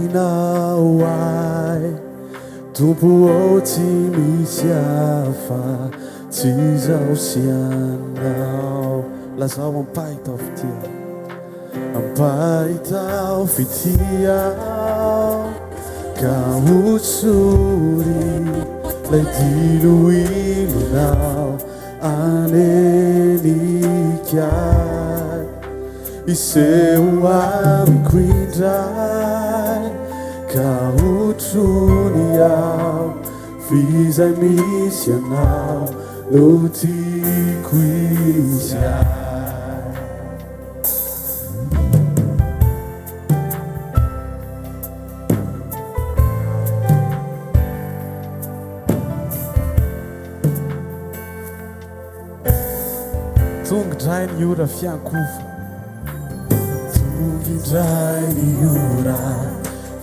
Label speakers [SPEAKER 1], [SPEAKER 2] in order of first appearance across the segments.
[SPEAKER 1] Aminao ahy Tompo ô tsy misy hafa tsy izaho sy Ianao. Lazao ampahitao fitia, ampahitao fitia ka hotsory lay diloilonao anenika ahy. Hiseho amiko indray ka hotrony aho f'izay misy anao no tiako izy ahy. Tonga indray ny ora fiankofa. Tonga indray ny ora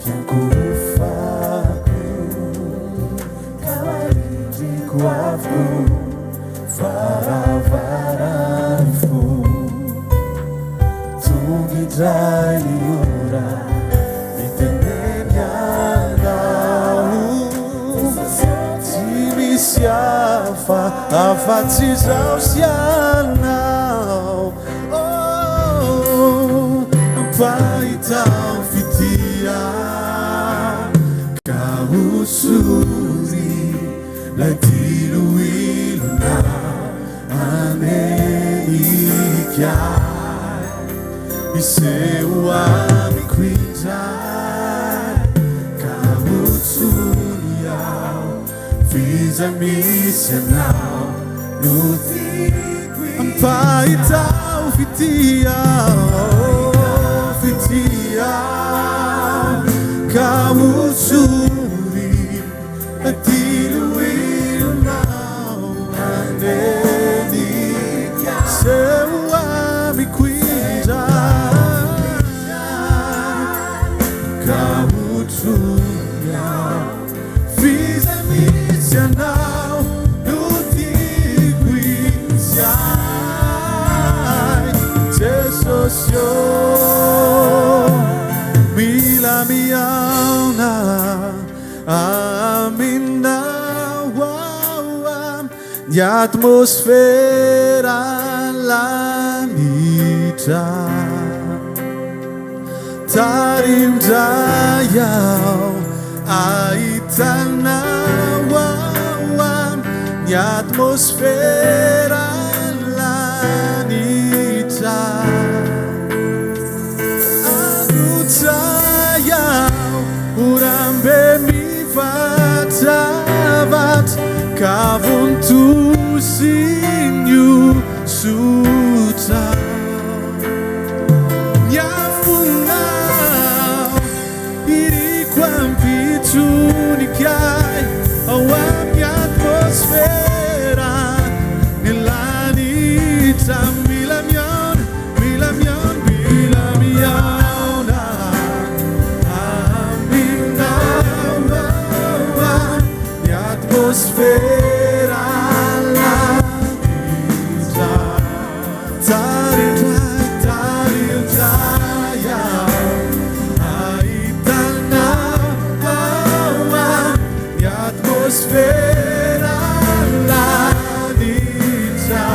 [SPEAKER 1] fiankofako. Ka marindriko avokoa varavaran'ny fo. Tonga indray ny ora miteneny anao. Tsy misy hafa afa-tsy izaho sy ianao. Oh, ampahitao fitia ka hosory lay diloilona anenika Hiseho amiko indray ka hotsony aho f'izay misy anao no tiako Ampahitao fitia fitia ka hotsony Diloilonao anenika Seho amiko indray Ka hotrony aho F'izay misy anao no tiako hisy ahy Jesosy ô Mila mihaona Aminao ny atmosfera lanitra. Tarindray aho ahitanao ny atmosfera lanitra. Arotsay aho orambe mivatravatra ka vontosin'ny hosotra ny afonao iriko hampitsonika ahy ao amin'ny atmosfera ny lanitra mila mihaona Mila mihaona, mila mihaona aminao ny atmosfera lanitra. Tarindray, tarindray aho ahitana ny atmosfera lanitra.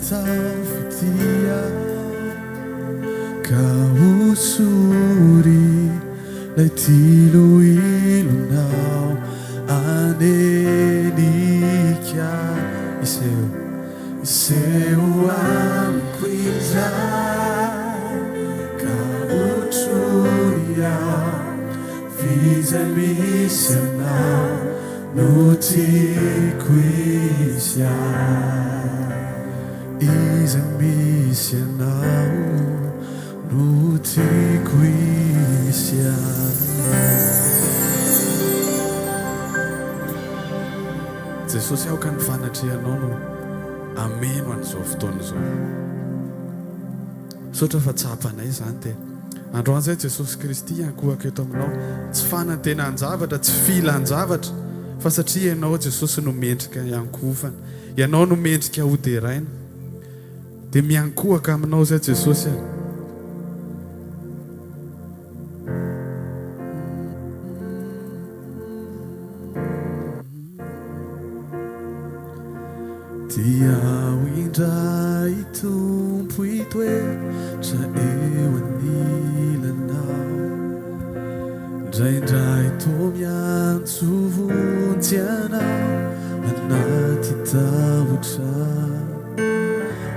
[SPEAKER 1] atao fitia ka hosory lay diloilonao anenika Iseho, iseho amiko indray ka hotrory aho F'izay misy anao no tiako hisy ahy. Izay misy anao no tiako hisy ahy. Jesosy aoka ny fanatrehanao no hameno an'izao fotoana izao. Misaotra fa tsapanay izany dia androany izay Jesosy Kristy hiankohaka eto aminao tsy fanantenan-javatra tsy filan-javatra fa satria Ianao Jesosy no mendrika hiankohofana Ianao no mendrika ho deraina dia miankohaka aminao izay Jesosy a. Dia aho indray Tompo hitoetra eo anilanao. Indraindray toa miantso vonjy anao anaty tahotra.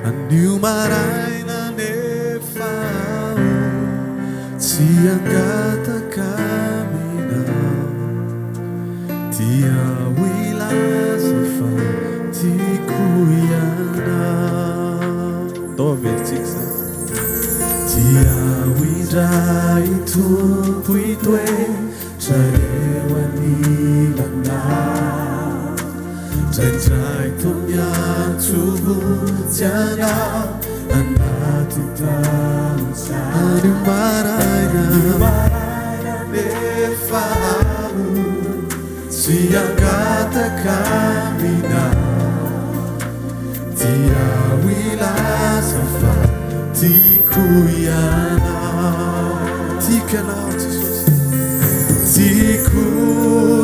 [SPEAKER 1] Anio maraina anefa aho tsy hangataka aminao. Dia ho hilaza fa tiako ianao. Ndao averintsika izany. Dia ho indray Tompo hitoetra eo anilanao. Indraindray toa miantso vonjy anao anaty tahotra. Anio maraina, anio maraina nefa aho tsy hangataka aminao. Dia ho hilaza fa tiako ianao. Tiako ianao Jesosy. Tiako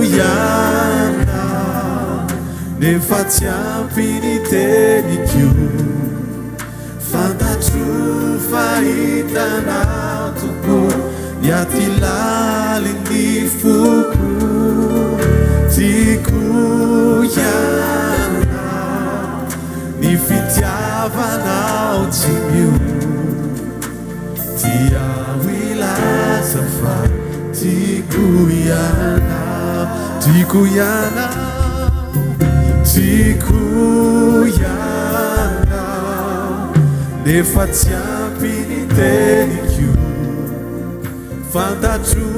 [SPEAKER 1] ianao nefa tsy ampy ny teniko. Fantatro fa hitanao Tompo ny aty lalin'ny foko. Tiako ianao ny fitiavanao tsy miova. Dia ho hilaza fa tiako ianao, tiako ianao, tiako ianao, nefa tsy ampy ny teniko. Fantatro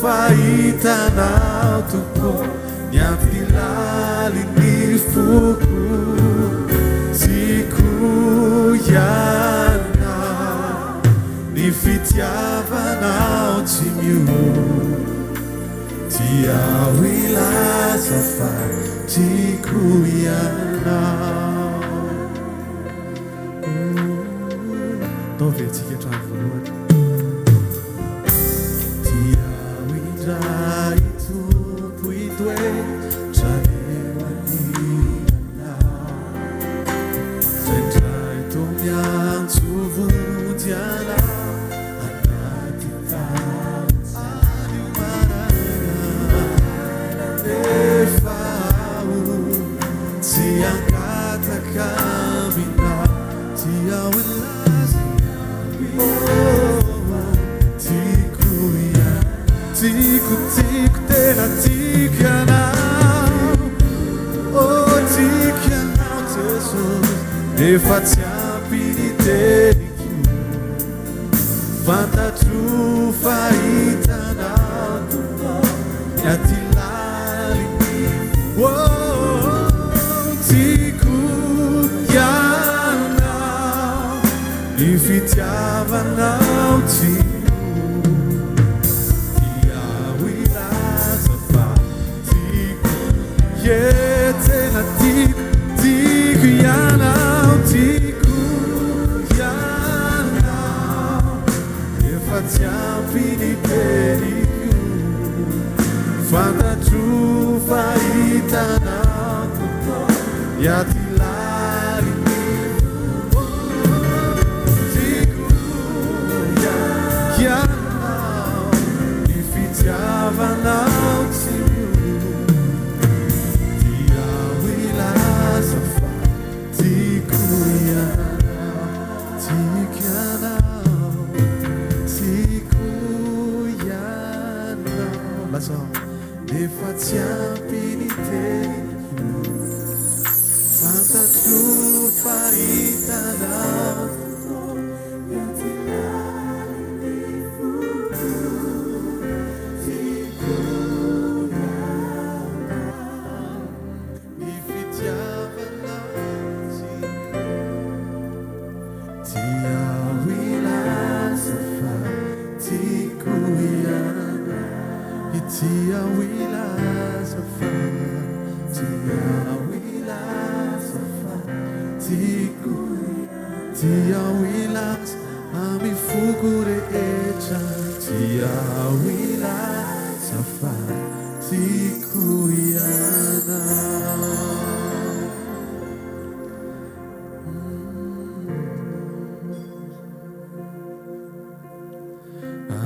[SPEAKER 1] fa hitanao Tompo ny ampy lalin'ny foko. Tiako ianao, ny fitiavanao tsy miova. Tia aho hilaza fa tiako ianao. Ataovy antsika hatramin'ny voalohany. Tia aho indray Tompo hitoetra eo anilanao. Indraindray toa miantso vonjy anao anaty tahotra. Anio maraina nefa aho tsy hangataka aminao. Tia aho hilaza oh, tiako ianao. Tiako, tiako, tena tiako ianao. Oh, tiako ianao Jesosy. Nefa tsy ampy ny teniko. Fantatro fa hitanao Tompo ny aty lalin'ny fo. Oh, tiako ianao, ny fitiavanao tiako. Dia ho hilaza fa tiako, yeah, tena tiako, tiako ianao, tiako ianao. Efa tsy ampy ny teniko, fantatro fa hitanao Tompo ny aty lalin'ny foko. Tiako Tiao hilaza amin'ny foko rehetra Tiao hilaza fa tiako ianao.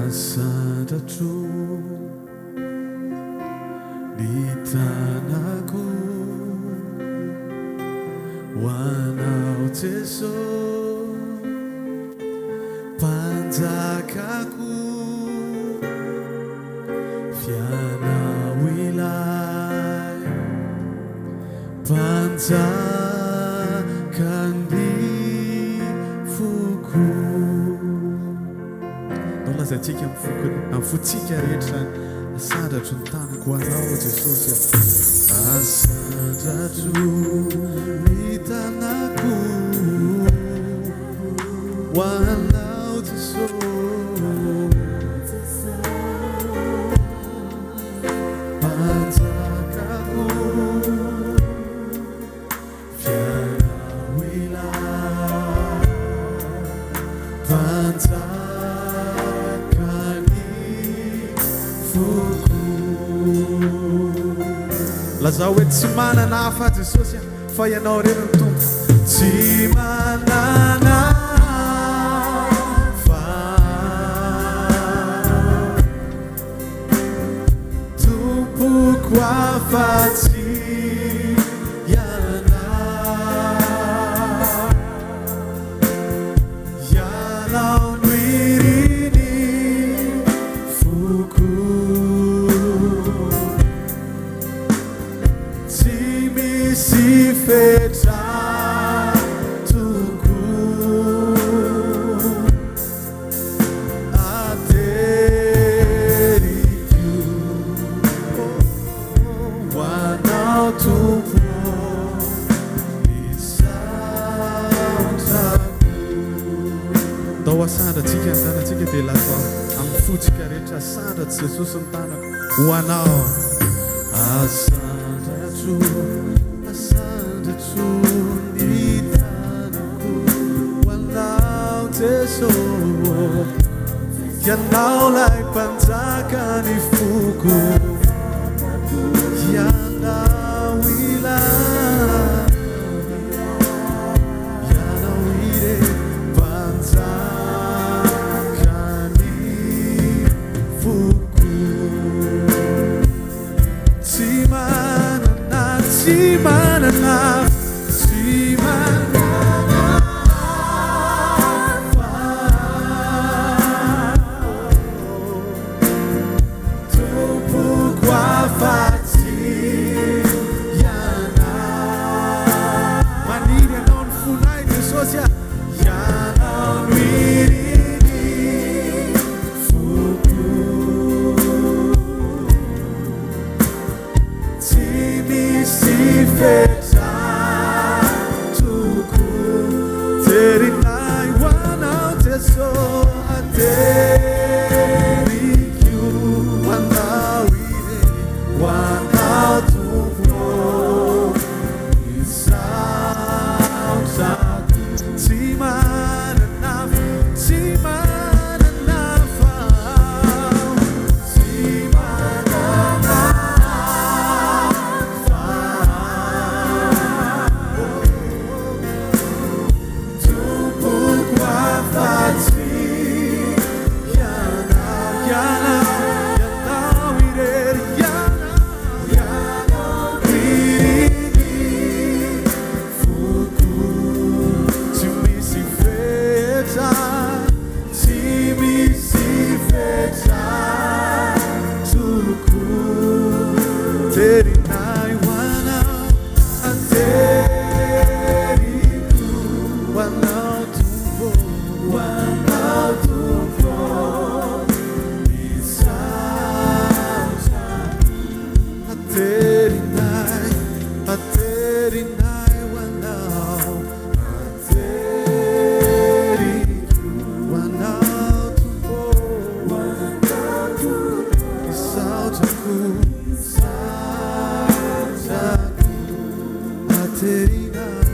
[SPEAKER 1] Asandratro ny tanako ho anao Jeso Mpanjakako F'ianao ilay Mpanjakan'ny foko. Ndao lazaintsika amin'ny foko, amin'ny fontsika rehetra izany, Asandratro ny tanako ho Anao, Jesosy a. Asandratro ny tanako ho Anao, Jesosy. Mpanjakako, fianao ilay Mpanjakan'ny foko. Lazao hoe tsy manana hafa Jesosy a, fa Ianao irery no Tompo. Tsy manana hafa. Tompoko afa-tsy Ianao, Ianao no irin'ny foko. Tsy misy fetra tokoa. Ateriko ho Anao Tompo ny saotrako. Ndao asandratsika ny tanantsika dia lazao amin'ny fontsika rehetra, Asandratro Jesosy ny tanako ho Anao. Asandratro, asandratro ny tanako ho Anao Jeso. Ianao lay mpanjaka ny foko. Ianao ilay, Ianao irery mpanjaka ny foko. Tsy manana, tsy manana, tsy manana hafa. Tompoko afa-tsy Ianao. Maniry Anao ny fonay Jesosy a. Ianao no irin'ny foko. Tsy misy fetra tokoa. Terinay ho Anao Jeso, ateriko ho Anao irery, ho Anao Tompo ô. Misaotrako, tsy manana, tsy manana fa Tsy manana fa Tompoko afa-tsy Ianao, Ianao, Ianao irery, Ianao, Ianao irery foko. Tsy misy fetra. Tsy misy fetra tokoa. Terinay ho anao, ateriko ho anao Tompo, ho anao Tompo, misaotra. Aterinay, aterinay ho anao. Ateriko ho Anao Tompo ô, Isaotrako, isaotrako, aterinay,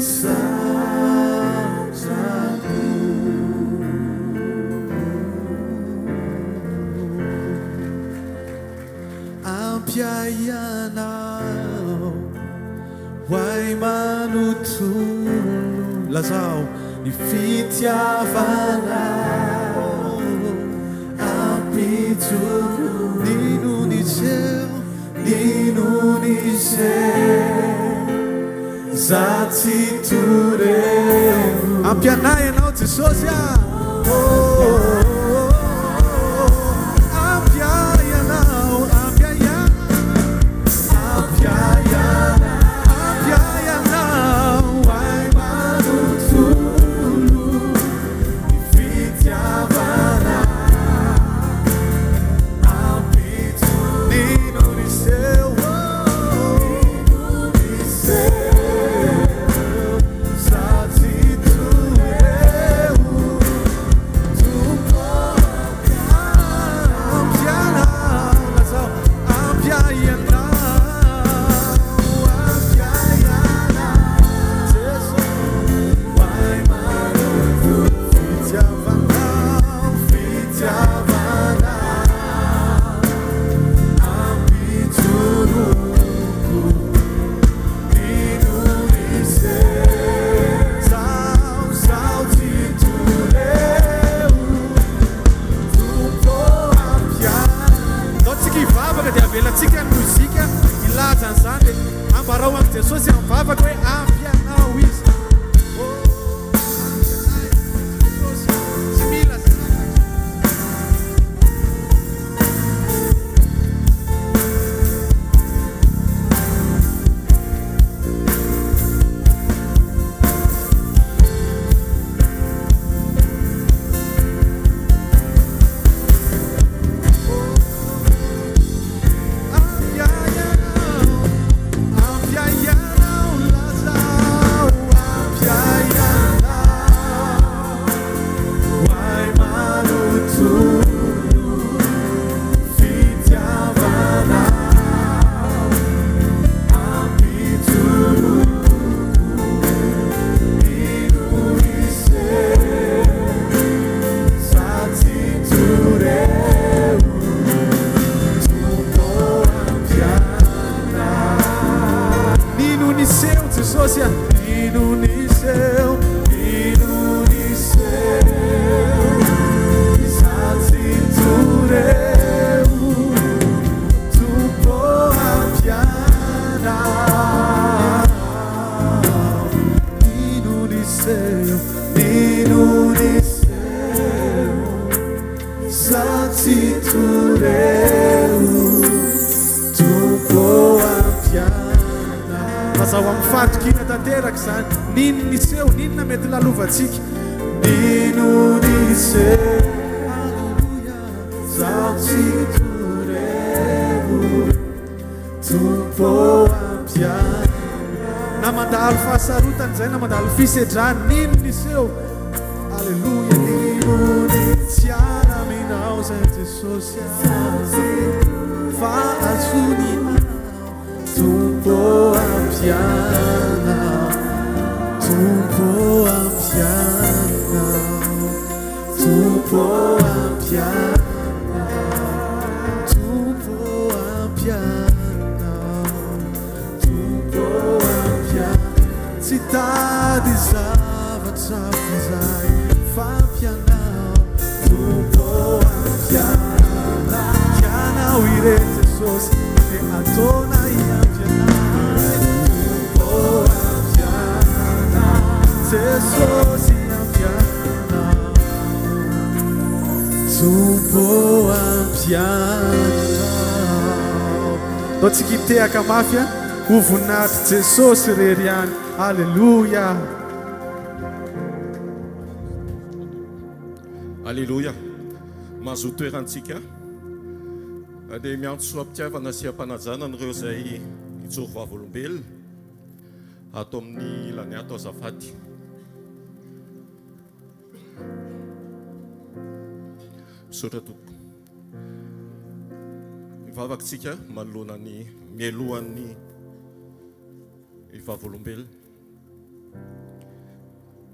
[SPEAKER 1] satrako. Ampy ahy Ianao, ho ahy manontolo. Lazao ny fitiavanao, ampijoro. Nino niseho, nino niseho, za tsy toreo. Ampy anay Ianao Jesosy ah. Oh. Ampy ahy Ianao, ampy ahy Ampy ahy Ianao, ampy ahy Ianao, ahy manontolo ny fitiavana. Ampijoro nino niseho, nino niseho, za tsy toreo. Tompo ampy anao, lazao ampy ahy ianao, ampy ahy ianao, Jeso, ahy manompo fitiavanao, fitiavanao, ampijoroako. Ndao tsika hivavaka dia avelantsika ny mozika hilaza an'izany dia ambarao amin'i Jesosy amin'ny vavaka hoe ampy anao Izy. Oh, ampy anay Jesosy, tsy mila zavatra. Nino niseho Jesosy a. Nino niseho, nino niseho, izaho tsy toreo, Tompo ampianaro. Nino niseho, nino niseho, izaho tsy toreo, Tompo ampianaro. Lazao amin'ny fahatokiana tanteraka izany. N'inona niseho, n'inona mety lalovantsika. N'inona niseho, Aleloia, zaho tsy toreo, Tompo ampianaro. Na mandalo fahasarotana izay, na mandalo fisedrana, n'inona niseho, Aleloia, n'inona tsy araminao izay Jesosy ah, fa azony. Tompo ampianao, Tompo ampianao, Tompo ampianao, Tompo ampianao, Tompo ampianao. Tsy tady zavatra f'izay fampianao, Tompo ampianao, Ianao irery Jesosy. Dia ataonay ampianay Tompo ampianao Jesosy ampianao Tompo ampianao Ndao tsika hitehaka mafy a Ho voninahitr'i Jesosy irery ihany Aleloia.
[SPEAKER 2] Aleloia. Mazoto toerantsika. Dia miantso am-pitiavana sy am-panajana an'ireo izay hijoro vavolombelona ato amin'ny ilany ato azafady. Misaotra tompoko. Mivavaka isika manoloana ny mialohan'ny vavolombelona.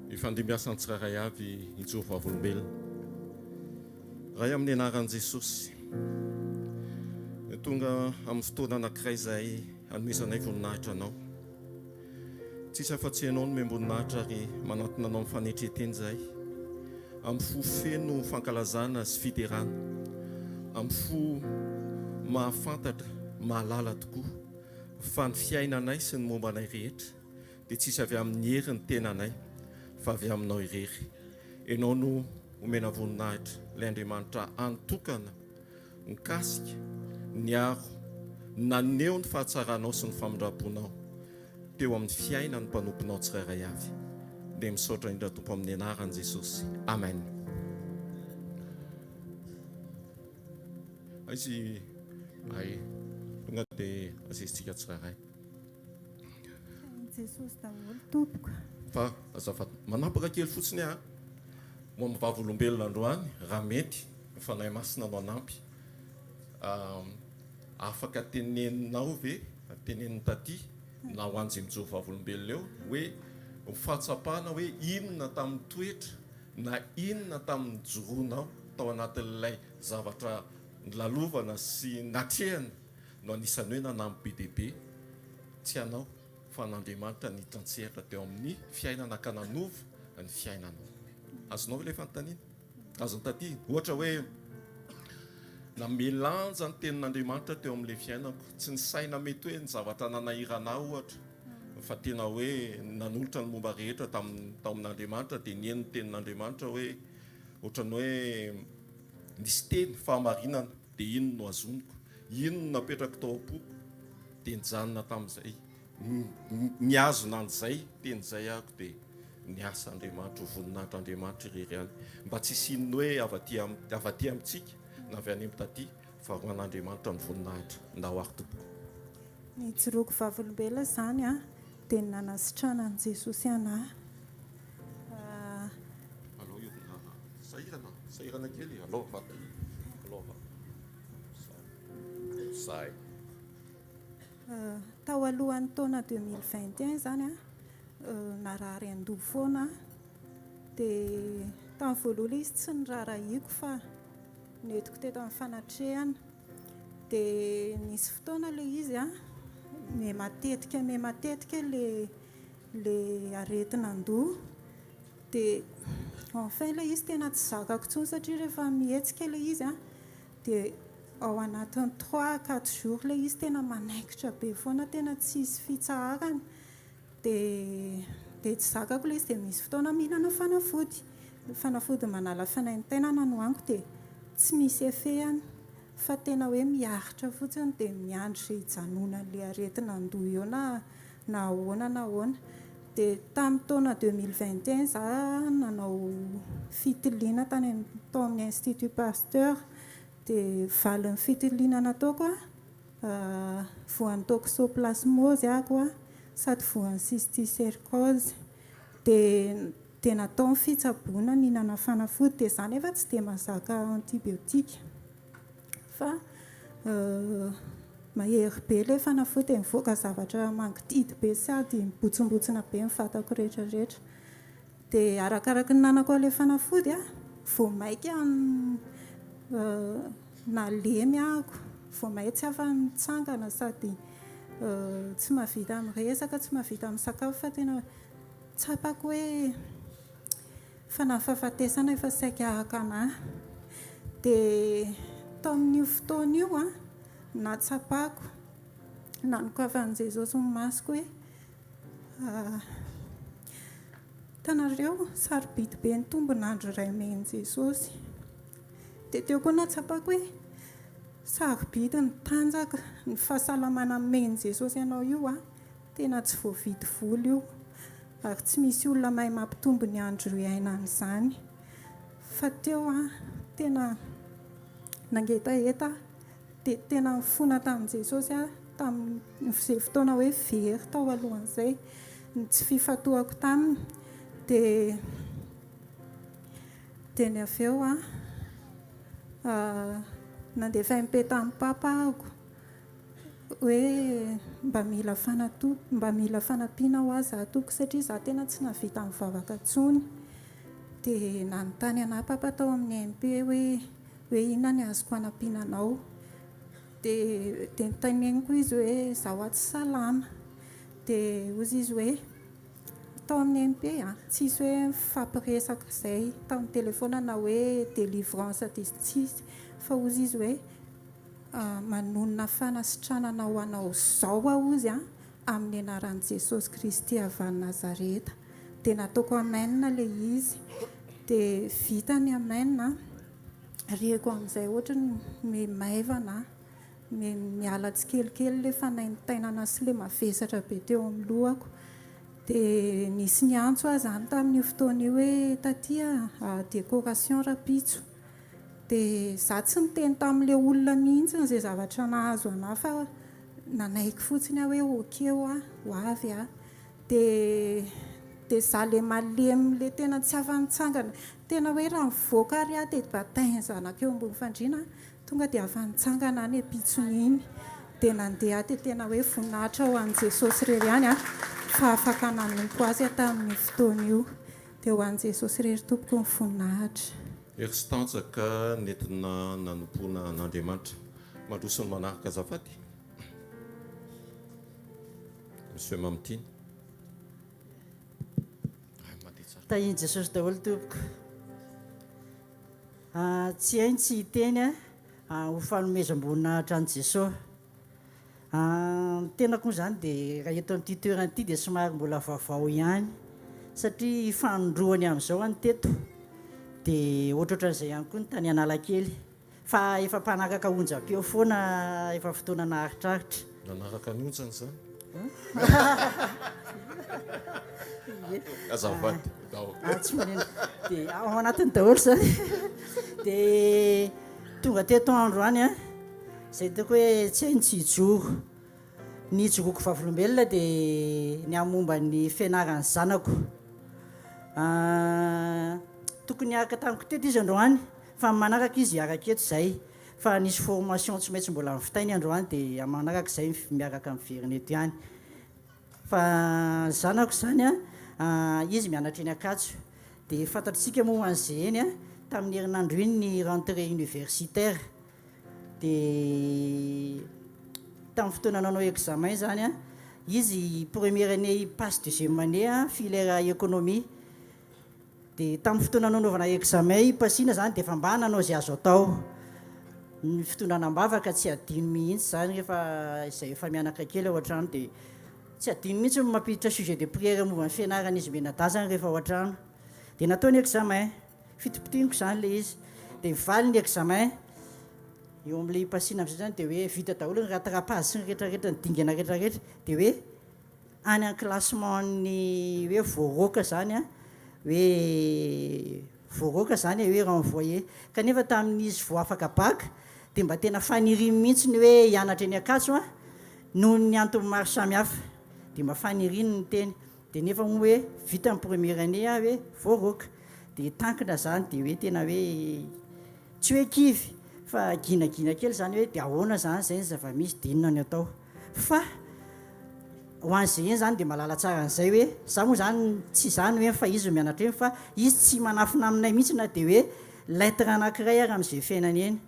[SPEAKER 2] Ifandimbiasan'ny tsirairay avy hijoro vavolombelona. Ray amin'ny anaran'i Jesosy, tonga amin'ny fotoana anankiray izay hanomezanay voninahitra Anao. Tsisy afa-tsy Ianao no omem-boninahitra ary manantona Anao amin'ny fanetren-tena izahay, amin'ny fo feno fankalazana sy fiderana, amin'ny fo mahafantatra, mahalala tokoa fa ny fiainanay sy ny momba anay rehetra dia tsisy avy amin'ny herin'ny tenanay fa avy Aminao irery. Ianao no omena voninahitra, ilay Andriamanitra hany tokana nikasika, niaro, naneho ny fahatsaranao sy ny famindram-ponao teo amin'ny fiainan'ny mpanomponao tsirairay avy. Dia misaotra indrindra Tompo amin'ny anaran'i Jesosy. Amen. Aiza i Ay, tonga dia azesitsika tsirairay.
[SPEAKER 3] Tahin'i Jesosy daholo tompoko.
[SPEAKER 2] Fa azafady manapaka kely fotsiny aho ho amin'ny vavolombelona androany raha mety ny Fanahy Masina no hanampy. Afaka teneninao ve, tenenin'i Taty na ho an'izay mijoro vavolombelona eo hoe ny fahatsapana hoe inona tamin'ny toetra na inona tamin'ny nijoroanao tao anatin'ilay zavatra nolalovana sy natrehana no anisan'ny hoe nanampy be dia be, tsy anao fa an'Andriamanitra niditra an-tsehatra teo amin'ny fiainana ka nanova ny fiainanao. Azonao ve ilay fanontaniana? Azon'i Taty. Ohatra hoe nanome lanja ny tenin'Andriamanitra teo amin'ilay fiainako. Tsy ny saina mety hoe ny zavatra nanahirana ahy ohatra, fa tena hoe nanolotra ny momba rehetra tamin'ny tao amin'Andriamanitra dia nihaino ny tenin'Andriamanitra hoe ohatran'ny hoe nisy teny fahamarinana. Dia iny no azoniko, iny no napetrako tao am-poko, dia nijanona tamin'izay, nihazona an'izay teny izay aho dia niasa Andriamanitra, ho voninahitr'Andriamanitra irery ihany. Mba tsy hisian'ny hoe avy aty avy aty amintsika na avy any amin'ny taty, fa ho an'Andriamanitra ny voninahitra. Ndao ary tompoko.
[SPEAKER 3] Ny ijoroako vavolombelona izany an, dia ny nanasitranan'i Jesosy anah.
[SPEAKER 2] Alao io sahirana, sahirana kely, alao vato, alao vato. Zay.
[SPEAKER 3] Tao alohan'ny taona 2021 izany an, narary an-doha foana aho. Dia tamin'ny voalohany ilay izy tsy niraharahiako fa nentiko teto amin'ny fanatrehana. Dia nisy fotoana ilay izy an, miha-matetika miha-matetika ilay ilay aretina an-doha. Dia enfin ilay izy tena tsy zakako intsony satria rehefa mihetsika ilay izy an, dia ao anatin'ny trois à quatre jours ilay izy tena manaikitra be foana, tena tsisy fitsaharana. Dia dia tsy zakako ilay izy dia misy fotoana mihinana fanafody. Fanafody manala fanaintainana no haniko dia tsy misy effet-ny fa tena hoe miaritra fotsiny dia miandry izay hijanonan'ilay aretina an-doha eo na na ahoana na ahoana. Dia tamin'ny taona 2021 za nanao fitiliana tany amin'ny tao amin'ny Institut Pasteur dia valin'ny fitiliana nataoko an, voan'ny toxoplasmose ako an, sady voan'ny cysticercose. Dia dia natao ny fitsaboana nihinana fanafody dia za nefa tsy dia mahazaka antibiotique fa mahery be ilay fanafody dia mivoaka zavatra mangidihidy be sady mibotsimbotsina be ny vatako rehetra rehetra. Dia arakaraky ny nanako an'ilay fanafody an, vao maika nalemy ahako, vao may tsy afa-nitsangana sady tsy mahavita miresaka, tsy mahavita misakafo fa tena tsapako hoe fa na fahafatesana efa saika haka an'ahy. Dia tao amin'io fotoana io an, nahatsapako, nanokafan'i Jesosy ny masoko hoe hitanareo, sarobidy be ny tombon'andro iray omen'i Jesosy. Dia teo koa nahatsapako hoe sarobidy ny tanjaka, ny fahasalamana nomen'i Jesosy anao io an. Tena tsy voavidy vola io ary tsy misy olona mahay mampitombo ny andro iainany izany. Fa teo aho tena nangetaheta aho dia tena nifona tamin'i Jesosy aho tamin'izay fotoana hoe very tao alohan'izay ny tsy fifantohako taminy dia dia ny avy eo aho nandefa MP tamin'i Papa ahako. Hoe mba mila fanato mba mila fanampiana hoa za tompoko satria za tena tsy nahavita nivavaka intsony. Dia nanontany anah papa tao amin'ny MP hoe hoe inona ny azoko hanampiana anao. Dia dia noteneniko izy hoe za hoa tsy salama. Dia hozy izy hoe tao amin'ny MP a, tsisy hoe mifampiresaka izay tamin'ny telefaona na hoe délivrance dia tsisy fa hozy izy hoe Manonona fanasitranana ho anao izao aho hozy an, amin'ny anaran'i Jesosy Kristy avy any Nazareta. Dia nataoko amen ilay izy. Dia vita ny amen an, reko amin'izay ohatry ny miha maivana aho, miha miala tsikelikely ilay fanaintainana sy ilay mavesatra be teo amin'ny lohako. Dia nisy niantso aho izany tamin'io fotoana io hoe taty a, décoration rahampitso. Dia za tsy niteny tamin'ilay olona mihitsy izay zavatra nahazo anah fa nanaiky fotsiny aho hoe ok hoa, ho avy aho. Dia dia za le malemy le tena tsy afa-nitsangana, tena hoe raha mivoaka ary aho dia batain-janako eo ambony fandriana, tonga dia afa-nitsangana aho ny ampitson'iny. Dia nandeha aho dia tena hoe voninahitra ho an'i Jesosy irery ihany aho fa afaka nanompo Azy aho tamin'io fotoana io. Dia ho an'i Jesosy irery tompoko ny voninahitra.
[SPEAKER 2] Hery sy tanjaka nentina nanompoana an'Andriamanitra. Mandroso ny manaraka azafady. Monsieur Mamitiana.
[SPEAKER 4] Tahin'i Jesosy daholo tompoko. Tsy hay ny tsy hiteny ho fanomezam-boninahitra an'i Jesosy. Ny tenako moa izany dia raha eto amin'ity toerana ity dia somary mbola vaovao ihany satria fanindroany amin'izao aho no teto dia ohatrohatran'izay ihany koa ny tany Analakely fa efa mpanaraka onjam-peo foana efa fotoana naharitraritra.
[SPEAKER 2] Nanaraka ny onjany izany? Azafady.
[SPEAKER 4] Tsy manino. Dia ao anatiny daholo izany. Dia tonga teto androany an. Izay hitako hoe tsy hay ny tsy hijoro. Ny hijoroako vavolombelona dia ny amin'ny momba ny fianaran'ny zanako. Tokony hiaraka tamiko teto izy androany fa amin'ny manaraka izy hiaraka eto izay. Fa nisy formation tsy maintsy mbola novitainy androany dia amin'ny manaraka izay miaraka miverina eto ihany. Fa ny zanako izany an, izy mianatra eny Ankatso. Dia fantatr'isika moa ho an'izay eny an, tamin'ny herinandro iny ny rentrée universitaire. Dia tamin'ny fotoana nanao examen izany an, izy première année hi-passe deuxième année an, filière économie. Dia tamin'ny fotoana nanaovana examen hi-pasiana izany dia efa mba nanao izay azo atao. Ny fitondrana am-bavaka tsy adino mihitsy izany rehefa izay efa mianaka kely ao an-trano dia tsy adino mihitsy ny mampiditra sujet de prière momba ny fianaran'izy mianadahy izany rehefa ao an-trano. Dia natao ny examen. Fitipitiniko izany ilay izy. Dia mivaly ny examen. Eo amin'ilay hipasiana amin'izay izany dia hoe vita daholo ny rattrapage sy ny rehetrarehetra, ny dingana rehetrarehetra. Dia hoe any amin'ny classement-n'ny hoe voaroaka izany an, hoe voaroaka izany e, hoe renvoyé. Kanefa tamin'izy vao afaka bac dia mba tena faniriany mihitsy ny hoe hianatra eny Ankatso an, noho ny antony maro samihafa. Dia mba faniriany ny teny. Dia nefa moa hoe vita ny première année aho hoe voaroaka. Dia tankina izany dia hoe tena hoe tsy hoe kivy fa ginagina kely izany hoe dia ahoana izany izay ny zava-misy dia inona no atao. Fa ho an'izay eny izany dia mahalala tsara an'izay hoe izaho moa izany tsy izaho no eny fa izy no mianatra eny fa izy tsy manafina aminay mihitsy na dia hoe lettre anankiray ary amin'izay fiainany eny.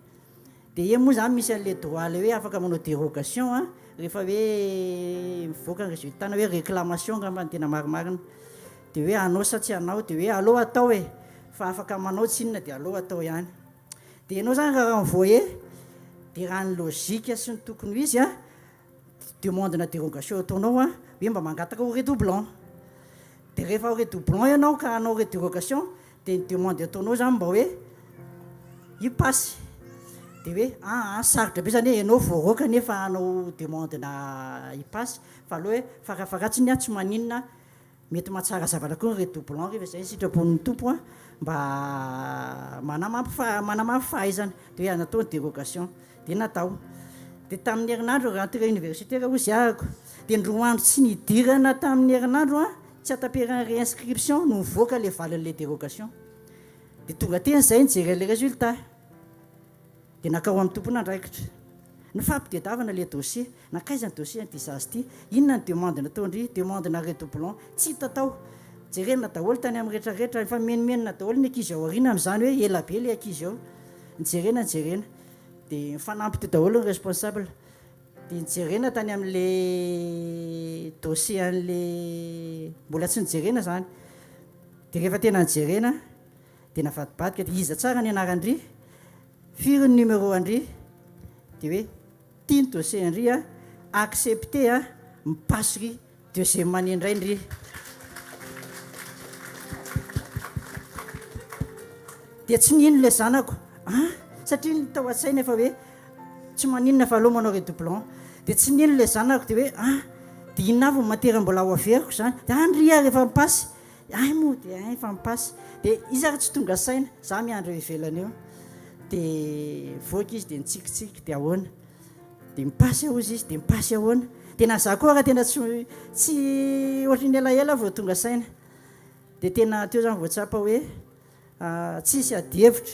[SPEAKER 4] Dia eny moa izany misy an'ilay droit ilay hoe afaka manao dérogation an, rehefa hoe mivoaka ny résultat na hoe réclamation angamba no tena marimarina. Dia hoe hanao sa tsy hanao, dia hoe aleo atao e, fa afaka manao tsinona dia aleo atao ihany. Dia ianao izany raha renvoyer, dia raha ny logique sy ny tokony ho izy an, demande-na dérogation ataonao an, hoe mba mangataka ho redoublant. Dia rehefa ho redoublant ianao ka hanao redérogation, dia ny demande ataonao izany mba hoe hi-passe. Dia hoe aa sarotra be izany hoe ianao voaroaka nefa hanao demande-na hi-passe, fa aleo hoe farafaharatsiny an, tsy maninona Mety mahatsara zavatra koa ny redoublant rehefa izay ny sitrapon'ny Tompo an, mba manamafy fa manamafy fahaizana, dia hoe natao ny dérogation, dia natao. Dia tamin'ny herinandro rentrée universitaire hozy ahako, dia ny roa andro tsy nidirana tamin'ny herinandro an, tsy hataperan'ny réinscription no nivoaka ilay valin'ilay dérogation. Dia tonga teny izahay nijery an'ilay résultat. Dia nankao amin'ny tompon'andraikitra. Nifampitedavana ilay dossier, nankaiza ny dossier an'ity zaza ity, inona ny demande nataon-dry, demande-na redoublant, tsy hita tao. Jerena daholo tany amin'ny retraretra, efa mimenomenona daholo ny ankizy ao aoriana amin'izany hoe ela be ilay ankizy ao. Nijerena nijerena, dia nifanampy teo daholo ny responsable. Dia nijerena tany amin'ilay dossier an'ilay, mbola tsy nijerena izany. Dia rehefa tena nijerena, dia navadibadika, dia iza tsara ny anaran-dry? Firy ny numéro an-dry? Dia hoe ty ny dossier an-dry a, accepter a, mi-passe ry, deuxième année indray ndry. Dia tsy nino ilay zanako, an! Satria ny tao an-tsainy efa hoe tsy maninona fa aleo manao redoublant. Dia tsy nino ilay zanako dia hoe an! Dia inona avy ny matière mbola ho averiko izany? Dia an ry ary efa mi-passe. Hay moa dia hay efa mi-passe. Dia izy ary tsy tonga saina, za miandry eo ivelany eo. Dia mivoaka izy dia nitsikitsiky, dia ahoana? Dia mi-passe hozy izy, dia mi-passe ahoana? Dia na za koa ara tena tsy tsy ohatran'ny elaela aho vao tonga saina. Dia tena teo zany vao tsapa hoe tsisy adihevitra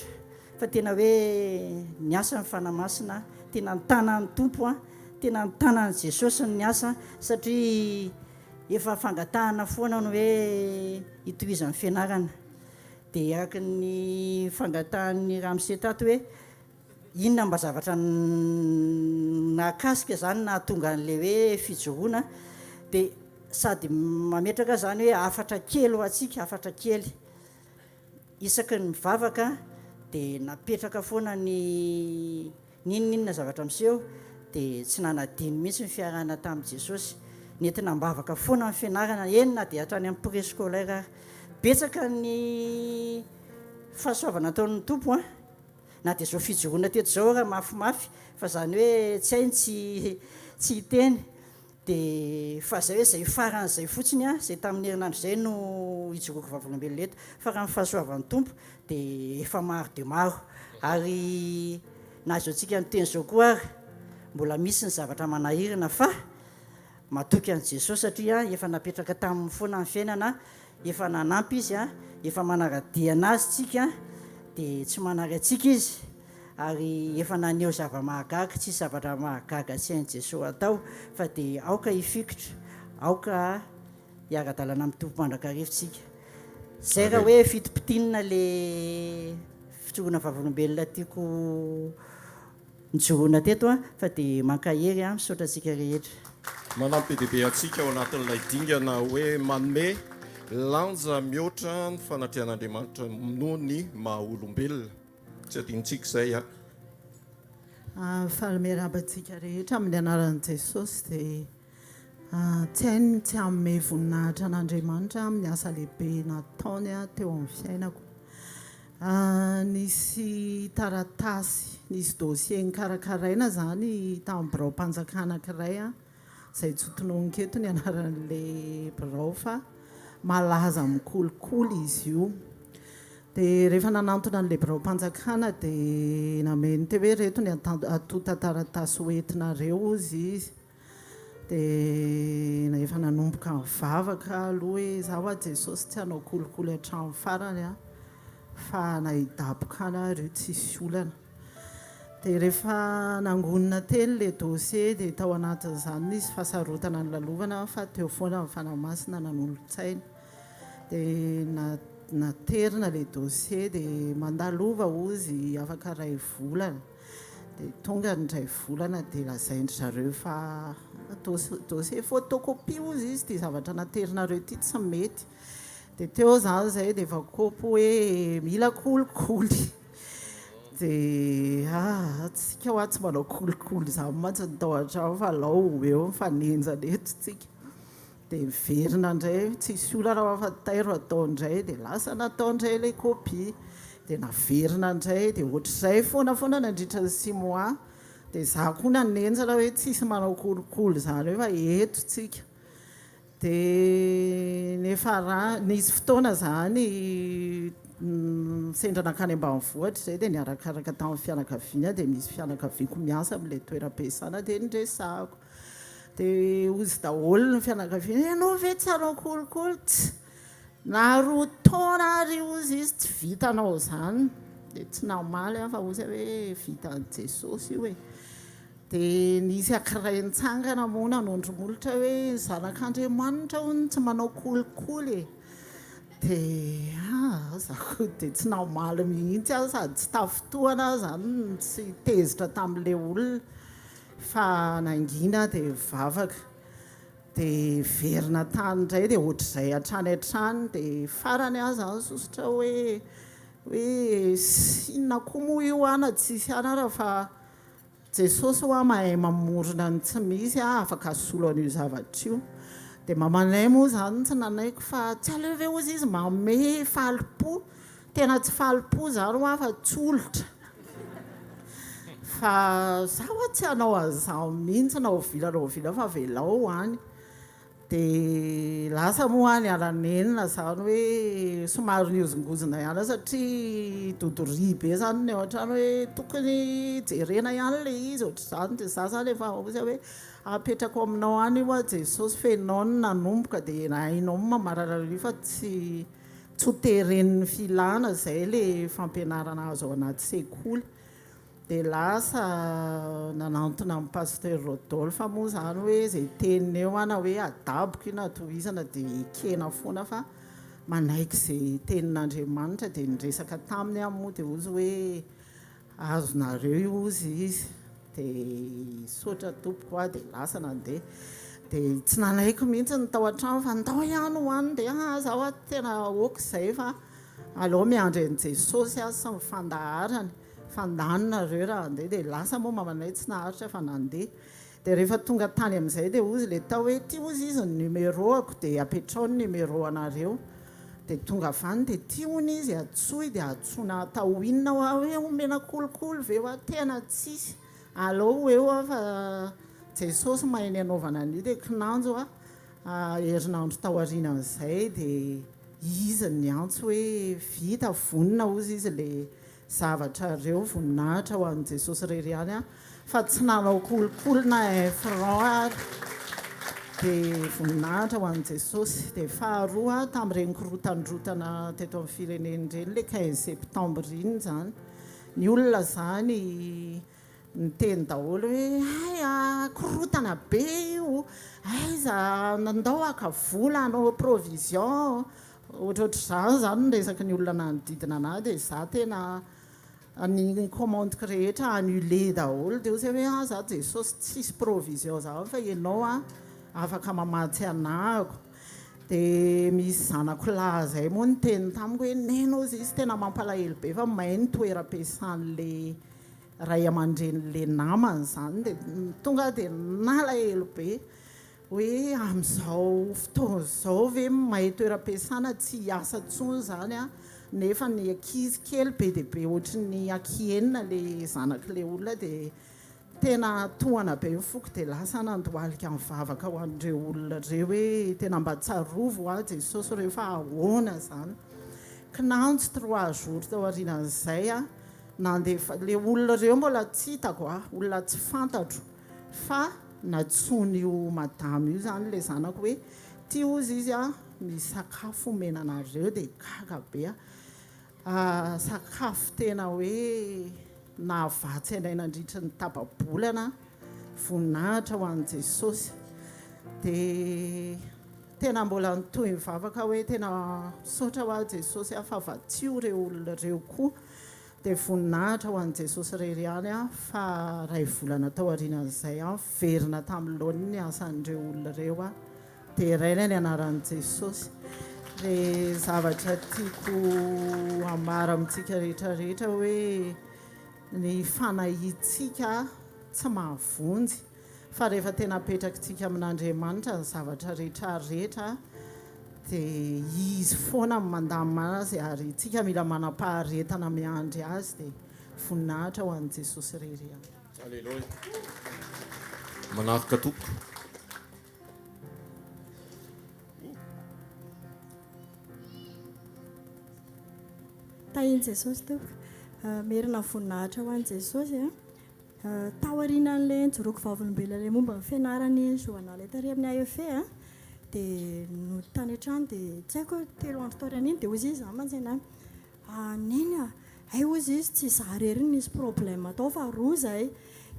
[SPEAKER 4] fa tena hoe niasa ny Fanahy Masina, tena ny tanan'ny Tompo an, tena ny tanan'i Jesosy no niasa satria efa fangatahana foana ny hoe hitohizan'ny fianarana. Dia araka ny fangatahan'ny ramose tato hoe inona mba zavatra nahakasika izany nahatonga an'ilay hoe fijoroana dia sady mametraka izany hoe hafatra kely ho antsika, hafatra kely. Isaky ny mivavaka dia napetraka foana ny n'inon'inona zavatra miseho dia tsy nanadino mihitsy ny fiarahana tamin'i Jesosy. Nentina am-bavaka foana ny fianarana, eny na dia hatrany amin'ny préscolaire ary. Betsaka ny fahasoavana ataon'ny Tompo an! Na dia izao fijoroana teto izao ara mafimafy fa izany hoe tsy hay ny tsy tsy hiteny. Dia fa izay hoe izay farany izay fotsiny an, izay tamin'ny herinandro izay no ijoroako vavolombelona eto, fa raha ny fahasoavan'ny Tompo dia efa maro dia maro. Ary na izao tsika miteny izao koa ary, mbola misy ny zavatra manahirana fa matoky an'i Jesosy satria efa napetraka taminy foana ny fiainana, efa nanampy Izy, efa manara-dia an'Azy tsika, dia tsy manary antsika Izy. Ary efa naneho zava-mahagaga, tsisy zavatra mahagaga tsy hain'i Jesoa atao, fa dia aoka hifikitra, aoka hiara-dalana amin'ny Tompo mandrakariva tsika. Zay raha hoe fitopitinina le fijoroana vavolombelona tiako nijoroana teto an, fa dia mankahery an, misaotra antsika rehetra.
[SPEAKER 2] Manampy be dia be antsika ao anatin'ilay dingana hoe manome lanja mihoatra ny fanatrehan'Andriamanitra noho ny maha olombelona. Tsy adinontsika izay a.
[SPEAKER 5] Faly miarahaba antsika rehetra amin'ny anaran'i Jesosy dia tsy hay ny tsy hanome voninahitra an'Andriamanitra amin'ny asa lehibe nataony teo amin'ny fiainako. Nisy taratasy, nisy dossier nokarakaraina izany tamin'ny biraom-panjakana anankiray izay tsy hotononiko eto ny anaran'ilay birao fa malaza amin'ny kolikoly izy io. Dia rehefa nanantona an'ilay biraom-panjakana dia nameno teo hoe ireto ny antontan-taratasy ho entinareo hozy izy. Dia efa nanomboka nivavaka aho aloha hoe izaho hoa Jesosy tsy hanao kolikoly hatramin'ny farany aho fa na hidaboka any ary io tsisy olana. Dia rehefa nangonina teny ilay dossier dia tao anatin'izany nisy fahasarotana nolalovana fa teo foana ny Fanahy Masina nanolo-tsaina. Dia naterina ilay dossier dia mandalova hozy afaka iray volana. Dia tonga ny iray volana dia lazain-dry zareo fa dossier photocopie hozy izy ity zavatra naterinareo ity tsy mety. Dia teo izany izay dia efa kopy hoe mila kolikoly. Dia ah, tsika hoa tsy manao kolikoly izany mantsy ny tao an-trano fa alao ho eo mifanenjana eto tsika. Dia miverina indray, tsisy olana hoa fa tairo atao indray, dia lasa natao indray ilay copie, dia naverina indray, dia ohatr'izay foana foana nandritra ny six mois, dia izaho koa nanenjana hoe tsisy manao kolikoly izany eo fa eto tsika. Dia niafara, nisy fotoana izany sendra nankany ambanivohitra izay dia niarakaraka tamin'ny fianakaviana dia misy fianakaviako miasa amin'ilay toeram-piasana dia niresahako. Dia hozy daholo ny fianakaviana, ianao ve tsy hanao kolikoly? Tsy. Na roa taona ary hozy izy tsy vitanao izany. Dia tsy namaly aho fa hozy aho hoe vitan'i Jesosy io e. Dia nisy ankiray nitsangana moa nanondro molotra hoe ny zanak'Andriamanitra hono tsy manao kolikoly e. Dia ah, za koa dia tsy namaly mihitsy aho sady tsy tafintohana aho izany no tsy tezitra tamin'ilay olona fa nangina aho dia nivavaka. Dia niverina tany indray dia ohatr'izay hatrany hatrany dia farany aho izany sosotra hoe hoe inona koa moa io ana tsisy anara fa Jesosy hoa mahay mamorona ny tsy misy a afaka asolo an'io zavatra io. Dia mamanay moa izany tsy nanaiky fa tsy aleo ve hozy izy manome falim-po, tena tsy falim-po izany hoa fa tsolotra. Fa za hoa tsy hanao an'izany mihitsy na oviana na oviana fa avelao ho any. Dia lasa moa aho niala nenina izany hoe somary nihozongozona ihany aho satria dodoria be izany ny ao an-trano hoe tokony jerena ihany ilay izy ohatr'izany. Dia izaho izany efa hozy aho hoe apetrako aminao any io aho Jesosy fa ianao no nanomboka dia hainao ny mamarana an'io fa tsy tsy ho teren'ny filana izay ilay fampianarana azo ao anaty sekoly. Dia lasa nanantona an'i Pasteur Rodolphe moa izany hoe izay teniny eo na hoe adaboka io na tohizana dia ekena foana fa manaiky izay tenin'Andriamanitra. Dia niresaka taminy aho moa dia hozy hoe azonareo io hozy izy. Dia misaotra tompoko aho dia lasa nandeha. Dia tsy nanaiky mihitsy ny tao an-trano fa ndao ihany ho any dia ah izaho tena ok izay fa aleo miandry an'i Jesosy aho sy ny fandaharany. Fa ndany nareo raha handeha dia lasa moa mamanay tsy naharitra fa nandeha. Dia rehefa tonga tany amin'izay dia hozy ilay tao hoe ity hozy izy ny numéro-ako dia apetrao ny numéro anareo. Dia tonga avy any dia ity hono izy antsoy dia antsoina atao inona hoa hoe omena kolikoly ve hoa tena tsisy aleo ho eo aho fa Jesosy mahay ny anaovana an'io dia kinanjo aho herinandro taorianan'izay dia izy niantso hoe vita vonona hozy izy ilay zavatra reo voninahitra ho an'i Jesosy irery ihany aho fa tsy nanao kolikoly na un franc ary dia voninahitra ho an'i Jesosy dia faharoa tamin'ireny korotandrotana teto amin'ny firenena ireny ilay 15 septembre iny izany ny olona izany niteny daholo hoe hay a korotana be io aiza ndao haka vola hanao provision Ohatrohatr'izany izany ny resaky ny olona nanodidina anah dia izaho tena ny commande-ko rehetra annuler daholo dia hoy hoe ah za Jesosy tsisy provision zany fa ianao ah afaka mamatsy anahako dia misy zanako lahy izay moa niteny tamiko hoe neny hozy izy tena mampalahelo be fa may ny toeram-piasan'le ray aman-drenin'le namany izany dia tonga aho dia nalahelo be Hoe amin'izao fotoana izao ve may toeram-piasana tsy hiasa intsony izany an, nefa ny ankizy kely be dia be ohatry ny ankihenina ilay zanak'ilay olona dia tena tohana be ny foko dia lasa nandohalika nivavaka ho an'ireo olona ireo hoe tena mba tsarovy hoa Jesosy ireo fa ahoana izany. Kinanjo trois jours tao aorianan'izay an, nandefa, ilay olona ireo mbola tsy hitako an, olona tsy fantatro. Fa nantsoin'io madama io izany ilay zanako hoe ity hozy izy a, misy sakafo omena anareo dia gaga be aho. Sakafo tena hoe nahavatsy anay nandritry ny tapa-bolana, voninahitra ho an'i Jesosy. Dia tena mbola nitohy nivavaka hoe tena misaotra ho aho Jesosy a fa vatsio ireo olona ireo koa. Dia voninahitra ho an'i Jesosy irery ihany aho fa iray volana tao aorianan'izay aho niverina tamin'ny laoniny ny asan'ireo olona ireo aho. Deraina ny anaran'i Jesosy. Ilay zavatra tiako ambara amintsika rehetra rehetra hoe ny fanahiantsika tsy mahavonjy. Fa rehefa tena apetrakitsika amin'Andriamanitra ny zavatra rehetra rehetra dia Izy foana no mandamina azy ary tsika mila manam-paharetana miandry Azy dia voninahitra ho an'i Jesosy irery ihany.
[SPEAKER 2] Aleloia. Manaraka tompoko.
[SPEAKER 3] Tahin'i Jesosy tompoko. Merina voninahitra ho an'i Jesosy a. Taorianan'ilay nijoroako vavolombelona ilay momba ny fianaran'i Johanna ilay tary amin'ny AEF dia nody tany an-trano dia tsy haiko hoe telo andro taorian'iny dia hoy izy izaho mantsy anahy ah Neny ah, hay hozy izy tsy izaho irery no nisy problème tao fa roa izahay.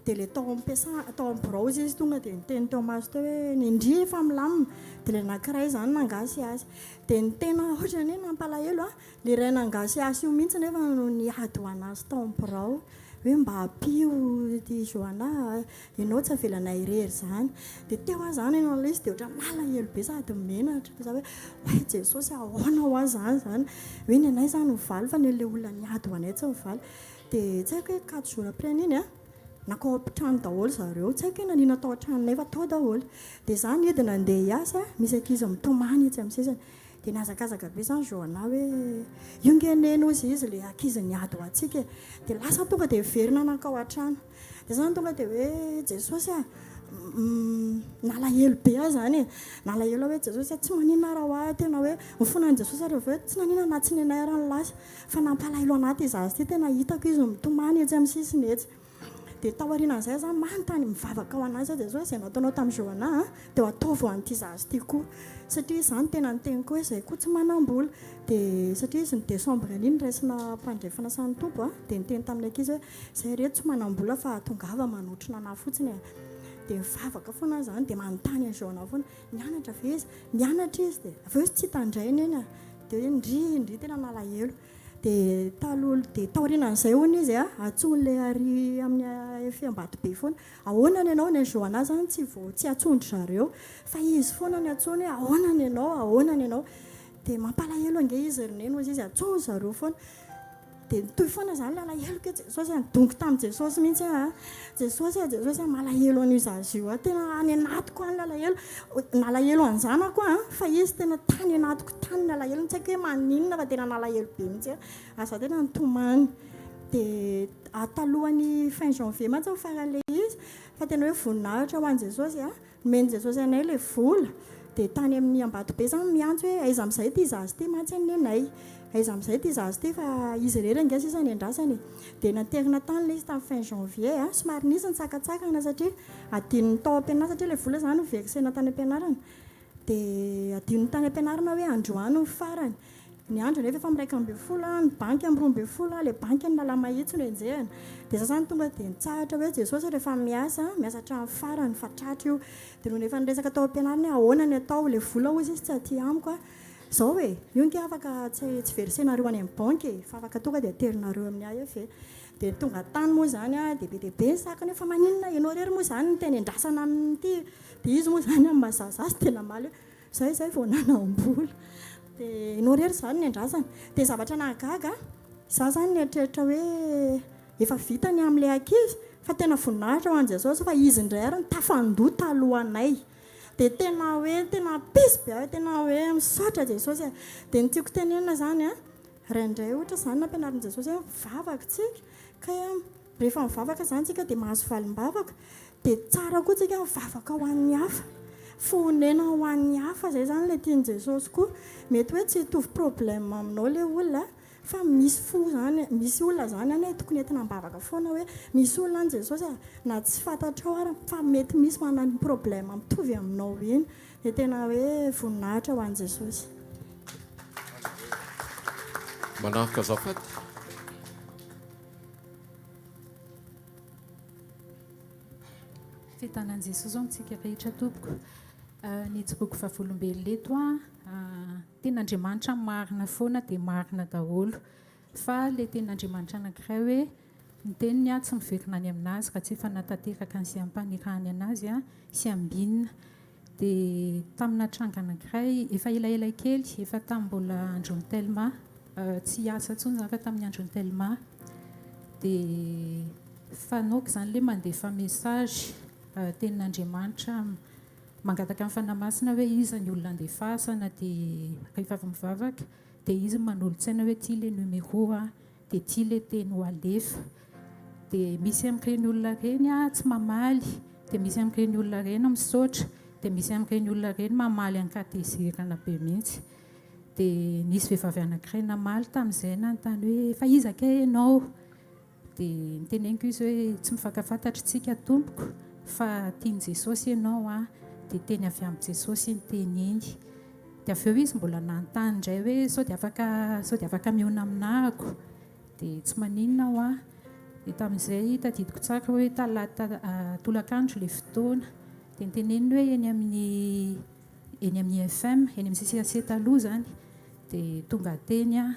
[SPEAKER 6] Dia ilay tao am-piasana, tao amin'ny birao izy tonga dia niteny teo imaso teo hoe ny ndry efa milamina. Dia ilay anankiray izany nangasihasy. Dia ny tena ohatran'ny hoe nampalahelo an, ilay iray nangasihasy io mihitsy nefa no niady ho an'azy tao amin'ny birao hoe mba ampio ity Johanna a, ianao tsy avelanay irery izany. Dia teo aho izany nanao ilay izy dia ohatran'ny nalahelo be sady menatra fa za hoe oay Jesosy ahoana hoa izany izany, hoe ny anay izany mivaly fa ny an'ilay olona niady ho anay tsy mivaly. Dia tsy haiko hoe quatre jours après an'iny an, nankao am-pitrano daholo zareo, tsy haiko hoe nanina tao an-tranonay fa tao daholo. Dia za nidina handeha hiasa, misy ankizy mitomany etsy amin'ny sisiny. Dia nihazakazaka be izany Johanna hoe, io nge neny hozy izy ilay ankizy niady ho antsika e. Dia lasa tonga dia niverina nankao an-trano. Dia izany tonga dia hoe, Jesosy a, nalahelo be aho izany e. Nalahelo aho hoe Jesosy a, tsy maninona raha ho ahy, tena hoe mifona an'i Jesosy aho rehefa hoe tsy naninona na tsy nenay ary ny lasa. Fa nampalahelo anah ity zaza ity, tena hitako izy mitomany etsy amin'ny sisiny etsy. Dia taorianan'izay aho izany manontany, mivavaka ho an'azy aho Jesosy, izay nataonao tamin'i Johanna an, dia ho ataovy ho an'ity zaza ity koa. Satria izaho no tena niteny koa hoe izay koa tsy manam-bola. Dia satria izy ny décembre an'iny noraisina mpandray fanasan'ny Tompo an, dia niteny tamin'ny ankizy hoe izay ireto tsy manam-bola fa tongava manotrona anah fotsiny e. Dia mivavaka foana aho izany, dia manontany an'i Johanna foana, nianatra ve izy? Nianatra izy dia avy eo izy tsy hita indray neny a! Dia hoe ndry ndry tena nalahelo. Dia taloha dia taorianan'izay hono izy a, antsoin'ilay ary amin'ny AFP Ambatobe foana, ahoana ny anao? Ny an'i Johanna izany tsy vao tsy antsoin-dry zareo fa izy foana no antsoiny hoe ahoana ny anao, ahoana ny anao? Dia mampalahelo ange izy ry neny hozy izy, antsoin-dry zareo foana. Dia nitohy foana izany ilay alaheloko hoe Jesosy a, nidongy tamin'i Jesosy mihitsy aho a, Jesosy a, Jesosy a, malahelo an'io zaza io aho, tena any anatiko any ny alahelo, nalahelo an-janako aho an, fa izy tena tany anatiko tany ny alahelony, tsy haiko hoe maninona fa tena nalahelo be mihitsy aho, ary izaho tena nitomany. Dia talohan'ny fin janvier mantsy ny faran'ilay izy, fa tena hoe voninahitra ho an'i Jesosy a. Nomen'i Jesosy anay ilay vola, dia tany amin'ny Ambatobe izany miantso hoe aiza amin'izay ity zaza ity mantsy anie nenay, aiza amin'izay ity zaza ity fa izy irery ange sisa no iandrasana e. Dia naterina tany ilay izy tamin'ny fin janvier a, somary nisy ny sakantsakana satria adinony tao am-pianarana satria ilay vola izany noversena tany am-pianarana, dia adinony tany am-pianarana hoe androany no farany. Ny andro anefa efa amin'ny 11, ny banky amin'ny 12, ilay banky any Analamahitsy no enjehina. Dia za zany tonga dia nitsahatra hoe Jesosy rehefa miasa, miasa hatramin'ny farany fa tratra io. Dia nony efa niresaka tao am-pianarana hoe ahoana ny atao, ilay vola hozy izy tsy aty amiko a. Izao e, io ange afaka tsy tsy verser-nareo any amin'ny banky e, fa afaka tonga dia aterinareo amin'ny AEV. Dia tonga tany moa izany a, dia be dia be ny sakana hoe fa maninona ianao irery moa izany no tena endrasana amin'ity. Dia izy moa izany amin'ny maha zaza azy dia namaly hoe Zay zay vao nanam-bola. Dia ianao irery izany no iandrasana. Dia zavatra nahagaga, izaho izany nieritreritra hoe efa vita ny amin'ilay ankizy, fa tena voninahitra ho an'i Jesosy fa izy indray ary no tafandoa talohanay. Dia tena hoe tena pissy be aho, tena hoe misaotra Jesosy e. Dia ny tiako tenenina izany an, indraindray ohatra izany nampianarin'i Jesosy hoe mivavaka isika, kay an, Rehefa mivavaka izany tsika dia mahazo valim-bavaka, dia tsara koa tsika mivavaka ho an'ny hafa. Fonena ho an'ny hafa izay izany ilay tian'i Jesosy koa. Mety hoe tsy hitovy problème aminao ilay olona fa misy fo izany, misy olona izany any tokony entina am-bavaka foana hoe misy olona any Jesosy a, na tsy fantatrao ary fa mety misy manana problème mitovy aminao iny. Dia tena hoe voninahitra ho an'i Jesosy.
[SPEAKER 2] Manaraka azafady.
[SPEAKER 7] Fiadanan'i Jesosy ho amintsika rehetra tompoko. Ny hijoroako vavolombelona eto an, tenin'Andriamanitra marina foana dia marina daholo. Fa ilay tenin'Andriamanitra anankiray hoe ny teniny an tsy miverina any aminazy raha tsy efa nahatanteraka an'izay ampanirahany anazy an sy ambinina. Dia tamina tranga anankiray efa elaela kely, efa tamin'ny mbola andron'ny Telma, tsy hiasa intsony izany fa tamin'ny andron'ny Telma, dia fanaoko izany ilay mandefa message tenin'Andriamanitra mangataka ny Fanahy Masina hoe iza ny olona andefasana, dia rehefa avy mivavaka dia izy no manolo-tsaina hoe ity ilay numéro a. Dia ity ilay teny ho alefa. Dia misy amin'ireny olona ireny tsy mamaly, dia misy amin'ireny olona ireny misaotra, dia misy amin'ireny olona ireny mamaly an-katezerana be mihitsy. Dia nisy vehivavy anankiray namaly tamin'izay nanontany hoe fa iza kay ianao? Dia niteneniko izy hoe tsy mifankafantatra isika tompoko fa tian'i Jesosy ianao an, dia teny avy amin'i Jesosy iny teny iny. Dia avy eo izy mbola nanontany indray hoe sao dia afaka sao dia afaka mihaona aminahako. Dia tsy maninona hoa. Dia tamin'izay tadidiko tsara hoe talata tolakandro ilay fotoana. Dia noteneniny hoe eny amin'ny eny amin'ny IFM, eny amin'ny CCAC taloha izany. Dia tonga teny aho.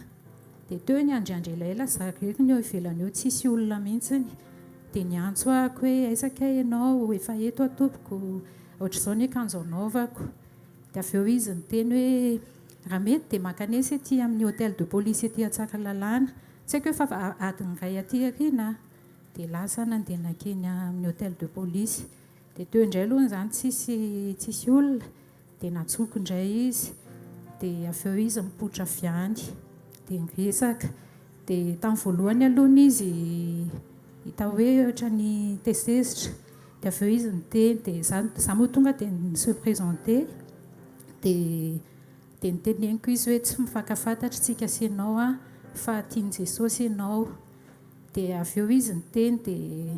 [SPEAKER 7] Dia teo niandriandry elaela za irery ny eo ivelany eo tsisy olona mihitsiny. Dia niantso ahako hoe aiza kay ianao, efa eto aho tompoko, ohatr'izao ny akanjo anaovako. Dia avy eo izy niteny hoe raha mety dia mankanesa ety amin'ny hotel de police ety Antsaralalàna. Tsy haiko hoe fa adiny iray aty aoriana dia lasa nandeha nankeny amin'ny hotel de police. Dia teo indray aloha izany tsisy tsisy olona dia nantsoiko indray izy. Dia avy eo izy nipoitra avy any dia niresaka. Dia tamin'ny voalohany aloha izy hita hoe ohatran'ny tezitezitra. Dia avy eo izy niteny dia za za moa tonga dia ni-se présenter dia Dia noteneniko izy hoe tsy mifankafantatra tsika sy ianao an, fa tian'i Jesosy ianao. Dia avy eo izy niteny dia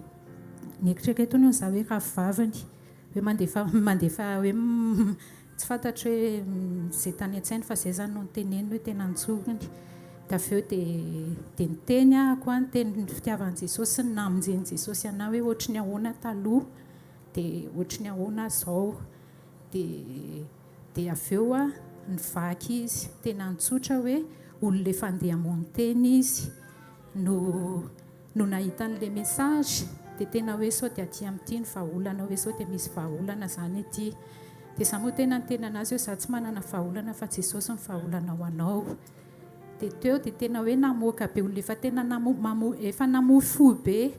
[SPEAKER 7] nieritreretiny hono za hoe rahavaviny, hoe mandefa mandefa hoe tsy fantatro hoe izay tany an-tsainy fa izay izany no noteneniny hoe tena notsoriny. Dia avy eo dia dia niteny ahako an, niteny ny fitiavan'i Jesosy sy ny namonjen'i Jesosy anah hoe ohatry ny ahoana taloha dia ohatry ny ahoana izao. Dia Dia avy eo nivaky izy, tena nitsotra hoe olona efa andeha hamono tena izy no no nahita an'ilay message dia tena hoe sao dia aty amin'ity ny vahaolana hoe sao dia misy vahaolana izany aty. Dia izaho moa tena niteny an'azy hoe izaho tsy manana vahaolana fa Jesosy no vahaolana ho anao. Dia teo dia tena hoe namoaka be olona efa tena namo mamo efa namoy fo be.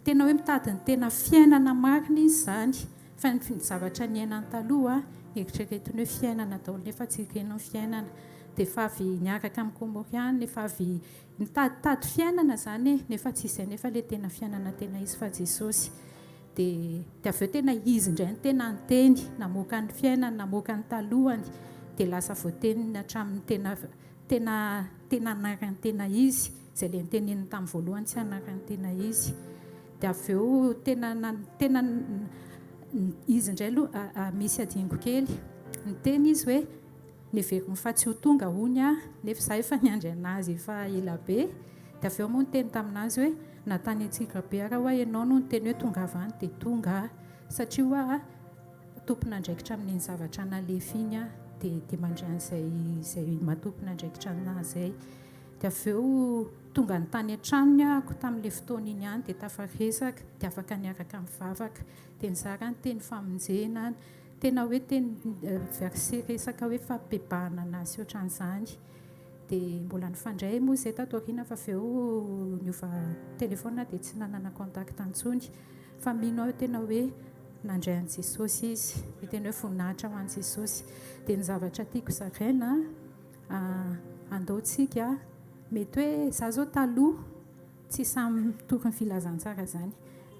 [SPEAKER 7] Tena hoe mitady ny tena fiainana marina izy izany fa ny zavatra niainany taloha eritreretiny hoe fiainana daholo nefa tsy ireny ny fiainana. Dia efa avy niaraka amin'ny Comoriana, efa avy nitaditady fiainana izany e, nefa tsy izay nefa ilay tena fiainana tena izy fa Jesosy. Dia dia avy eo tena izy indray no tena niteny, namoaka ny fiainany, namoaka ny talohany, dia lasa voateniny hatramin'ny tena tena tena anarany tena izy, izay ilay noteneniny tamin'ny voalohany tsy anarany tena izy. Dia avy eo tena tena izy indray aloha misy adinoko kely. Niteny izy hoe neveriny fa tsy ho tonga hono aho, nefa izaho efa niandry an'azy efa ela be. Dia avy eo moa niteny tamin'azy hoe na tany Antsirabe ara hoa ianao no niteny hoe tongava any dia tonga aho. Satria hoa tompon'andraikitra amin'iny zavatra nalefa iny aho dia dia mandray an'izay izay maha tompon'andraikitra anahy izay. Dia avy eo tonga ny tany an-tranony ahako tamin'ilay fotoana iny ihany dia tafaresaka dia afaka niaraka nivavaka. Dia nizara ny teny famonjena, tena hoe teny verset resaka hoe fampibebahana anahy sy ohatran'izany. Dia mbola nifandray moa izay tato aoriana fa avy eo niova téléphone dia tsy nanana contact intsony. Fa mino aho tena hoe nandray an'i Jesosy izy. Ny teny hoe voninahitra ho an'i Jesosy. Dia ny zavatra tiako zaraina, andao tsika, mety hoe za zao taloha tsy samy mitory ny filazantsara zany.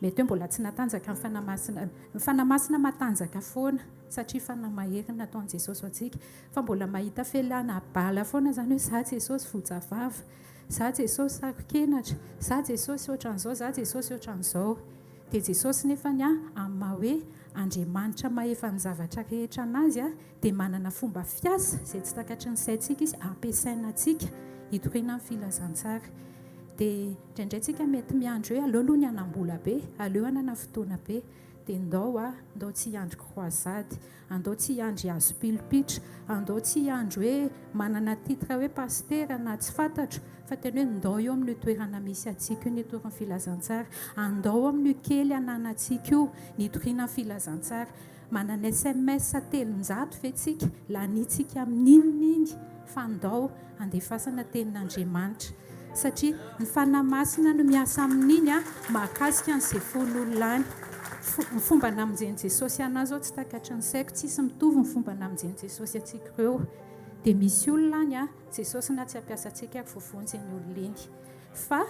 [SPEAKER 7] Mety hoe mbola tsy natanjaka ny Fanahy Masina. Ny Fanahy Masina matanjaka foana satria Fanahy mahery no nataon'i Jesosy ho antsika. Fa mbola mahita felana bala foana zany hoe za Jesosy vojavava. Za Jesosy saro-kenatra, za Jesosy ohatran'izao, za Jesosy ohatran'izao. Dia Jesosy nefany an, amin'ny maha hoe Andriamanitra mahefa ny zavatra rehetra an'Azy an, dia manana fomba fiasa izay tsy takatry ny saintsika Izy ampiasaina antsika hitoriana ny filazantsara. Dia indraindray tsika mety miandry hoe aleo aloha ny hanam-bola be, aleo hanana fotoana be. Dia ndao a, ndao tsy hiandry croisade, andao tsy hiandry hazo pilopitra, andao tsy hiandry hoe manana titre hoe pasitera na tsy fantatro, fa tena hoe ndao eo amin'io toerana misy antsika io ny hitory ny filazantsara, andao amin'io kely ananantsika io ny hitoriana ny filazantsara. Manana sms 300 ve tsika? Laniantsika amin'inona iny? Fa ndao handefasana tenin'Andriamanitra. Satria ny Fanahy Masina no miasa amin'iny an, mahakasika an'izay fon'olona any. Ny fomba namonjen'i Jesosy anah zao tsy takatry ny saiko, tsisy mitovy ny fomba namonjen'i Jesosy antsika ireo. Dia misy olona any an, Jesosy na tsy hampiasa antsika ary voavonjy iny olona iny. Fa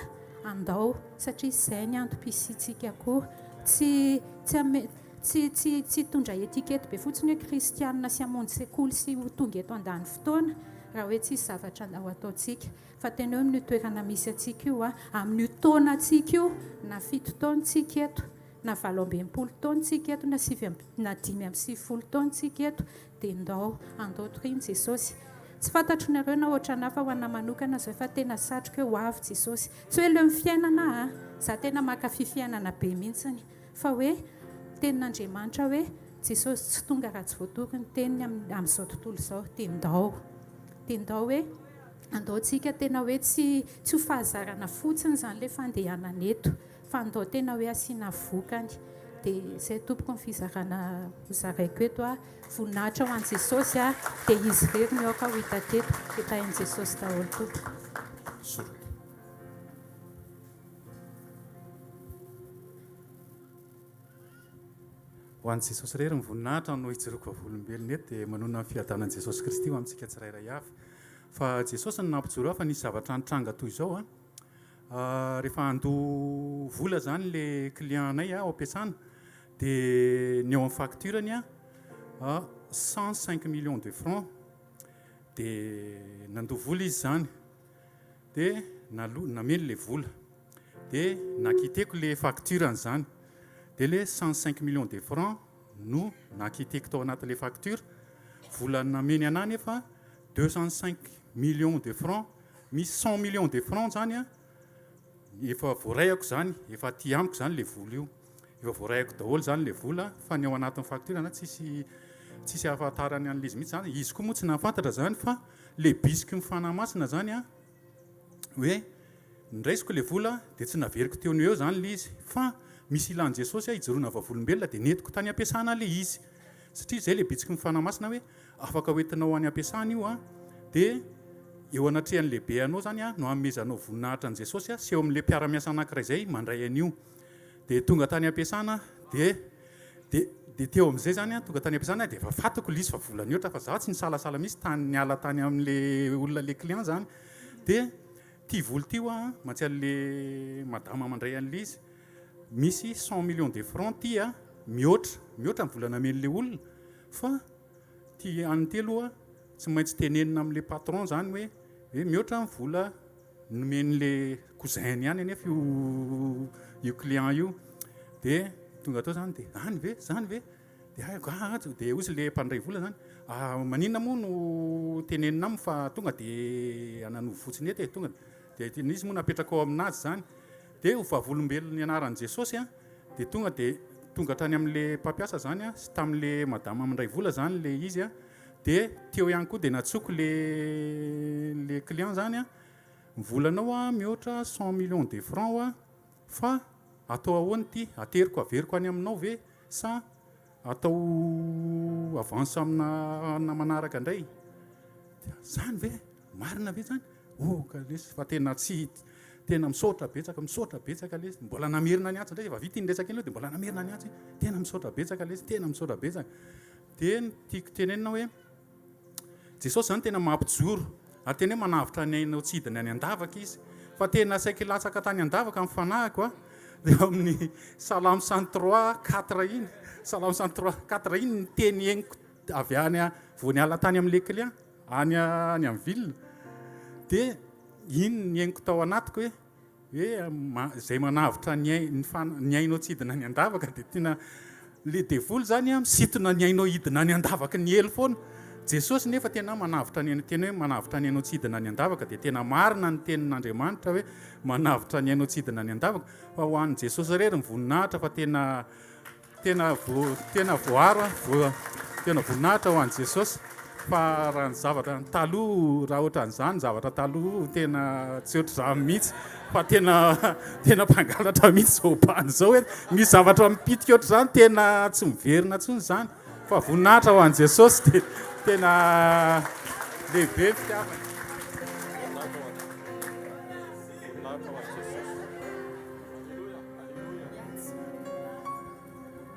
[SPEAKER 7] andao, satria izay ny antom-pisiantsika koa. Tsy tsy ame tsy tsy tsy hitondra étiquette be fotsiny hoe kristianina sy hamonjy sekoly sy ho tonga eto handany fotoana raha hoe tsisy zavatra ho ataontsika. Fa tena eo amin'io toerana misy antsika io, amin'io taonantsika io, na fito taona tsika eto, na 68 taona tsika eto, na sivy amby, na 95 taona tsika eto, dia ndao, andao torian'i Jesosy. Tsy fantatro nareo na ohatranà fa ho anà manokana zao efa tena satriko hoe ho avy Jesosy. Tsy hoe leo ny fiainana aho a! Za tena mankafy fiainana be mihitsiny. Fa hoe tenin'Andriamanitra hoe Jesosy tsy tonga raha tsy voatory ny teniny amin'izao tontolo izao. Dia ndao. Dia ndao hoe andao tsika tena hoe tsy tsy ho fahazarana fotsiny izany ilay fandehanana eto fa andao tena hoe asiana vokany. Dia izay tompoko ny fizarana ho zaraiko eto a. Voninahitra ho an'i Jesosy a. Dia Izy irery no aoka ho hita teto. Dia tahin'i Jesosy daholo tompoko.
[SPEAKER 2] Soratra.
[SPEAKER 8] Ho an'i Jesosy irery ny voninahitra no ijoroako vavolombelona eto dia manonona ny fiadanan'i Jesosy Kristy ho amintsika tsirairay avy. Fa Jesosy no nampijoro ahy fa nisy zavatra nitranga toy izao an. Rehefa handoa vola izany le client anay ao am-piasana dia ny eo amin'ny facture-ny an 105 millions de francs dia nandoa vola izy izany dia naloa nameno le vola. Dia naquiteko le facture an'izany. Dia le 105 millions de francs no naquiteko tao anatin'le facture. Vola nameny anah nefa 205 millions de francs. Misy 100 millions de francs zany an, efa voaraiako zany, efa aty amiko zany le vola io. Efa voaraiako daholo zany le vola fa ny ao anatin'ny facture zany tsisy tsisy ahafantarany an'le izy mihitsy zany. Izy koa moa tsy nahafantatra zany fa le bisiky ny Fanahy Masina zany an, hoe noraisiko ilay vola dia tsy naveriko teo no eo izany ilay izy fa misy ilan'i Jesosy aho hijoroana vavolombelona dia nentiko tany am-piasana ilay izy satria izay ilay bitsiky ny Fanahy Masina hoe afaka hoentinao any am-piasana io an dia eo anatrehan'ny lehibe anao izany an no hanomezanao voninahitra an'i Jesosy sy eo amin'ilay mpiara-miasa anankiray izay mandray an'io dia tonga tany am-piasana dia dia dia teo amin'izay izany an tonga tany am-piasana dia efa fantako ilay izy fa vola nihoatra fa za tsy nisalasala mihitsy tany niala tany amin'ilay olona ilay client izany Dia ity vola ity hoa mantsy an'le madama mandray an'le izy, misy cent millions de francs ity a, mihoatra, mihoatra ny vola namen'le olona, fa ity an'ny ity aloha tsy maintsy tenenina amin'le patron zany hoe hoe mihoatra ny vola nomen'le cousin-ny ihany anefa io io client io, dia tonga tao zany dia any ve, zany ve? Dia hay angaha atsy, dia hozy le mpandray vola zany, ah maninona moa no tenenina aminy fa tonga dia ananovo fotsiny eto e, tonga dia tena izy moa napetraka ao aminazy zany, dia ho vavolombelon'ny anaran'i Jesosy an, dia tonga dia tonga hatrany amin'le mpampiasa zany an, sy tamin'le madama mandray vola zany le izy an, dia teo ihany koa dia natsoko le le client zany an, ny volanao an mihoatra cent millions de francs hoa fa atao ahoana ity, ateriko averiko any aminao ve? Sa atao avance amina na manaraka indray? Zany ve? Marina ve zany? Oh ka lesy fa tena tsy tena misaotra betsaka, misaotra betsaka lesy. Mbola namerina ny antso indray, efa vita iny resaka iny aloha dia mbola namerina ny antso. Tena misaotra betsaka lesy, tena misaotra betsaka. Dia ny tiako tenenina hoe Jesosy zany tena mampijoro ary tena hoe manavotra ny ainao tsy hidina any an-davaka izy fa tena saiky latsaka tany an-davaka ny fanahiko a eo amin'ny Salamo 103 4 iny Salamo 103 4 iny ny teny henoko avy any vao niala tany amin'ilay client any any amin'ny ville dia iny ny henoko tao anatiko hoe Hoe izay manavotra ny ai, ny fan, ny ainao tsy hidina any an-davaka dia tena le devoly zany an misintona ny ainao hidina any an-davaky ny helo foana. Jesosy nefa tena manavotra ny tena hoe manavotra ny ainao tsy hidina any an-davaka dia tena marina ny tenin'Andriamanitra hoe manavotra ny ainao tsy hidina any an-davaka fa ho an'i Jesosy irery ny voninahitra fa tena Tena vo tena voaro an, voa tena voninahitra ho an'i Jesosy fa raha ny zavatra ny taloha raha ohatran'izany ny zavatra taloha tena tsy ohatr'izany mihitsy fa tena tena mpangalatra mihitsy izao bany izao hoe misy zavatra mipitika ohatr'izany tena tsy miverina intsony izany fa voninahitra ho an'i Jesosy dia tena lehibe ny fitiavana.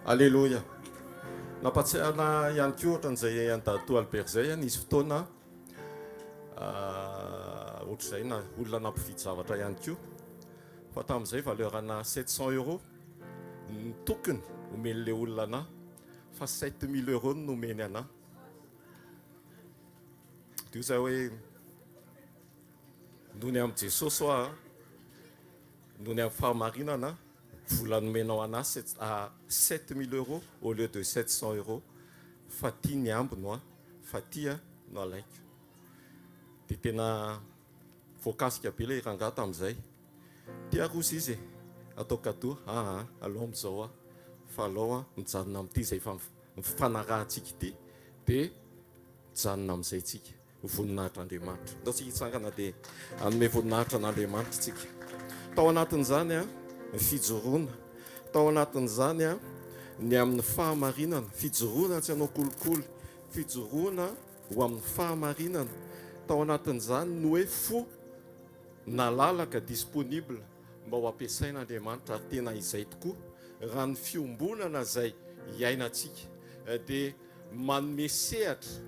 [SPEAKER 2] Aleloia. Nampatsiahy ahy ihany koa ohatran'izay an'i Dadatoa Albert izay, nisy fotoana ohatr'izay na olona nampividy zavatra ihany koa fa tamin'izay valeur ana 700 euros ny tokony omen'ilay olona anà fa 7000 euros no nomeny anà. Dia hoy izaho hoe nony amin'i Jesosy hoa Noho ny amin'ny fahamarinana, vola nomenao anah sept à 7000 euros au lieu de 700 euros fa ty ny ambiny hoa fa ty a no alaiko. tena voakasika be ilay rangahy tamin'izay. Ty ary ozy izy e, atao cadeau, aa alao amin'izao aho fa alao aho mijanona amin'ity izay efa nifanarahantsika ity dia mijanona amin'izay tsika. Ho voninahitr'Andriamanitra. Ndao tsika hitsangana dia hanome voninahitra an'Andriamanitra tsika. Tao anatin'izany ny fijoroana, tao anatin'izany ny amin'ny fahamarinana, fijoroana tsy hanao kolikoly, fijoroana ho amin'ny fahamarinana. Tao anatin'izany ny hoe fo nalalaka, disponible, mba ho ampiasain'Andriamanitra ary tena izay tokoa raha ny fiombonana izay iainantsika dia manome sehatra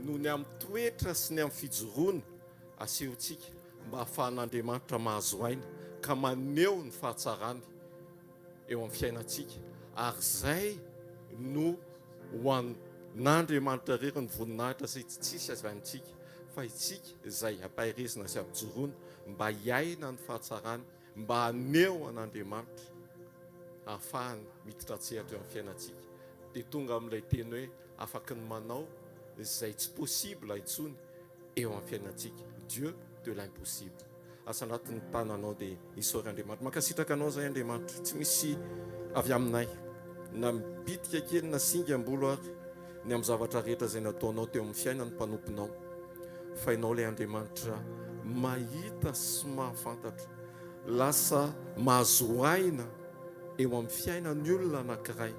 [SPEAKER 2] noho ny amin'ny toetra sy ny amin'ny fijoroana asehontsika mba hahafahan'Andriamanitra mahazo aina ka maneho ny fahatsarany eo amin'ny fiainantsika ary izay no ho an'Andriamanitra irery ny voninahitra izay tsy tsisy avy amintsika fa isika izay ampaherezina sy ampijoroana mba hiaina ny fahatsarany mba haneho an'Andriamanitra hahafahany miditra an-tsehatra eo amin'ny fiainantsika dia tonga amin'ilay teny hoe afaky ny manao izay tsy possible intsony eo amin'ny fiainantsika Dieu de l'impossible. Asa anatin'ny tananao dia isaory Andriamanitra. Mankasitraka anao izay Andriamanitra. Tsy misy avy aminay na bitika kely na singam-bolo ary ny amin'ny zavatra rehetra izay nataonao teo amin'ny fiainan'ny mpanomponao. Fa ianao ilay Andriamanitra mahita sy mahafantatra. Lasa mahazo aina eo amin'ny fiainan'ny olona anankiray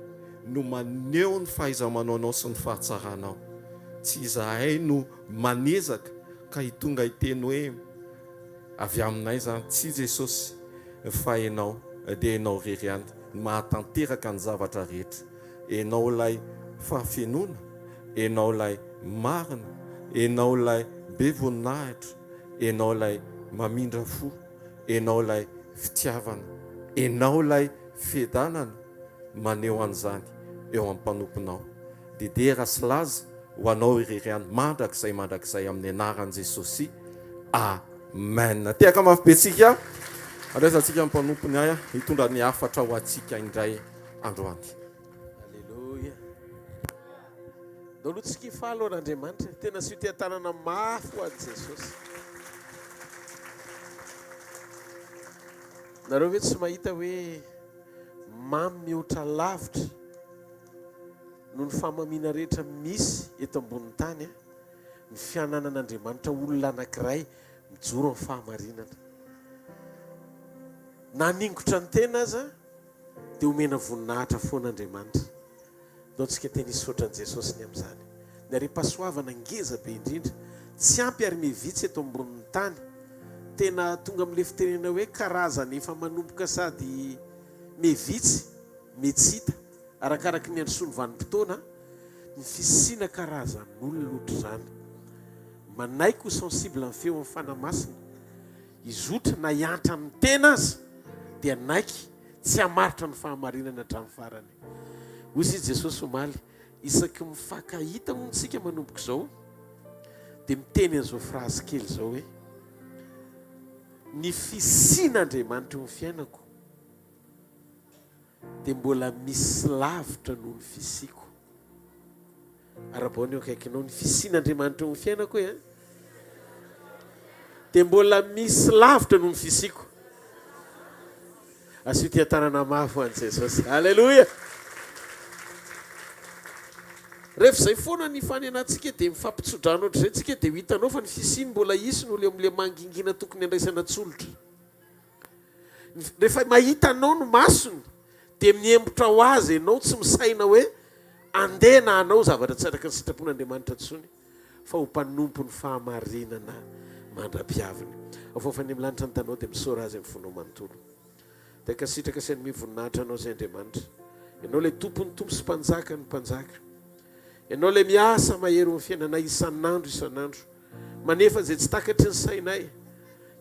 [SPEAKER 2] no maneho ny fahaiza-manaonao sy ny fahatsaranao. Tsy izahay no manezaka ka hitonga hiteny hoe avy aminay izany, tsia Jesosy fa Ianao dia Ianao irery ihany no mahatanteraka ny zavatra rehetra. Ianao ilay fahafenoana, Ianao ilay marina, Ianao ilay be voninahitra, Ianao ilay mamindra fo. Enao ilay fitiavana, Enao ilay fiadanana maneho an'izany eo amin'ny mpanomponao. Dia dera sy laza ho Anao irery ihany mandrakizay mandrakizay amin'ny anaran'i Jesosy. Amen. Tehaka mafy be tsika. Andraisantsika ny mpanompony ahy hitondra ny hafatra ho antsika indray androany.
[SPEAKER 9] Aleloia. Ndao aloha tsika hifaly ho an'Andriamanitra e. Tena asio teha-tanana mafy ho an'i Jesosy. Nareo ve tsy mahita hoe mamy mihoatra lavitra noho ny fahamamiana rehetra misy eto ambonin'ny tany ny fiananan'Andriamanitra olona anankiray mijoro amin'ny fahamarinana. Na haningotra ny tena aza dia omena voninahitra foana Andriamanitra. Ndao tsika tena hisaotra an'i Jesosy ny amin'izany. Ny harem-pahasoavana ngeza be indrindra, tsy ampy ary miha-vitsy eto ambonin'ny tany. Tena tonga amin'ilay fitenenana hoe karazany efa manomboka sady miha-vitsy, miha-tsy hita, arakaraky ny androsoan'ny vanim-potoana, ny fisiana karazan'olona ohatr'izany. Manaiky ho sensible amin'ny feon'ny Fanahy Masina, hizotra na hiantra amin'ny tena aza, dia naiky tsy hamaritra ny fahamarinana hatramin'ny farany. Hoy izy Jesosy omaly, isaky mifankahita hono tsika manomboka izao dia miteny an'izao phrase kely izao hoe, ny fisian'Andriamanitra eo amin'ny fiainako dia mbola misy lavitra noho ny fisiako. Arahabao ny eo akaikinao, ny fisian'Andriamanitra eo amin'ny fiainako e. Dia mbola misy lavitra noho ny fisiako. Asio tia-tanana mafy ho an'i Jesosy. Aleloia! Rehefa izay foana ny fanenantsika dia mifampitsodrano ohatr'izay tsika dia ho hitanao fa ny fisiany mbola hisy no le le mangingina tokony andraisana tsolotra. Rehefa mahita anao ny masony dia miembotra ho azy ianao tsy misaina hoe andeha na hanao zavatra tsy araka ny sitrapon'Andriamanitra intsony fa ho mpanompon'ny fahamarinana mandra-piaviny. Afoafany amin'ny lanitra ny tanao dia misaora Azy amin'ny fonao manontolo. Dia hankasitraka sy hanome voninahitra Anao izay Andriamanitra. Ianao ilay Tompon'ny tompo sy Mpanjakan'ny mpanjaka. Ianao ilay miasa mahery eo amin'ny fiainanay isan'andro isan'andro. Manefa izay tsy takatry ny sainay.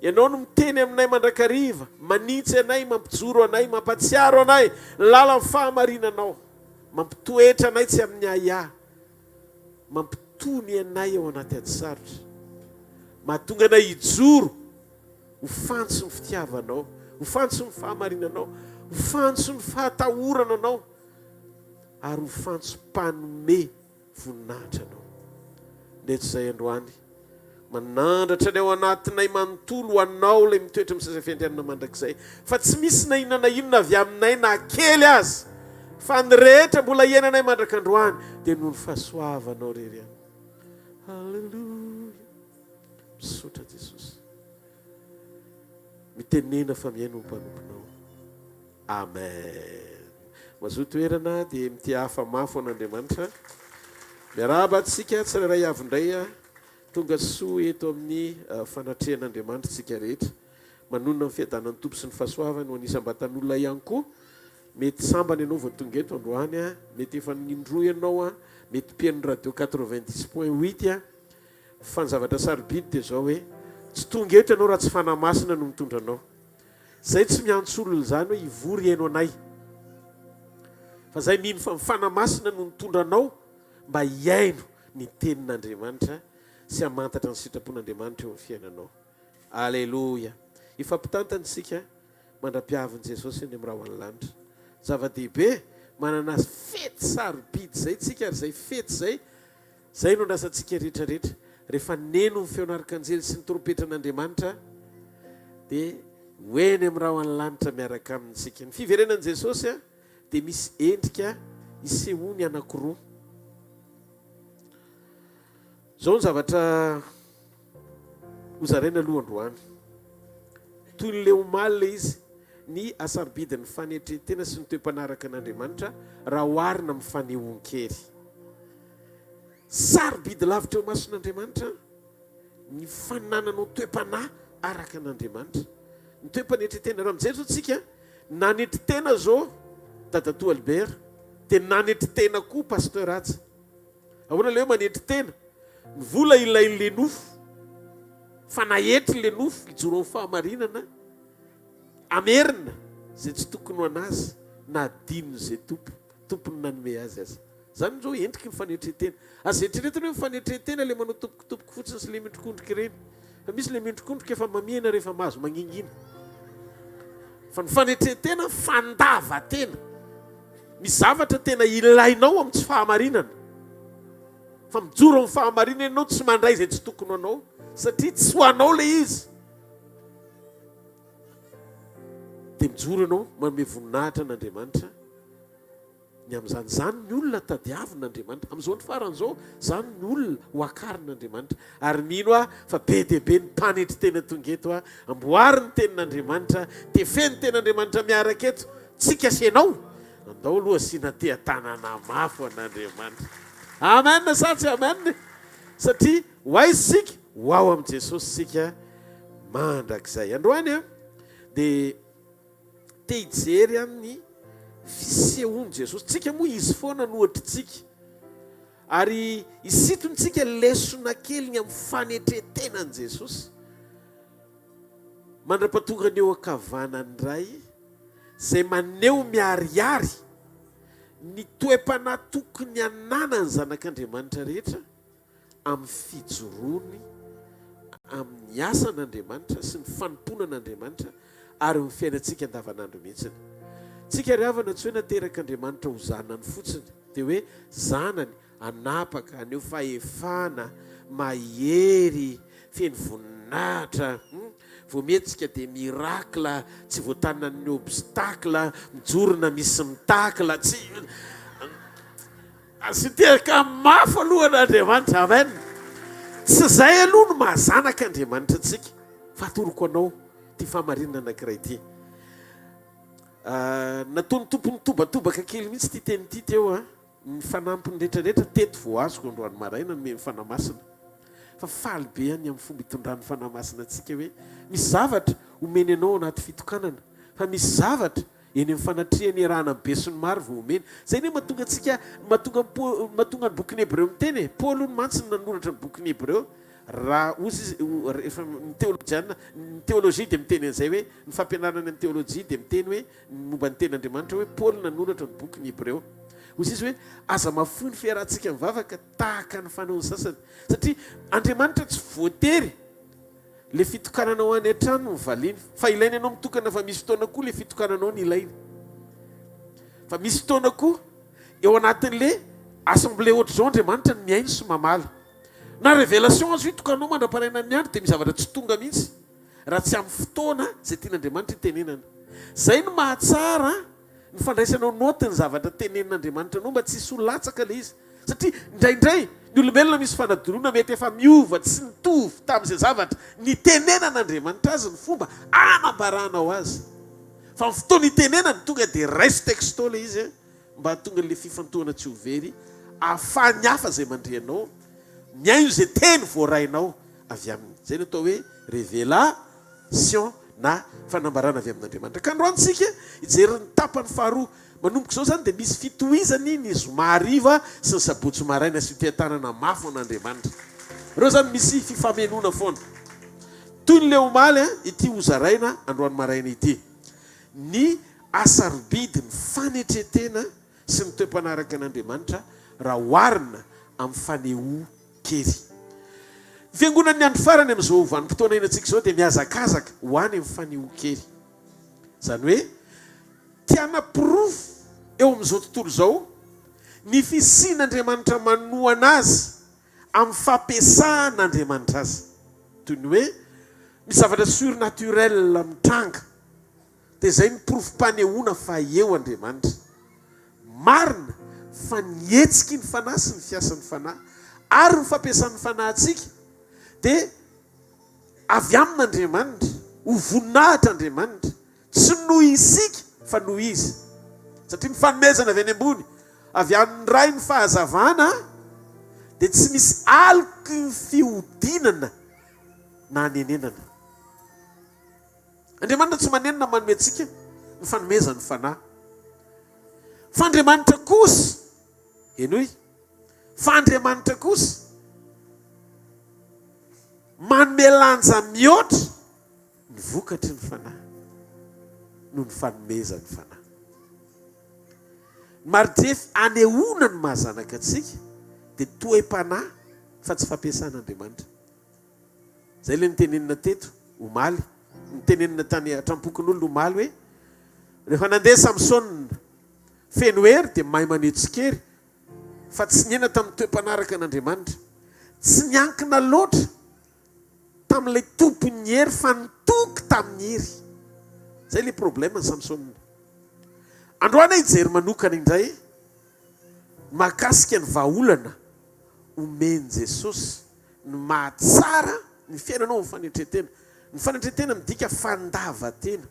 [SPEAKER 9] Ianao no miteny aminay mandrakariva, manitsy anay, mampijoro anay, mampatsiaro anay ny lalan'ny fahamarinanao, mampitoetra anay tsy amin'ny ahiahy, mampitony anay ao anaty ady sarotra, mahatonga anay hijoro ho fantson'ny fitiavanao, ho fantson'ny fahamarinanao, ho fantson'ny fahatahorana anao, ary ho fantsom-panome voninahitra Anao. Ndeha tsy izay androany. Manandratra ny ao anatinay manontolo ho Anao ilay mitoetra amin'ny seza fiandrianana mandrakizay, fa tsy misy na inona na inona avy aminay na kely aza, fa ny rehetra mbola iainanay mandrak'androany dia noho ny fahasoavanao irery ihany. Haleloia! Misaotra Jesosy. Mitenena fa mihaino ny mpanomponao. Amen. Mazoa toerana dia mitehafa mafy ho an'Andriamanitra. Miarahaba antsika tsirairay avy indray tonga soa eto amin'ny fanatrehan'Andriamanitra isika rehetra. Manonona ny fiadanan'ny Tompo sy ny fahasoavany ho an'ny isam-batan'olona ihany koa. Mety sambany ianao vao tonga eto androany, mety efa nindroa ianao, mety mpihaino radio 90 point 8 fa ny zavatra sarobidy dia izao hoe tsy tonga eto ianao raha tsy Fanahy Masina no mitondra anao. Zay tsy miantso olona izany hoe hivory hihaino anay. Fa zay mino fa ny Fanahy Masina no nitondra anao mba hihaino ny tenin'Andriamanitra sy hamantatra ny sitrapon'Andriamanitra eo amin'ny fiainanao. Aleloia! Hifampitantana isika mandra-piavin'i Jesosy eny amin'ny rahona lanitra. Zava-dehibe, manana fety sarobidy izay tsika ary izay fety izay Izay no andrasantsika rehetra rehetra. Rehefa neno ny feon'arkanjely sy ny trompetran'Andriamanitra, dia ho eny amin'ny rahon'ny lanitra miaraka aminy isika. Ny fiverenan'i Jesosy dia misy endrika isehoany anankiroa. Izao ny zavatra hozaraina aloha androany. Toy ny le omaly ilay izy, ny hasarobidin'ny fanetren-tena sy ny toe-panaraka an'Andriamanitra raha oharina amin'ny fanehoan-kery. Sarobidy lavitra eo imason'Andriamanitra ny fanananao toe-panahy araka an'Andriamanitra. Ny toe-panetren-tena. Raha mijery izao tsika, nanetry tena izao Dadatoa Albert, dia nanetry tena koa Pasteur Haja. Ahoana ilay hoe manetry tena? Ny vola ilain'ilay nofo, fa naetry ilay nofo hijoro amin'ny fahamarinana, hamerina izay tsy tokony ho an'azy na adinon'izay tompo, tompony nanome azy aza. Zany zao endriky ny fanetren-tena. Aza eritreretina hoe ny fanetren-tena le manao tompoko tompoko fotsiny sy le miondrikondrika ireny. Fa misy le miondrikondrika efa mamihina rehefa mahazo mangingina. Fa ny fanetren-tena fandavan-tena. Misy zavatra tena ilainao amin'ny tsy fahamarinana. Fa mijoro amin'ny fahamarinana ianao tsy mandray izay tsy tokony ho anao satria tsy ho anao le izy. Dia mijoro ianao manome voninahitra an'Andriamanitra. Ny amin'izany, izany ny olona tadiavin'Andriamanitra. Amin'izao andro farany izao, izany ny olona ho akarin'Andriamanitra. Ary mino aho fa be dia be ny mpanetry tena tonga eto. Amboary ny tenin'Andriamanitra, tefeno ny tenin'Andriamanitra miaraka eto, tsika sy ianao. Andao aloha asiana teha-tanana mafy ho an'Andriamanitra. Amen sa tsy amen? Satria ho aiza isika? Ho ao amin'i Jesosy isika mandrakizay. Androany dia. Te hijery amin'ny fisehoan'i Jesosy. Tsika moa Izy foana no ohatr'tsika. Ary hisintontsika lesona kely ny amin'ny fanetren-tenan'i Jesosy. Mandra-patongany eo ankavanan'ny Ray, izay maneho miharihary ny toe-panahy tokony hananan'ny zanak'Andriamanitra rehetra, amin'ny fijoroany amin'ny asan'Andriamanitra sy ny fanompoana an'Andriamanitra ary amin'ny fiainantsika andavanandro mihitsiny. Tsika ry havana tsy hoe naterak'Andriamanitra ho zanany fotsiny, dia hoe zanany hanapaka, haneho fahefana, mahery, feno voninahitra, vao mihetsika dia miracle, tsy voatanan'ny obstacle, mijoro na misy mitacle, tsy. Azo iteraka mafy aloha an'Andriamanitra. Amen. Tsy izay aloha no maha zanak'Andriamanitra antsika. Fa atoroko anao ity fahamarinana anankiray ity. Ah, nataon'ny Tompo nitobatobaka kely mihitsy ity teny ity teo an. Ny fanampiny rehetrarehetra teto vao azoko androany maraina nomen'ny Fanahy Masina. Fa faly be aho ny amin'ny fomba itondran'ny Fanahy Masina antsika hoe misy zavatra omeny anao ao anaty fitokanana, fa misy zavatra Eny amin'ny fanatrehana iarahana amin'ny besinimaro vao omena. Izay anie mahatonga antsika, mahatonga an'i Paoly, mahatonga ny bokin'ny Hebreo miteny e. Paoly hono mantsy no nanoratra ny bokin'ny Hebreo. Raha hozy izy, rehefa ny teolojiana, ny teolojia dia miteny an'izay hoe, ny fampianarana any amin'ny teolojia dia miteny hoe, ny momba ny tenin'Andriamanitra hoe Paoly nanoratra ny bokin'ny Hebreo. Hozy izy hoe, aza mahafoy ny fiarahantsika mivavaka tahaka ny fanaon'ny sasany. Satria Andriamanitra tsy voatery. Le fitokananao any an-trano no valiany. Fa ilaina ianao mitokana fa misy fotoana koa le fitokananao no ilaina. Fa misy fotoana koa eo anatin'le assemblée ohatr'izao Andriamanitra no mihaino sy mamaly. Na révélation aza io tokanao mandra-parainan'ny andro dia misy zavatra tsy tonga mihitsy raha tsy amin'ny fotoana izay tian'Andriamanitra hitenenana. Izay no mahatsara ny fandraisanao note ny zavatra tenenin'Andriamanitra anao mba tsy hisy ho latsaka ilay izy. Satria indraindray ny olombelona misy fanadinoana mety efa miova tsy mitovy tamin'izay zavatra nitenenan'Andriamanitra azy ny fomba anambaranao azy. Fa ny fotoana itenenany tonga dia raiso texto ilay izy mba hahatonga an'ilay fifantohana tsy ho very ahafahan'ny hafa izay mandre anao mihaino izay teny voarainao avy aminy. Izay no atao hoe revelation na fanambarana avy amin'Andriamanitra. Ka androany isika hijery ny tapany faharoa. Manomboka izao izany dia misy fitohizany ny zoma hariva sy ny sabotsy maraina sy fiteha-tanana mafy ho an'Andriamanitra. Ireo izany misy fifamenoana foana. Toy ny le omaly ity hozaraina androany maraina ity. Ny hasarobidy ny fanetren-tena sy ny toe-panaraka an'Andriamanitra raha oharina amin'ny fanehoan-kery. Ny Fiangonan'ny andro farany amin'izao vanim-potoana iainantsika izao dia mihazakazaka ho any amin'ny fanehoan-kery. Izany hoe te hanaporofo eo amin'izao tontolo izao ny fisian'Andriamanitra manohana azy amin'ny fampiasan'Andriamanitra azy. Toy ny hoe misy zavatra surnaturel mitranga, dia izay no porofom-panehoana fa eo Andriamanitra. Marina fa ny hetsiky ny Fanahy sy ny fiasan'ny Fanahy ary ny fampiasan'ny Fanahy antsika dia avy amin'Andriamanitra, ho voninahitr'Andriamanitra. Tsy noho isika fa noho Izy. Satria ny fanomezana avy any ambony, avy amin'ny Ray ny fahazavana, dia tsy misy aloky ny fihodinana na hanenenana. Andriamanitra tsy manenina manome antsika ny fanomezan'ny Fanahy. Fa Andriamanitra kosa, henoy, fa Andriamanitra kosa manome lanja mihoatra Ny vokatry ny Fanahy noho ny fanomezan'ny Fanahy. Ny maridrefy anehoana ny maha zanaka antsika dia toe-panahy fa tsy fampiasan'Andriamanitra. Izay ilay notenenina teto omaly, notenenina tany hatrampok'olona omaly hoe rehefa nandeha Samsona feno hery dia mahay maneho tsikery fa tsy niaina tamin'ny toe-panaraka an'Andriamanitra. Tsy niankina loatra tamin'ilay tompon'ny hery fa nitoky tamin'ny hery. Zay le problème ny Samsona. Androany aho hijery manokana indray mahakasika ny vahaolana omen'i Jesosy ny mahatsara ny fiainanao amin'ny fanetren-tena. Ny fanetren-tena midika fandavan-tena.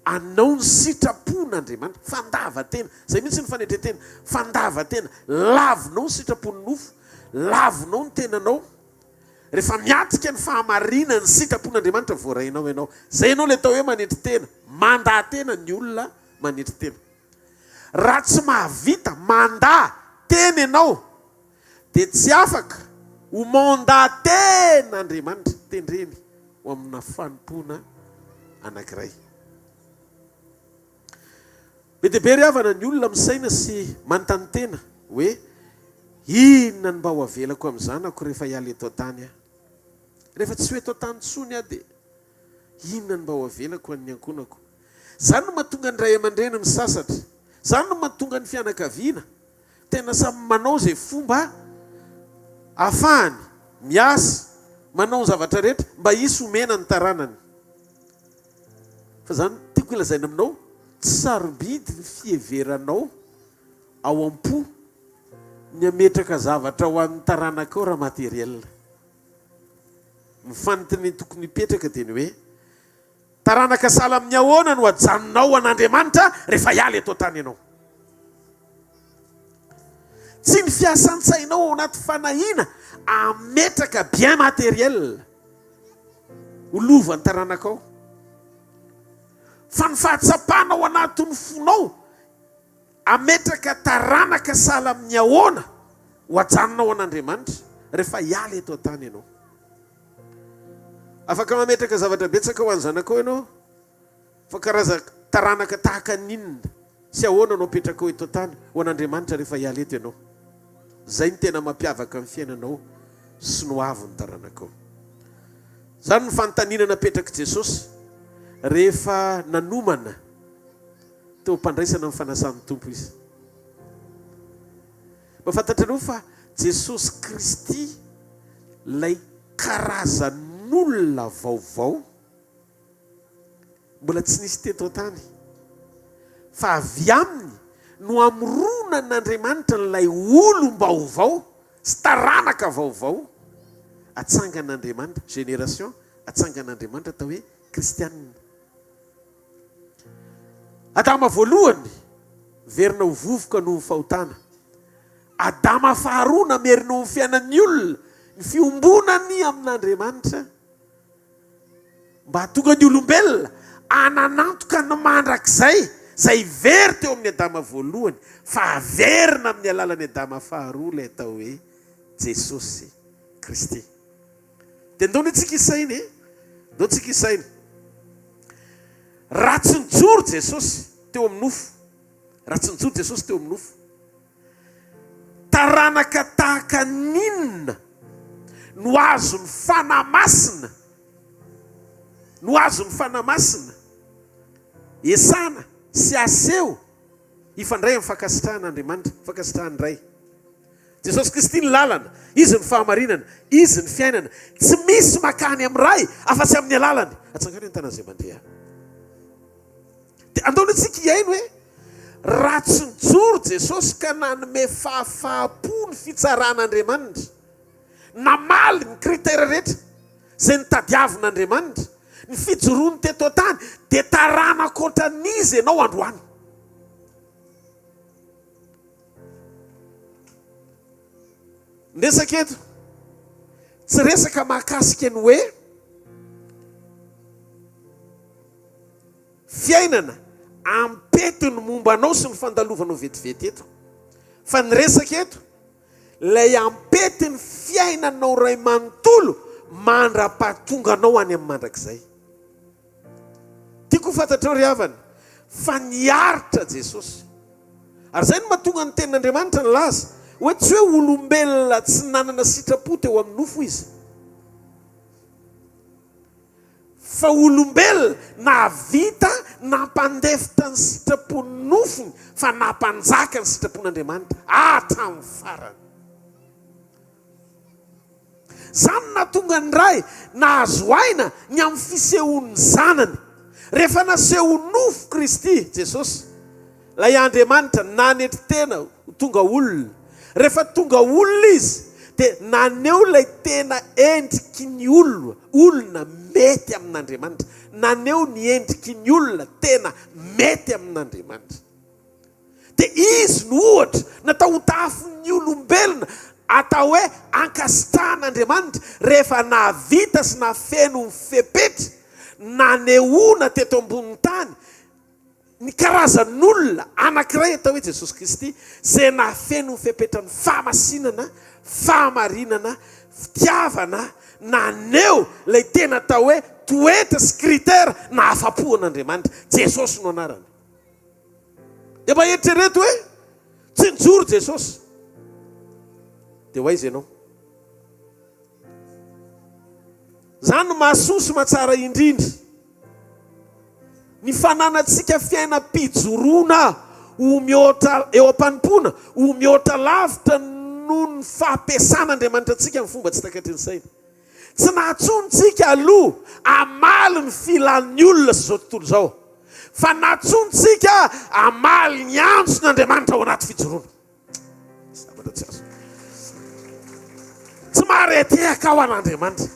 [SPEAKER 9] Anao ny sitrapon'Andriamanitra. Fandavan-tena. Zay mihitsy ny fanetren-tena. Fandavan-tena. Lavinao ny sitrapon'ny nofo. Lavinao ny tenanao. Rehefa miatrika ny fahamarinan'ny sitrapon'Andriamanitra voarainao ianao. Izay ianao ilay atao hoe manetry tena. Mandà tena ny olona manetry tena. Raha tsy mahavita mandà tena ianao dia tsy afaka ho mandater-n'Andriamanitra, tendreny ho amina fanompoana anankiray. Be dia be ry havana ny olona misaina sy manontany tena hoe inona no mba ho avelako amin'ny zanako rehefa hiala eto an-tany aho? Rehefa tsy ho eto an-tany intsony aho dia inona no mba ho avelako ho an'ny ankohonako? Izany no mahatonga ny ray aman-dreny misasatra. Izany no mahatonga ny fianakaviana tena samy manao izay fomba ahafahany miasa, manao ny zavatra rehetra mba hisy homena ny taranany. Fa zany tiako lazaina aminao, tsy sarobidy ny fiheveranao ao am-po ny hametraka zavatra ho an'ny taranakao raha matériel. Ny fanontaniana tokony hipetraka dia ny hoe, taranaka sahala amin'ny ahoana no hajanonao ho an'Andriamanitra rehefa hiala eto an-tany ianao? Tsy ny fiasan-tsainao ao anaty fanahiana hametraka bien matériel. ho lovan'ny taranakao. Fa ny fahatsapana ao anatin'ny fonao hametraka taranaka sahala amin'ny ahoana ho ajanonao an'Andriamanitra rehefa hiala eto an-tany ianao. Afaka mametraka zavatra betsaka ho an'ny zanakao ianao. Fa karazana taranaka tahaka ny inona sy ahoana no apetrakao eto an-tany ho an'Andriamanitra rehefa hiala eto ianao? Izay no tena mampiavaka ny fiainanao sy ny hoavin'ny taranakao. Izany no fanontaniana napetrak'i Jesosy rehefa nanomana teo am-pandraisana ny fanasan'ny Tompo Izy. Mba fantatrareo fa Jesosy Kristy. Ilay karazan'olona vaovao mbola tsy nisy teto an-tany, fa avy aminy no hamoronan'Andriamanitra an'ilay olom-baovao sy taranaka vaovao atsangan'Andriamanitra, génération atsangan'Andriamanitra atao hoe kristianina. Adama voalohany verina ho vovoka noho ny fahotana. Adama faharoa namerina ho fiainan'ny olona ny fiombonany amin'Andriamanitra mba hahatonga ny olombelona hananantoka ny mandrakizay izay very teo amin'i Adama voalohany fa haverina amin'ny alalan'i Adama faharoa ilay atao hoe Jesosy Kristy. Dia ndao anie tsika hisaina e! Ndao tsika hisaina. Raha tsy nijoro Jesosy teo amin'ny nofo, raha tsy nijoro Jesosy teo amin'ny nofo, taranaka tahaka ny inona no azon'ny Fanahy Masina, no azon'ny Fanahy Masina esana sy aseho hifandray amin'ny fankasitrahan'Andriamanitra, fankasitrahan'ny Ray. Jesosy Kristy ny lalana, Izy ny fahamarinana, Izy ny fiainana. Tsy misy makany amin'ny Ray afa-tsy amin'ny alalany. Atsangano ny tanan'izay mandeha. Dia andao anie tsika hihaino hoe raha tsy nijoro Jesosy ka nanome fahafaham-po ny fitsaran'Andriamanitra, namaly ny critère rehetra izay notadiavin'Andriamanitra, ny fijoroany teto an-tany, dia taranaka ohatran'iza ianao androany? Ny resaka eto, tsy resaka mahakasika ny hoe fiainana ampety ny momba anao sy ny fandalovanao vetivety eto. Fa ny resaka eto, ilay ampety ny fiainanao ray manontolo mandra-pahatonganao any amin'ny mandrakizay. Tiako ho fantatrao ry havana fa niaritra Jesosy. Ary izay no mahatonga ny tenin'Andriamanitra nilaza hoe tsy hoe olombelona tsy nanana sitrapo teo amin'ny nofo izy, fa olombelona nahavita nampandefitra ny sitrapon'ny nofony fa nampanjaka ny sitrapon'Andriamanitra hatramin'ny farany. Izany no nahatonga ny Ray nahazo aina ny amin'ny fisehoan'ny Zanany. Rehefa naseho nofo Kristy Jesosy, ilay Andriamanitra nanetry tena ho tonga olona, rehefa tonga olona Izy dia naneho ilay tena endriky ny olona, olona mety amin'Andriamanitra. Naneho ny endriky ny olona tena mety amin'Andriamanitra. Dia izy no ohatra natao ho tahafin'ny olombelona atao hoe ankasitrahan'Andriamanitra rehefa nahavita sy nahafeno ny fepetra nanehoana teto ambonin'ny tany ny karazan'olona anankiray atao hoe Jesosy Kristy izay nahafeno ny fepetran'ny fahamasinana, fahamarinana, fitiavana, naneho ilay tena atao hoe toetra sy critère nahafapo an'Andriamanitra. Jesosy no anarany. Dia mba eritrereto hoe tsy nijoro Jesosy. Dia ho aiza ianao? Izany no mahasoa sy mahatsara indrindra. Ny fananantsika fiainam-pijoroana ho mihoatra eo am-panompoana, ho mihoatra lavitra noho ny fampiasan'Andriamanitra antsika amin'ny fomba tsy takatry ny saina. Tsy nantsointsika aloha hamaly ny filan'ny olona sy izao tontolo izao, fa nantsointsika hamaly ny antson'Andriamanitra ao anaty fijoroana. Zavatra tsy azo. Tsy maharetehaka aho an'Andriamanitra.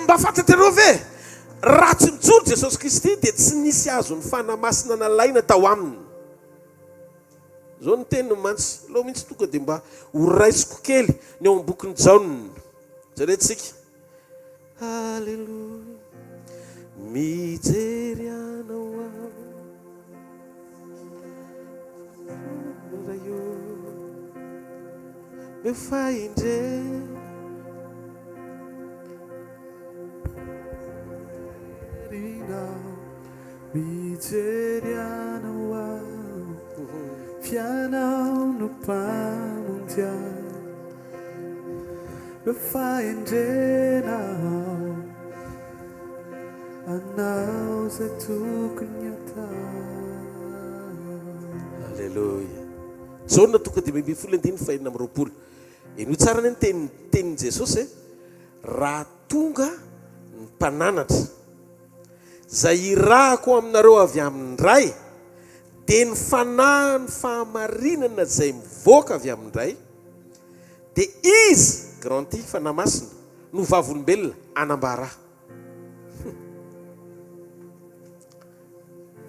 [SPEAKER 9] Mba fantatrareo ve? Raha tsy nijoro Jesosy Kristy dia tsy nisy azon'ny Fanahy Masina nalaina tao aminy. Izao ny teniny mantsy, aleo mihitsy tonga dia mba ho raisiko kely ny ao amin'ny bokin'i Jaona. Jerentsika. Haleloia. Mijery anao aho. Ray ô. Meo fahendrena.
[SPEAKER 1] Mijery anao aho, f'ianao no mpamonjy ahy. Ireo fahendrena aho, anao izay tokony hatao.
[SPEAKER 9] Aleloia. Jaona toko 15 andininy fahenina amby 20. Henoy tsara anie ny teny tenin'i Jesosy e, Raha tonga ny Mpananatra, izay hirahako aminareo avy amin'ny Ray, dia ny Fanahin'ny fahamarinana izay mivoaka avy amin'ny Ray, dia Izy, grand I, Fanahy Masina, no vavolombelona hanambara Ahy.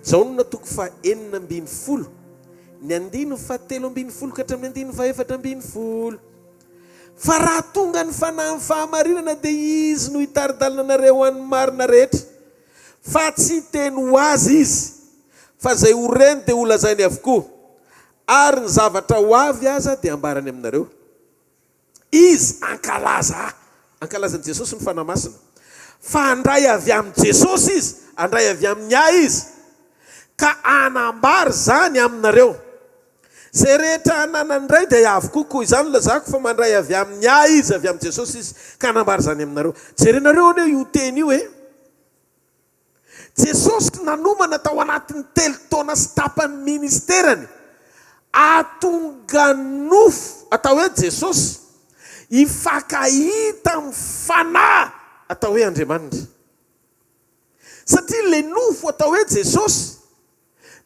[SPEAKER 9] Jaona toko faha 16, ny andininy faha 13 ka hatramin'ny andininy faha 14. Fa raha tonga ny Fanahin'ny fahamarinana dia Izy no hitari-dalana anareo ho an'ny marina rehetra, fa tsy hiteny ho Azy Izy, fa izay ho reny dia holazainy avokoa, ary ny zavatra ho avy aza dia hambarany aminareo. Izy hankalaza Ahy. Hankalaza an'i Jesosy ny Fanahy Masina. Fa handray avy amin'i Jesosy Izy, handray avy amin'ny Ahy Izy, ka hanambara izany aminareo. Izay rehetra ananan'ny Ray dia Ahy avokoa, koa izany no lazako fa mandray avy amin'ny Ahy Izy, avy amin'i Jesosy Izy, ka hanambara izany aminareo. Jerenareo anie io teny io e! Jesosy nanomana tao anatin'ny telo taona sy tapany ministerany hahatonga nofo atao hoe Jesosy hifankahita amin'ny fanahy atao hoe Andriamanitra. Satria ilay nofo atao hoe Jesosy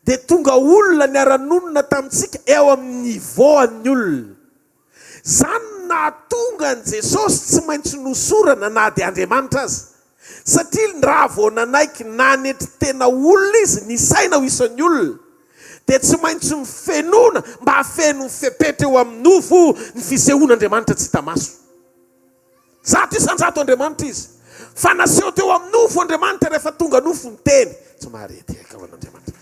[SPEAKER 9] dia tonga olona niara-nonina tamintsika eo amin'ny niveau an'ny olona. Izany no nahatonga an'i Jesosy tsy maintsy nosorana na dia Andriamanitra aza. Satria raha vao nanaiky nanetry tena olona Izy, nisaina ho isan'ny olona, dia tsy maintsy nofenoina mba hahafeno ny fepetra eo amin'ny nofo ny fisehoan'Andriamanitra tsy hita maso. 100% Andriamanitra Izy. Fa naseho teo amin'ny nofo Andriamanitra rehefa tonga nofo ny Teny. Tsy mahare tehaka ho an'Andriamanitra.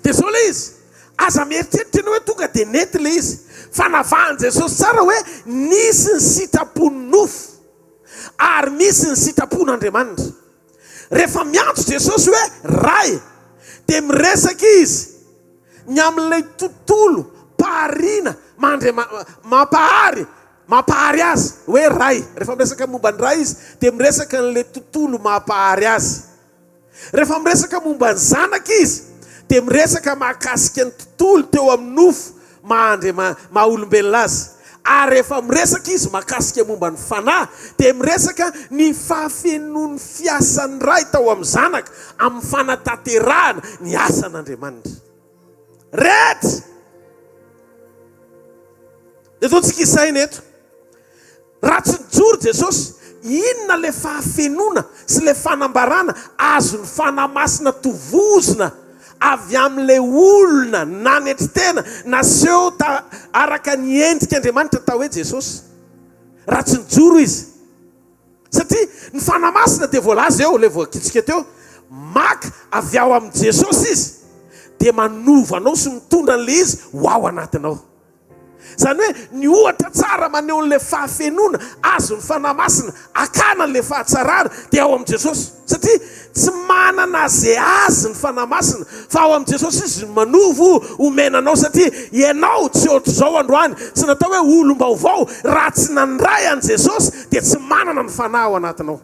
[SPEAKER 9] Dia izao ilay izy. Aza mieritreritra ianao hoe tonga dia nety ilay izy. Fa navahan'i Jesosy tsara hoe nisy ny sitrapon'ny nofo ary misy ny sitrapon'Andriamanitra. Rehefa miantso Jesosy hoe Ray dia miresaka Izy ny amin'ilay tontolo mpahariana mampahary mampahary azy hoe Ray. Rehefa miresaka momba ny Ray Izy dia miresaka an'ilay tontolo mampahary azy. Rehefa miresaka momba ny Zanaka Izy dia miresaka mahakasika ny tontolo teo amin'ny nofo maha Andriama, maha olombelona azy. Ary rehefa miresaka izy mahakasika momba ny Fanahy, dia miresaka ny fahafenoan'ny fiasan'ny Ray tao amin'ny Zanaka amin'ny fanatanterahana ny asan'Andriamanitra rehetra. Eto tsika hisaina eto. Raha tsy nijoro Jesosy, inona ilay fahafenoana sy ilay fanambarana azon'ny Fanahy Masina tovozina avy amin'ilay olona nanetry tena naseho ta araka ny endrik'Andriamanitra atao hoe Jesosy? Raha tsy nijoro Izy. Satria ny Fanahy Masina dia voalaza eo, ilay voakitsika teo, maka avy ao amin'i Jesosy Izy dia manova anao sy mitondra an'ilay izy ho ao anatinao. Izany hoe ny ohatra tsara maneho an'ilay fahafenoana azon'ny Fanahy Masina hakana an'ilay fahatsarana dia ao amin'i Jesosy. Satria tsy manana ze azy ny Fanahy Masina fa ao amin'i Jesosy izy no manovo omena anao satria ianao tsy ohatr'izao androany, tsy natao hoe olom-baovao raha tsy nandray an'i Jesosy dia tsy manana ny Fanahy ao anatinao.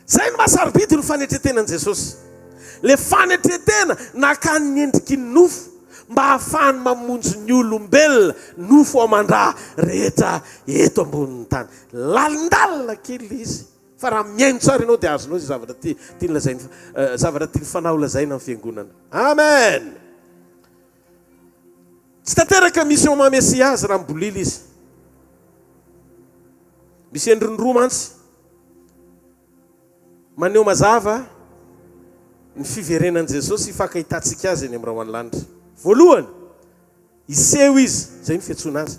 [SPEAKER 9] Izay no maha sarobidy ny fanetren-tenan'i Jesosy. Ilay fanetren-tena nakany ny endriky ny nofo mba hahafahany mamonjy ny olombelona nofo aman-dra rehetra eto ambonin'ny tany. Lalindalina kely ilay izy fa raha mihaino tsara ianao dia azonao izay zavatra tiany lazaina, zavatra tian'ny Fanahy holazaina amin'ny fiangonana. Amen! Tsy tanteraka mission maha Mesia azy raha mibolila izy. Misy endriny roa mantsy maneho mazava ny fiverenan'i Jesosy hifankahitantsika azy eny amin'ny rahon'ny lanitra. Voalohany, hiseho izy, izay no fiantsoana azy.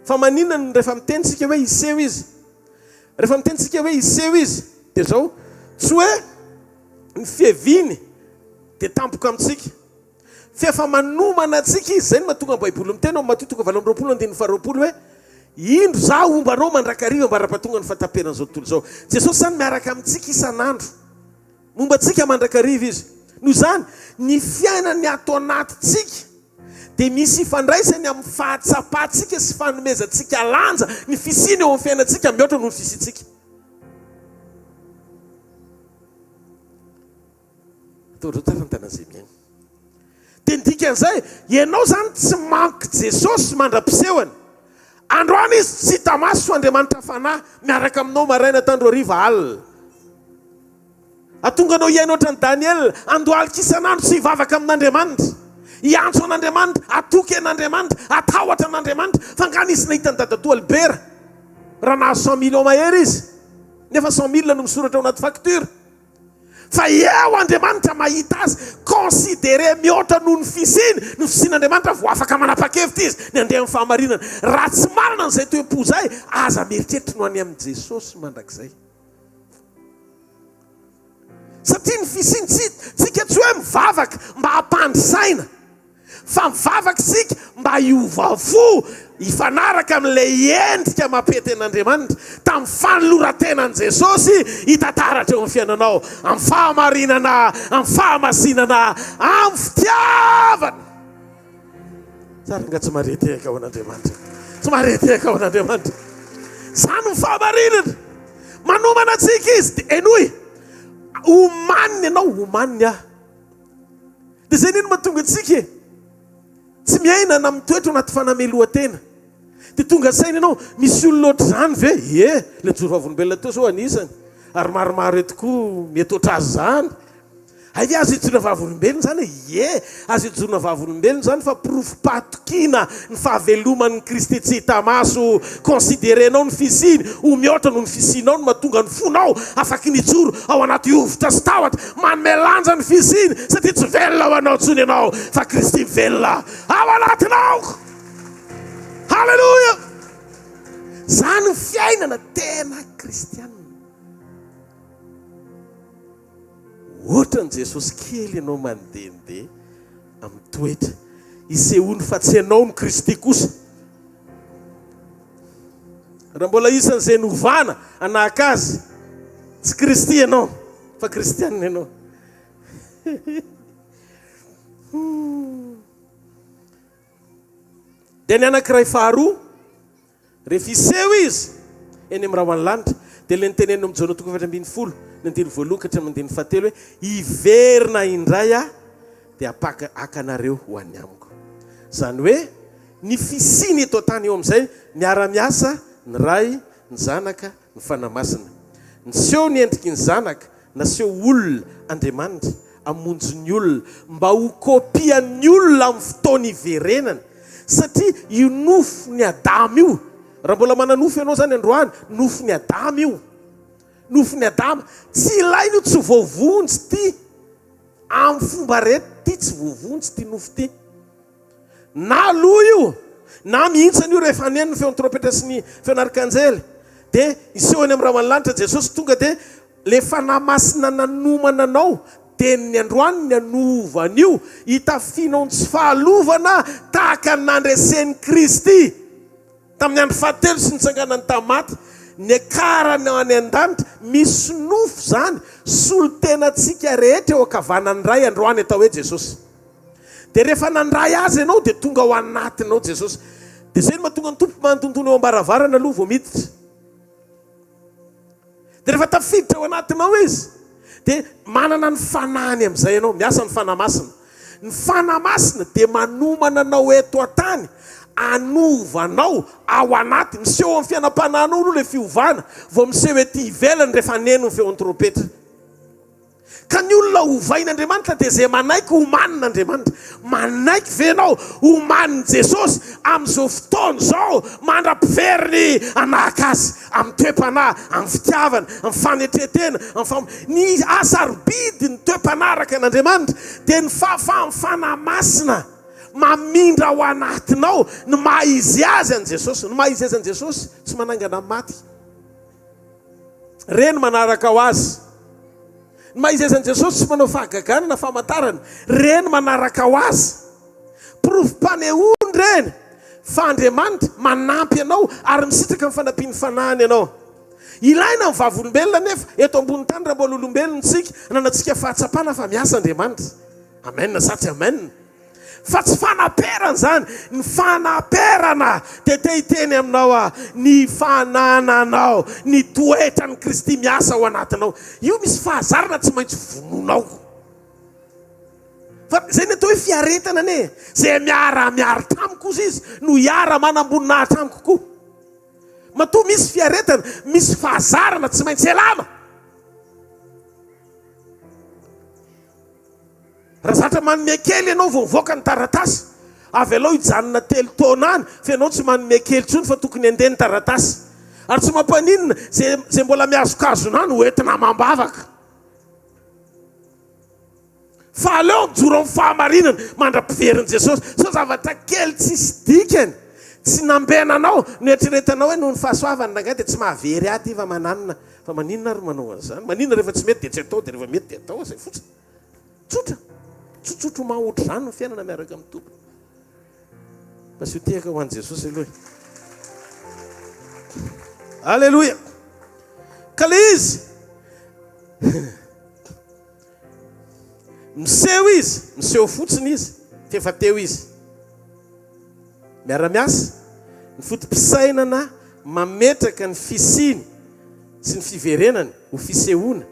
[SPEAKER 9] Fa maninona no rehefa miteny isika hoe hiseho izy? Rehefa miteny isika hoe hiseho izy, dia izao, tsy hoe ny fiaviany dia tampoka amintsika. F'efa manomana antsika Izy. Izay no mahatonga ny Baiboly miteny ao amin'ny Matio toko 28 andininy faharoapolo hoe, Indro Izaho homba anao mandrakariva ambara-pahatonga ny fahataperan'izao tontolo izao. Jesosy izany miaraka amintsika isan'andro. Momba antsika mandrakariva Izy. Noho izany, ny fiainany ato anatintsika dia misy ifandraisany amin'ny fahatsapantsika sy fanomezantsika lanja ny fisiany eo amin'ny fiainantsika mihoatra noho ny fisiantsika. Ataonareo tsara ny tanan'izay mihaino. Dia ny dikan'izay, ianao izany tsy manky Jesosy mandra-pisehony. Androany Izy tsy hita maso Andriamanitra Fanahy miaraka aminao maraina tandro hariva alina. Hahatonga anao hiaina ohatran'i Daniela, handohalika isan'andro sy hivavaka amin'Andriamanitra. Hiantso an'Andriamanitra, hatoky an'Andriamanitra, hatahotra an'Andriamanitra. Fa angaha nisy nahita an'i Dadatoa Albert raha nahazo cent millions mahery izy? Nefa cent mille no misoratra ao anaty facture. Fa eo Andriamanitra mahita azy, considéré mihoatra noho ny fisiany, ny fisian'Andriamanitra vao afaka manapa-kevitra izy ny handeha amin'ny fahamarinana. Raha tsy manana an'izay toe-po izay, aza mieritreritra ny ho any amin'i Jesosy mandrakizay. Satria ny fisiantsika tsy hoe mivavaka mba hampandry saina, fa mivavaka isika mba hiova fo hifanaraka amin'ilay endrika mampety an'Andriamanitra tamin'ny fanoloran-tenan'i Jesosy hita taratra eo amin'ny fiainanao, amin'ny fahamarinana, amin'ny fahamasinana, amin'ny fitiavana. Tsara nga tsy mahare tehaka ho an'Andriamanitra. Tsy mahare tehaka ho an'Andriamanitra. Izany ny fahamarinana. Manomana antsika izy. Dia henoy. Omaniny ianao, omaniny aho. Dia izay anie no mahatonga antsika e. Tsy miaina na mitoetra ao anaty fanamelohan-tena. Dia tonga saina ianao, misy olona ohatr'izany ve? Ie, ilay nijoro vavolombelona teo izao anisany. Ary maromaro eto koa mety ohatr'azy izany. Hay ve azo ijoroana vavolombelona izany e? Ie, azo ijoroana vavolombelona izany fa porofom-pahatokiana ny fahaveloman'i Kristy tsy hita maso. Considerer-nao ny fisiany ho mihoatra noho ny fisianao no mahatonga ny fonao afaky ny hijoro ao anaty hovitra sy tahotra. Manome lanja ny fisiany satria tsy velona ho anao intsony ianao fa Kristy mivelona ao anatinao. Haleloia! Izany ny fiainana tena kristianina. Ohatran'i Jesosy kely ianao mandehandeha amin'ny toetra isehoany fa tsy ianao no Kristy kosa. Raha mbola isan'izay novana hanahaka azy, tsy Kristy ianao fa kristianina ianao. Dia ny anankiray faharoa Rehefa hiseho Izy eny amin'ny rahon'ny lanitra, dia ilay noteneniny ao amin'ny Jaona toko 14, ny andininy voalohany ka hatramin'ny andininy fahatelo hoe, Hiverina indray Aho, dia hampaka haka anareo ho any Amiko. Izany hoe, ny fisiany eto an-tany eo amin'izay miara-miasa ny Ray, ny Zanaka, ny Fanahy Masina. Niseho ny endriky ny Zanaka, Naseho olona Andriamanitra hamonjy ny olona mba ho kopian'ny olona amin'ny fotoana hiverenany satria io nofon'i Adama io, raha mbola mana-nofo ianao izany androany, nofon'i Adama io, nofon'i Adama, tsy ilaina io, tsy voavonjy ity, amin'ny fomba rehetra ity tsy voavonjy ity nofo ity. Na aloha io na mihintsana io rehefa haneno ny feon'ny trompetra sy ny feon'arkanjely dia hiseho eny amin'ny rahon'ny lanitra Jesosy tonga dia le Fanahy Masina nanomana anao dia ny androany ny hanova an'io hitafianao ny tsy fahalovana tahaka ny nandresen'i Kristy tamin'ny andro fahatelo sy nitsanganany tamin'ny maty niakarany any an-danitra misy nofo izany solontenantsika rehetra eo ankavanan'ny Ray androany atao hoe Jesosy. Dia rehefa nandray azy ianao dia tonga ao anatinao Jesosy. Dia izay no mahatonga ny Tompo mandondona eo am-baravarana aloha vao miditra. Dia rehefa tafiditra ao anatinao Izy dia manana ny fanahiny amin'izay ianao, miasa ny Fanahy Masina. Ny Fanahy Masina dia manomana anao eto an-tany, hanova anao ao anaty. Miseho amin'ny fiainam-panahinao aloha ilay fiovana vao miseho ety ivelany rehefa haneno ny feon'ny trompetra. Ka ny olona ovain'Andriamanitra dia izay manaiky homanin'Andriamanitra. Manaiky ve ianao homanin'i Jesosy amin'izao fotoana izao mandra-piveriny hanahaka Azy amin'ny toe-panahy, amin'ny fitiavana, amin'ny fanetren-tena, amin'ny fam. Ny hasarobidy ny toe-panahy araka an'Andriamanitra dia ny fahafahan'ny Fanahy Masina mamindra ao anatinao ny maha izy azy an'i Jesosy. Ny maha izy azy an'i Jesosy tsy manangana maty. Reny manaraka ho azy. Ny maha izy azy an'i Jesosy tsy manao fahagagana na famantarana. Reny manaraka ho azy. Porofom-panehoana ireny fa Andriamanitra manampy anao ary misitraka ny fanampian'ny Fanahiny ianao. Ilaina ny vavolombelona anefa eto ambony tany raha mbola olombelona isika, ananantsika fahatsapana fa miasa Andriamanitra. Amen sa tsy amen? Fa tsy fanaperana izany. Ny fanaperana dia te hiteny aminao aho, ny fanananao ny toetran'i Kristy miasa ao anatinao. Io misy fahazarana tsy maintsy vonoinao. Fa izay ny atao hoe fiaretana anie e! Izay miara-miaritra amiko ozy izy no hiara-manam-boninahitra amiko koa. Matoa misy fiaretana, misy fahazarana tsy maintsy elana. Raha zatra manome kely ianao vao mivoaka ny taratasy, avelao hijanona telo taona any fa ianao tsy manome kely intsony fa tokony handeha ny taratasy. Ary tsy mampaninona izay izay mbola mihazokazona any ho entina amam-bavaka. Fa aleo mijoro amin'ny fahamarinana mandra-piverin'i Jesosy. Sao zavatra kely tsisy dikany, tsy nambenanao, noeritreretanao hoe noho ny fahasoavany rangahy dia tsy mahavery ahy ity fa mananona. Fa maninona ary manao an'izany? Maninona rehefa tsy mety dia tsy atao dia rehefa mety dia atao, izay fotsiny. Tsotra. Tsotsotro maha ohatr'izany ny fiainana miaraka amin'ny Tompo. Asio tehaka ho an'i Jesosy aloha e. Aleloia. Ka le izy miseho izy, miseho fotsiny izy, fa efa teo izy. Miara-miasa, ny foto-pisainana mametraka ny fisiany sy ny fiverenany ho fisehoana,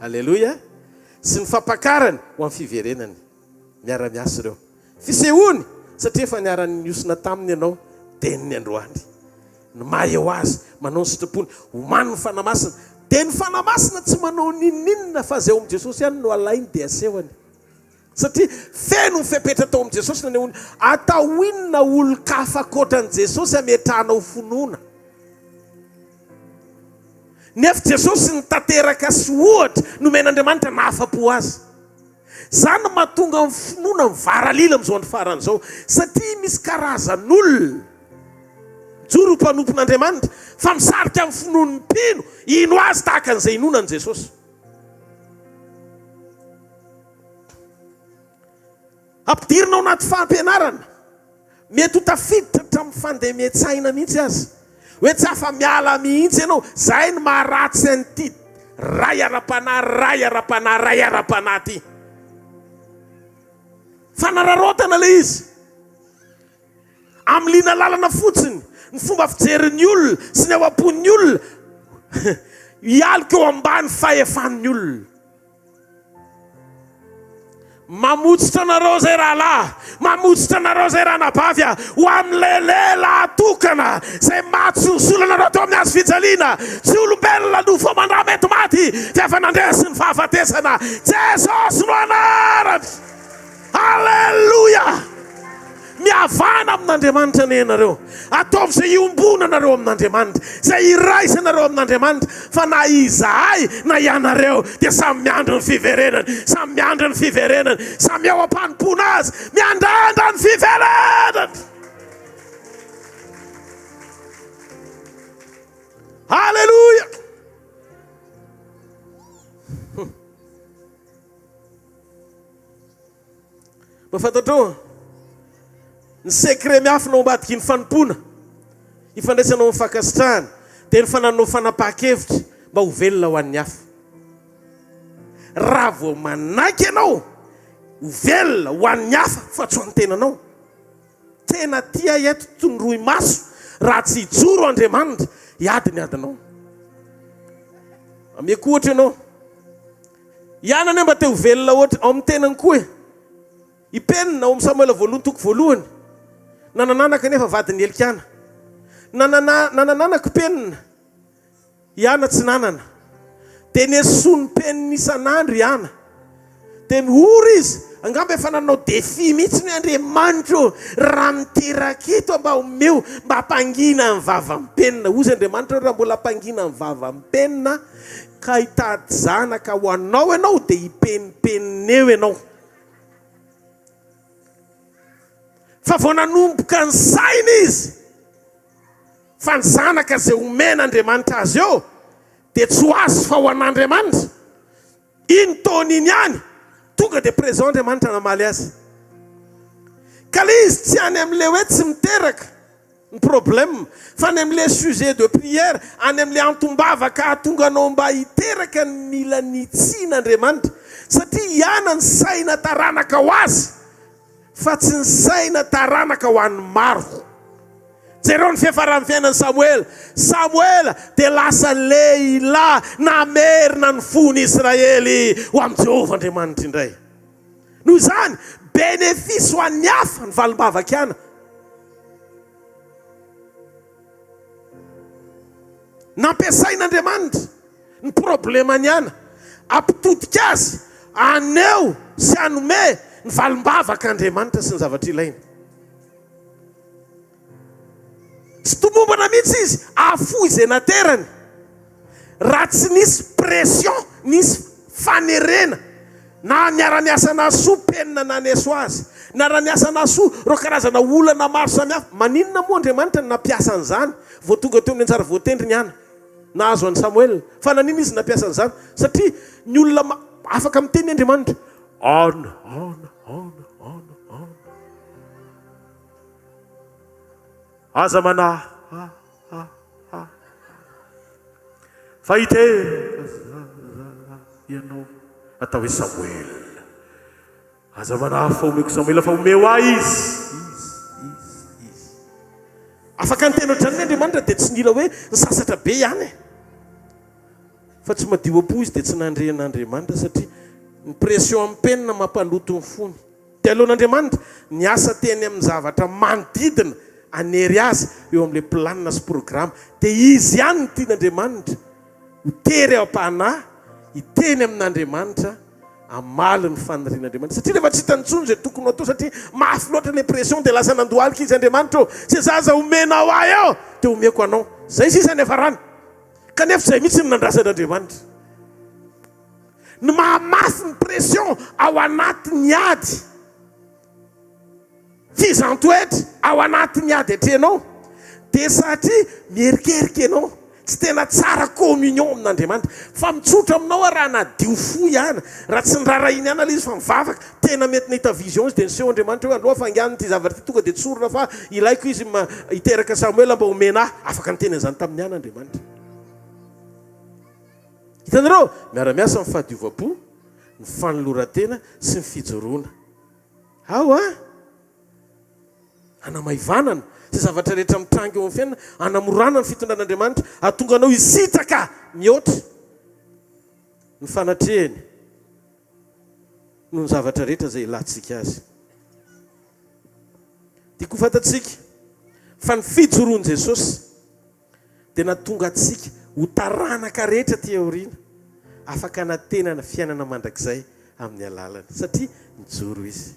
[SPEAKER 9] Aleloia, sy ny fampakarany ho amin'ny fiverenany. Miara-miasa ireo. Fisehoany, satria efa niara-nihosina taminy ianao teny ny androany. Ny maha eo azy, manao ny sitrapony, omany ny Fanahy Masina. Dia ny Fanahy Masina tsy manao n'inon'inona fa izay ao amin'i Jesosy ihany no alainy dia asehony. Satria feno ny fepetra tao amin'i Jesosy nanehoany atao inona olon-kafa ankoatra an'i Jesosy hametrahanao finoana. Nefa Jesosy ny tanteraka sy ohatra nomen'Andriamanitra nahafa-po azy. Izany no mahatonga ny finoana mivaralila amin'izao andro farany izao, satria misy karazan'olona mijoro ho mpanompon'Andriamanitra fa misarika ny finoan'ny mpino hino azy tahaka an'izay inoana an'i Jesosy. Ampidirina ao anaty fampianarana, mety ho tafiditra hatramin'ny fandemen-tsaina mihitsy aza, hoe tsy afa-miala mihitsy ianao, izay no maharatsy an'ity ray ara-panahy, ray ara-panahy, ray ara-panahy ity. Fanararaotana ilay izy. Amiliana lalana fotsiny ny fomba fijerin'ny olona sy ny ao am-pon'ny olona hialoka eo ambany fahefan'ny olona. Mamotsitra anareo izay rahalahy, mamotsitra anareo izay ranabavy a, ho amin'ilay lehilahy tokana izay maty sy nisolo anareo teo amin'ny hazo fijaliana. Tsy olombelona nofo aman-dra mety maty, fa efa nandresy ny fahafatesana. Jesosy no anarany. Aleloia! Mihavana amin'Andriamanitra anie ianareo. Ataovy izay iombonanareo amin'Andriamanitra, izay iraisanareo amin'Andriamanitra, fa na izahay na ianareo dia samy miandry ny fiverenany, samy miandry ny fiverenany, samy ao am-panompoana Azy, miandrandra ny fiverenany. Aleloia! Mba fantatrao ny secret miafina ao ambadiky ny fanompoana ifandraisanao amin'ny fankasitrahana dia ny fanananao fanapahan-kevitra mba ho velona ho an'ny hafa. Raha vao manaiky ianao ho velona ho an'ny hafa fa tsy ho an'ny tenanao, tena tia eto tondroy maso raha tsy hijoro Andriamanitra hiady ny adinao. Ameko ohatra ianao. Iana anie mba te ho velona ohatra ao amin'ny tenany koa e. I Penina ao amin'ny Samoela voalohany toko voalohany. Nanananaka nefa vadin'i Elkana. Nanana nanananako Penina. I Ana tsy nanana. Dia nesoin'i Penina isan'andro i Ana. Dia mihory izy. Angamba efa nanao défi mihitsy hoe Andriamanitra ô, raha miteraka eto aho mba omeo mba hampangina ny vavan'i Penina. Hozy Andriamanitra hoe raha mbola hampangina ny vavan'i Penina Ka hitady zanaka ho anao ianao dia hipenimpenina eo ianao. Fa vao nanomboka nisaina izy fa ny zanaka izay omen'Andriamanitra azy eo dia tsy ho azy fa ho an'Andriamanitra. Iny taona iny ihany tonga dia présent Andriamanitra namaly azy. Ka ilay izy tsy any amin'ilay hoe tsy miteraka. Ny problème fa any amle sujet de prière, any amle antom-bavaka hahatonga anao mba hiteraka ny mila nitsiana Andriamanitra satria iana ny saina taranaka ho azy fa tsy ny saina taranaka ho an'ny maro. Jereo ny fiafaran'ny fiainan'i Samoela. Samoela dia lasa lehilahy namerina ny fon'Israely ho amin'i Jehovah Andriamanitra indray. Noho izany, bénéfice ho an'ny hafa ny valim-bavak'i Ana. Nampiasain'Andriamanitra ny probleman'i Ana hampitodika azy haneho sy hanome ny valim-bavak'Andriamanitra sy ny zavatra ilainy. Tsy tomombana mihitsy izy hahafoy izay naterany raha tsy nisy pression, nisy fanerena na niara-niasa nahasoa penina naneso azy, niara-niasa nahasoa ireo karazana olana maro samihafa. Maninona moa Andriamanitra no nampiasa an'izany vao tonga teo amin'ny anjara voatendriny Hana nahazo an'i Samoela? Fa naninona izy nampiasa an'izany? Satria ny olona afaka miteny Andriamanitra. Ana, ana, ana, ana, ana. Aza manahy ha ha ha fa hiteraka zaza ianao atao hoe Samoela. Aza manahy fa omeko Samoela fa omeo ahy izy. Izy, izy, izy. Afaka niteny ohatran'ny Andriamanitra dia tsy nila hoe nisasatra be ihany e. Fa tsy madio am-po izy dia tsy nandre an'Andriamanitra satria ny pression amin'ny penina mampaloto ny fony. Dia aleon'Andriamanitra niasa teny amin'ny zavatra manodidina hanery azy eo amin'ilay planina sy programa. Dia izy ihany no tian'Andriamanitra ho tery am-panahy hiteny amin'Andriamanitra hamaly ny fanirian'Andriamanitra. Satria rehefa tsy hitany intsony izay tokony ho atao satria mafy loatra ilay pression dia lasa nandohalika izy, Andriamanitra ô, izay zaza omenao ahy eo dia omeko anao. Izay sisa ny hiafarany. Kanefa izay mihitsy no nandrasan'Andriamanitra. Ny mahamafy ny pression ao anatin'ny ady fizantoetra ao anatin'ny ady atrehinao dia satria mierikerika ianao, tsy tena tsara communion amin'Andriamanitra. Fa mitsotra aminao aho raha nadio fo ihany, raha tsy nirarahiany ihany ilay izy fa mivavaka, tena mety nahita vision izy dia niseho Andriamanitra hoe aloha faingano ity zavatra ity tonga dia tsorina fa ilaiko izy hiteraka Samoela mba homena ahy. Afaka niteny an'izany tamin'i Hana Andriamanitra. Hitanareo? Miara-miasa ny fahadiovam-po, ny fanoloran-tena sy ny fijoroana. Ao an! Hanamaivanana izay zavatra rehetra mitranga eo amin'ny fiainana, hanamorana ny fitondran'Andriamanitra, hahatonga anao hisitraka mihoatra ny fanatrehany noho ny zavatra rehetra izay ilantsika azy. Tiako ho fantatsika fa ny fijoroan'i Jesosy dia nahatonga antsika ho taranaka rehetra aty aoriana afaka hanantenana fiainana mandrakizay amin'ny alalany satria nijoro izy.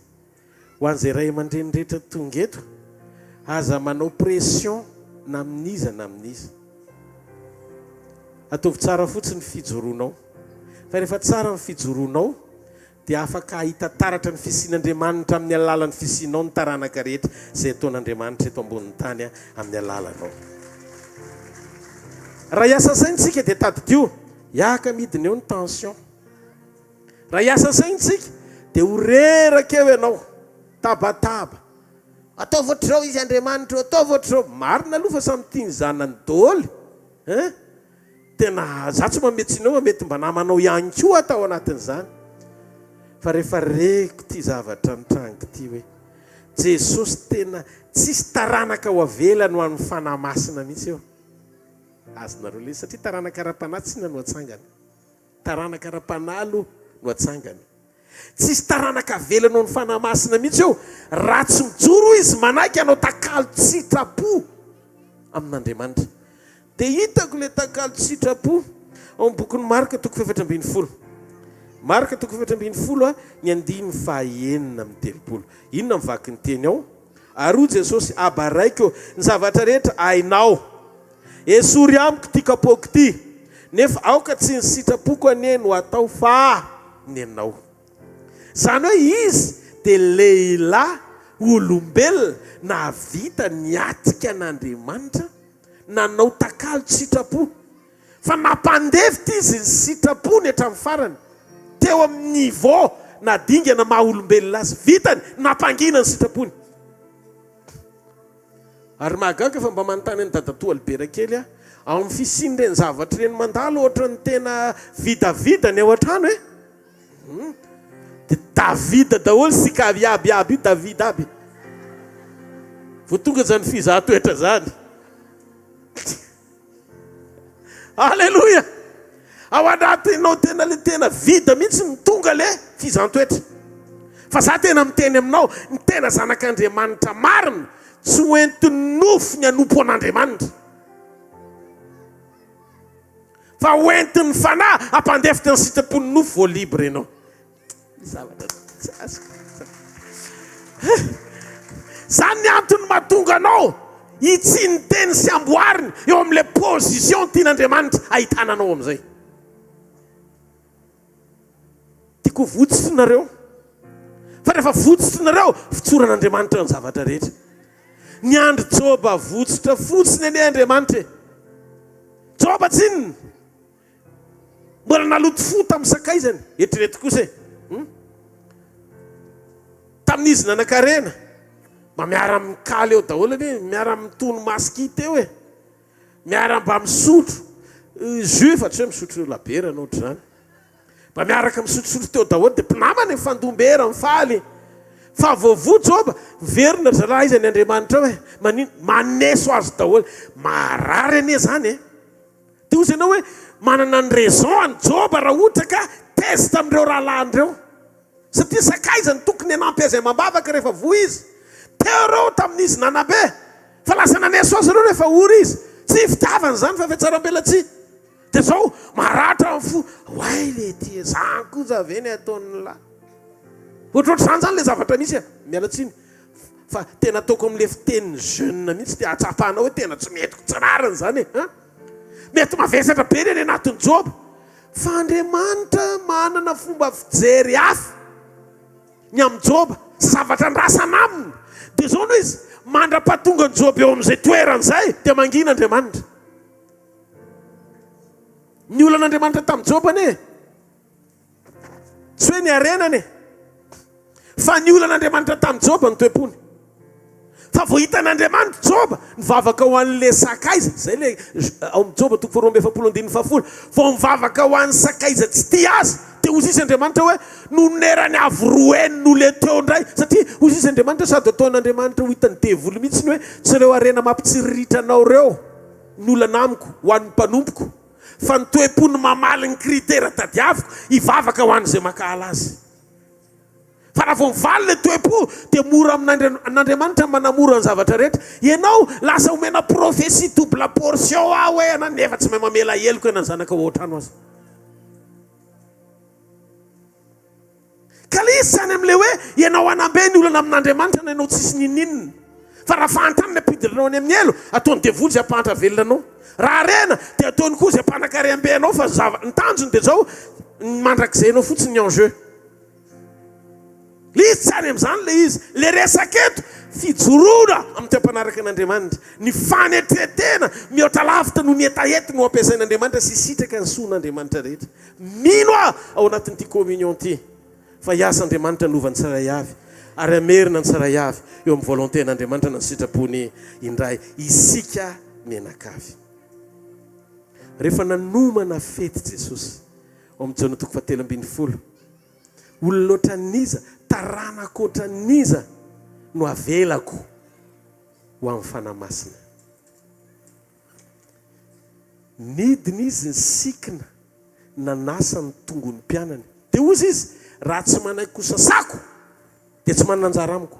[SPEAKER 9] Ho an'izay ray aman-dreny rehetra tonga eto, aza manao pression na amin'iza na amin'iza. Ataovy tsara fotsiny ny fijoroanao. Fa rehefa tsara ny fijoroanao dia afaka hahita taratra ny fisian'Andriamanitra amin'ny alalan'ny fisianao ny taranaka rehetra izay ataon'Andriamanitra eto ambonin'ny tany amin'ny alalanao. Raha hiasa saina isika dia tadidio, hiaka midina eo ny tension. Raha hiasa saina isika dia ho reraka eo ianao, tabataba. Ataovy ohatr'izao izy Andriamanitra ô, ataovy ohatr'izao. Marina aloha fa samy tia ny zanany daholo hein. Tena za tsy manome tsiny anao fa mety mba namanao ihany koa aho tao anatin'izany. Fa rehefa reko ity zavatra nitranga ity hoe Jesosy tena tsisy taranaka ho avelany ho an'ny Fanahy Masina mihitsy eo. Azonareo le izy satria taranaka ara-panahy tsy inona no atsangana. Taranaka ara-panahy aloha no atsangana. Tsisy taranaka avelany ho an'ny Fanahy Masina mihitsy eo raha tsy mijoro izy manaiky hanao takalo tsitrapo amin'Andriamanitra. Dia hitako ilay takalo tsitrapo ao amin'ny bokin'i Marka toko fahefatra ambin'ny folo. Marka toko fahefatra ambin'ny folo ny andininy faha-36. Inona ny vakin'ny teny ao? Ary hoy Jesosy, Aba Raiko ô, ny zavatra rehetra hainao. Esory amiko ity kapoaka ity, nefa aoka tsy ny sitrapoko anie no hatao fa ny anao. Izany hoe izy dia lehilahy olombelona nahavita niatrika an'Andriamanitra, nanao takalo tsitrapo. Fa nampandefitra izy ny sitrapony hatramin'ny farany, teo amin'ny niveau na dingana maha olombelona azy. Vitany, nampangina ny sitrapony. Ary mahagaga fa mba manontany an'i dadatoa Albert kely aho, ao amin'ny fisian'ireny zavatra ireny mandalo ohatran'ny tena vidavida ny ao an-trano e! Hum. Dia Davida daholo sy kavy aby aby io Davida aby. Vao tonga izany fizahan-toetra izany. Aleloia! Ao anatinao tena le tena vide mihitsy no tonga le fizan-toetra. Fa za tena miteny aminao, ny tena zanak'Andriamanitra marina, tsy ho entin'ny nofo ny hanompo an'Andriamanitra. Fa ho entin'ny fanahy hampandefitra ny sitrapon'ny nofo vao libre ianao. Zavatra tsy azoko. Zany ny antony mahatonga anao hitsiny teny sy amboariny eo amin'ilay position tian'Andriamanitra ahitana anao amin'izay. Tiako ho votsotry nareo. Fa rehefa votsotry nareo, fotsoran'Andriamanitra ny zavatra rehetra. Niandry Joba votsotra fotsiny anie Andriamanitra e. Joba tsinona. Mbola naloto fo tamin'ny sakaizany. Eritrereto kosa e. Hmm? Tamin'izy nanan-karena. Mba miara-mikaly eo daholo anie, miara-mitono masikita eo e. Miara mba misotro jus fa tsy hoe misotro labiera na ohatr'izany. Mba miaraka misotrosotro teo daholo dia mpinamana e, mifandom-bera, mifaly. Fa vao voa Joba, miverina ry zalahy aiza ny Andriamanitrao e? Manino? Maneso azy daholo. Maharary anie izany e. Dia hozy ianao hoe manana ny raison an'i Joba raha ohatra ka tezitra amin'ireo rahalahiny ireo. Satria sakaiza no tokony hanampy azy amam-bavaka rehefa voa izy. Teo ireo tamin'izy nanabe. Fa lasa naneso azy ireo rehefa ory izy. Tsy fitiavana izany fa fihatsarambelatsihy. Dia izao maratra ny fo. Oay le ty e, zany kosa ve ny ataon'ny lahy. Ohatrohatr'izany izany ilay zavatra misy e. Miala tsiny fa tena ataoko amin'ilay fitenin'ny jeune mihitsy dia ahatsapanao hoe tena tsy mety tsy rariny izany e. An? Mety mavesatra be ny any anatin'i Joba. Fa Andriamanitra manana fomba fijery hafa ny amin'i Joba sy zavatra andrasana aminy. Dia izao no izy, mandra-pahatonga an'i Joba eo amin'izay toerana izay, dia mangina Andriamanitra. Ny olan'Andriamanitra tamin'i Joba anie, tsy hoe ny harenany e, fa ny olan'Andriamanitra tamin'i Joba ny toe-pony. Fa vao hitan'Andriamanitra Joba nivavaka ho an'ilay sakaiza, izay ilay ao amin'ny Joba toko faharoa amby efapolo andininy fahafolo, vao mivavaka ho an'ny sakaiza tsy tia azy, dia hoy sisa Andriamanitra hoe, nonerany avo roa heny noho ilay teo indray, satria hoy sisa Andriamanitra hoe, sady ataon'Andriamanitra ho hitan'ny devoly mihitsy ny hoe, tsy ireo harena mampitsiriritra anao ireo ny olana amiko, ho an'ny mpanompoko, fa ny toe-pony mamaly ny critère tadiaviko, hivavaka ho an'izay mankahala azy. Fa raha vao mivaly ilay toe-po dia mora amin'Andriamanitra ny manamora ny zavatra rehetra. Ianao lasa omena prophetie double portion aho hoe ianao nefa tsy mahay mamela heloka na ny zanakao ao an-trano aza. Ka ilay izy tsy any amin'ilay hoe ianao hanambe ny olana amin'Andriamanitra na ianao tsisy n'inon'inona. Fa raha fahantrana ny ampidirinao any amin'ny helo, ataon'ny devoly izay hampahantra velona anao. Raha harena dia ataony koa izay hampanan-karem-be anao fa ny zava, ny tanjony dia izao, ny mandrakizay anao fotsiny ny enjeu. Le izy tsy any amin'izany le izy. Le resaka eto, fijoroana amin'ny toe-panaraka an'Andriamanitra. Ny fanetren-tena mihoatra lavitra noho ny hetahety no ampiasain'Andriamanitra sy hisitraka ny soan'Andriamanitra rehetra. Mino aho ao anatin'ity communion ity fa hiasa Andriamanitra hanova ny tsirairay avy ary hamerina ny tsirairay avy eo amin'ny volonté-n'Andriamanitra na ny sitrapony indray isika mianakavy. Rehefa nanomana fety Jesosy ao amin'ny Jaona toko fahatelo ambinifolo, Olona ohatran'iza, taranaka ohatran'iza no avelako ho amin'ny Fanahy Masina? Nidina izy nisikina nanasa ny tongony mpianany. Dia hozy izy, Raha tsy manaiky hosasako, dia tsy manana anjara amiko.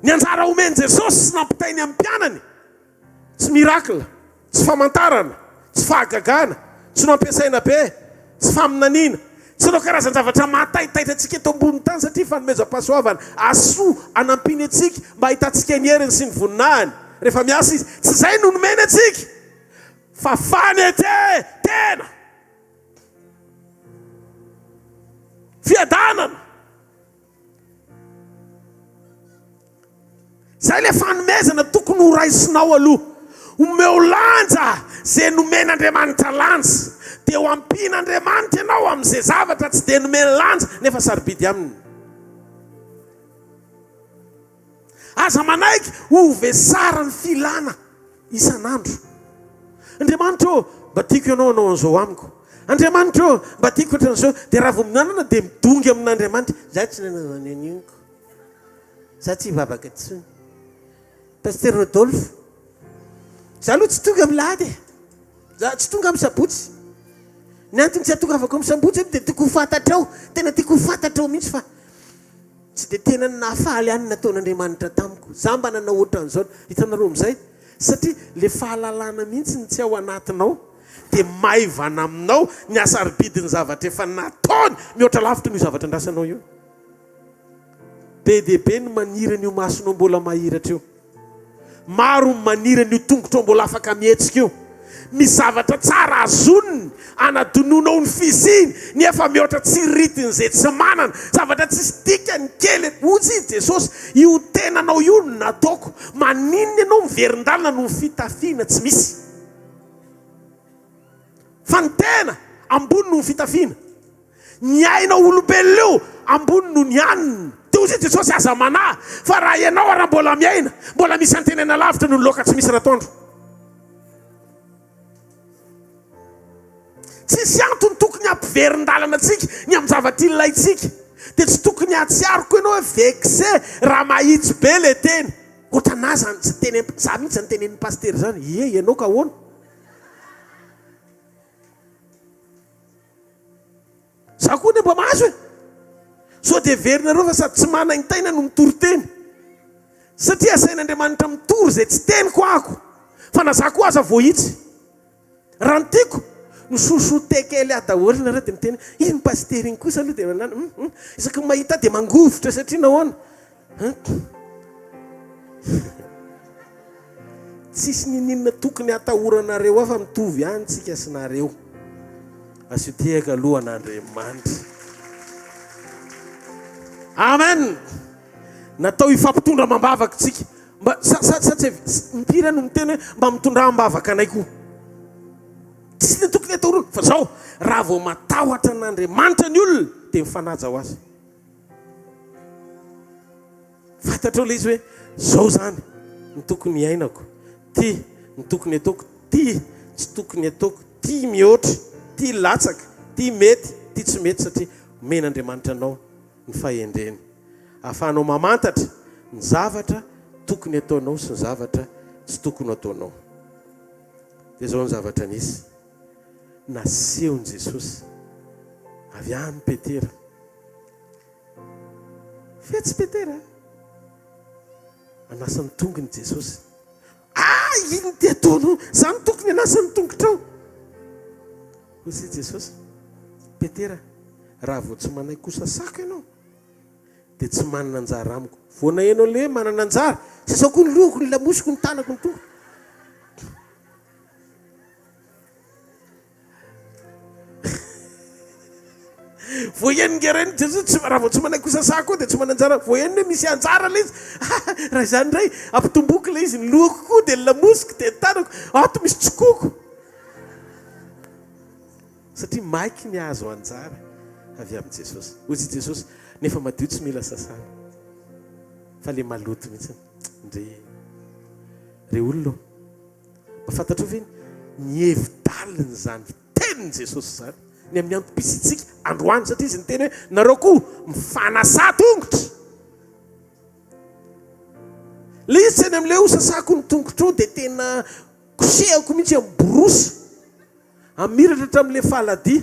[SPEAKER 9] Ny anjara omen'i Jesosy sy nampitainy amin'ny mpianany, tsy miracle, tsy famantarana, tsy fahagagana, tsy nampiasaina be, tsy faminaniana, tsy ireo karazan-javatra mahataitaitra antsika eto ambonin'ny tany satria fanomezam-pahasoavana asoa anampiany antsika mba hahitantsika ny heriny sy ny voninahiny rehefa miasa Izy. Tsy izay no nomeny antsika fa fanetren-tena, fiadanana. Zay le fanomezana tokony ho raisinao aloha. Omeo lanja ze nomen'Andriamanitra lanja. Dia ho ampian'Andriamanitra ianao amin'izay zavatra tsy dia nomeny lanja nefa sarobidy aminy. Aza manaiky ho vesaran'ny filana. Isan'andro. Andriamanitra ô, mba tiako Ianao hanao an'izao amiko. Andriamanitra ô, mba tiako ohatran'izao. Dia raha vao minanana dia midongy amin'Andriamanitra. Za tsy nanao an'io anio ko. Za tsy hivavaka intsony. Pasitera Rodolphe, za aloha tsy tonga amin'ny lahady e. Za tsy tonga amin'ny sabotsy. Ny antony tsy ahatongavako amin'ny sabotsy dia tiako ho fantatrao, tena tiako ho fantatrao mihitsy fa. Tsy dia tena nahafaly ahy ny nataon'Andriamanitra tamiko. Za mba nanao ohatran'izao. Hitanareo amin'izay? Satria le fahalalana mihitsy no tsy ao anatinao. Dia maivana aminao ny hasarobidin'ny zavatra efa nataony mihoatra lavitra noho io zavatra andrasanao io. Be dia be ny maniry an'io masonao mbola mahiratra io. Maro ny maniry an'io tongotrao mbola afaka mihetsika io. Misy zavatra tsara azoniny anadinoanao ny fisiany nefa mihoatra tsiriritin'izay tsy manana. Zavatra tsisy dikany kely. Hoy izy Jesosy, io tenanao io no nataoko. Maninona ianao miverin-dalana noho ny fitafiana tsy misy? Fa ny tena ambony noho ny fitafiana. Ny aina olombelona io ambony noho ny hanina. Dia hoy Jesosy, Aza manahy, fa raha ianao ary mbola miaina, mbola misy antenaina lavitra noho ny laoka tsy misy ratoandro. Tsisy antony tokony hampiverin-dalana antsika ny amin'ny zavatra ilaintsika. Dia tsy tokony hahatsiaro koa ianao hoe vexé raha mahitsy be ilay teny. Ohatranà zany tsy teny, za mihitsy zany tenenin'ny pasitera zany, ie ianao ka ahoana? Za koa anie mba mahazo e! Sao dia heverinareo fa sady tsy manaintaina no mitory teny. Satria asain'Andriamanitra mitory izay tsy teniko ako. Fa na za koa aza voahitsy. Raha ny tiako, mi-chouchouter kely ahy daholo nareo dia miteny hoe iny pasitera iny kosa aloha dia manana hum hum. Isaky ny mahita ahy dia mangovitra satria nahoana? Hein? Tsisy niniana tokony hatahoranareo aho fa mitovy ihany tsika sy nareo. Asio tehaka aloha an'Andriamanitra. Amen! Natao hifampitondra amam-bavaka tsika. Mba sa sa sa tsy impiry aho no miteny hoe mba mitondrà am-bavaka anay koa. Tsisy ny tokony hatahorana fa zao raha vao matahotra an'Andriamanitra ny olona dia mifanaja ho azy. Fantatrao ilay izy hoe zao zany ny tokony hiainako, ty ny tokony ataoko, ty tsy tokony ataoko, ty mihoatra, ty latsaka, ty mety, ty tsy mety satria omen'Andriamanitra anao ny fahendreny ahafahanao mamantatra ny zavatra tokony ataonao sy ny zavatra tsy tokony ataonao. Dia zao ny zavatra nisy nasehon'i Jesosy avy any Petera. Fetsy Petera a! Hanasa ny tongony Jesosy. Ah! Ino ty ataonao? Za no tokony hanasa ny tongotrao. Hoy izy Jesosy, Petera, raha vao tsy manaiky ho sasako ianao, dia tsy manana anjara amiko. Vao naheno an'ilay hoe manana anjara, sasao koa ny lohako, ny lamosiko, ny tanako, ny tongoko. Voahenony nge reny Jesosy tsy raha vao tsy manaiky ho sasa koa dia tsy mananjara voahenony hoe misy anjara ilay izy raha izany indray ampitomboko ilay izy ny lohako koa dia ny lamosiko dia ny tanako ato misy tsikoko satria maiky ny hahazo anjara avy amin'i Jesosy hoy i Jesosy nefa madio tsy mila sasana fa le maloto mihitsy ndre re olona ô Mba fantatrao ve ny hevi-dalin'izany tenin'i Jesosy izany? Ny amin'ny antom-pisiantsika androany, satria Izy niteny hoe, nareo koa mifanasà tongotra. Ilay izy tsy any amin'ilay hoe hosasako ny tongotrao dia tena kosehako mihitsy amin'ny borosy. Hamiratra hatramin'ilay faladia.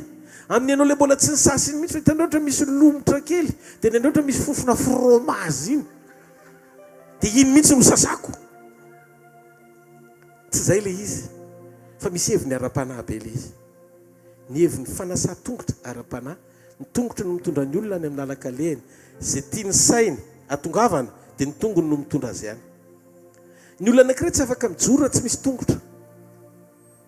[SPEAKER 9] Amin'ny ianao ilay mbola tsy nisasa iny mihitsy fa hitanao ohatra misy lomotra kely dia ny anao ohatra misy fofona fromage iny. Dia iny mihitsy no sasako. Tsy izay ilay izy fa misy heviny ara-panahy be ilay izy. Ny heviny fanasan-tongotra ara-panahy. Ny tongotra no mitondra ny olona any amin'ny lalan-kalehany. Izay tian'ny sainy hatongavana dia ny tongony no mitondra azy any. Ny olona anankiray tsy afaka mijoro raha tsy misy tongotra.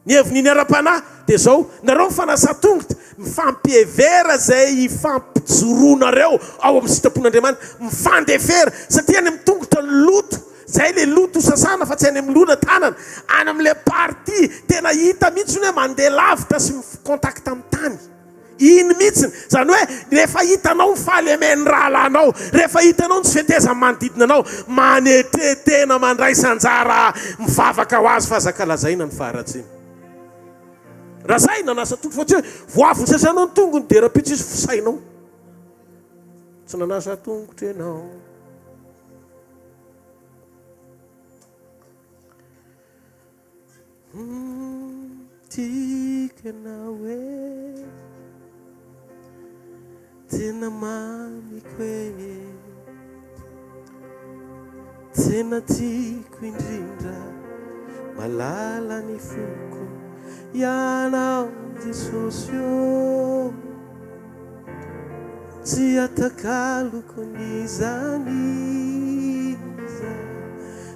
[SPEAKER 9] Ny heviny ny ara-panahy dia izao, nareo mifanasa tongotra, mifampihevera izay hifampijoroanareo ao amin'ny sitrapon'Andriamanitra, mifandefera, satria any amin'ny tongotra ny loto, izay ilay loto sasana fa tsy any amin'ny loha na tanana, any amin'ilay partie tena hita mihitsy hoe mandeha lavitra sy mi-contact amin'ny tany. Iny mihitsiny. Izany hoe rehefa hitanao ny fahalemen'ny rahalahinao, rehefa hitanao ny tsy fetezan'ny manodidina anao, manetre tena, mandraisa anjara, mivavaka ho azy fa aza ankalazaina ny faharatsiana. Raha zay nanasa tongotra fa tsy hoe vao avy nosasanao ny tongony dia rahampitso izy fosainao. Tsy nanasa tongotra ianao. Tiako ianao e, tena mamiko e. Tena tiako indrindra, malala ny foko, Ianao Jesosy ô. Tsy atakaloko n'iza n'iza,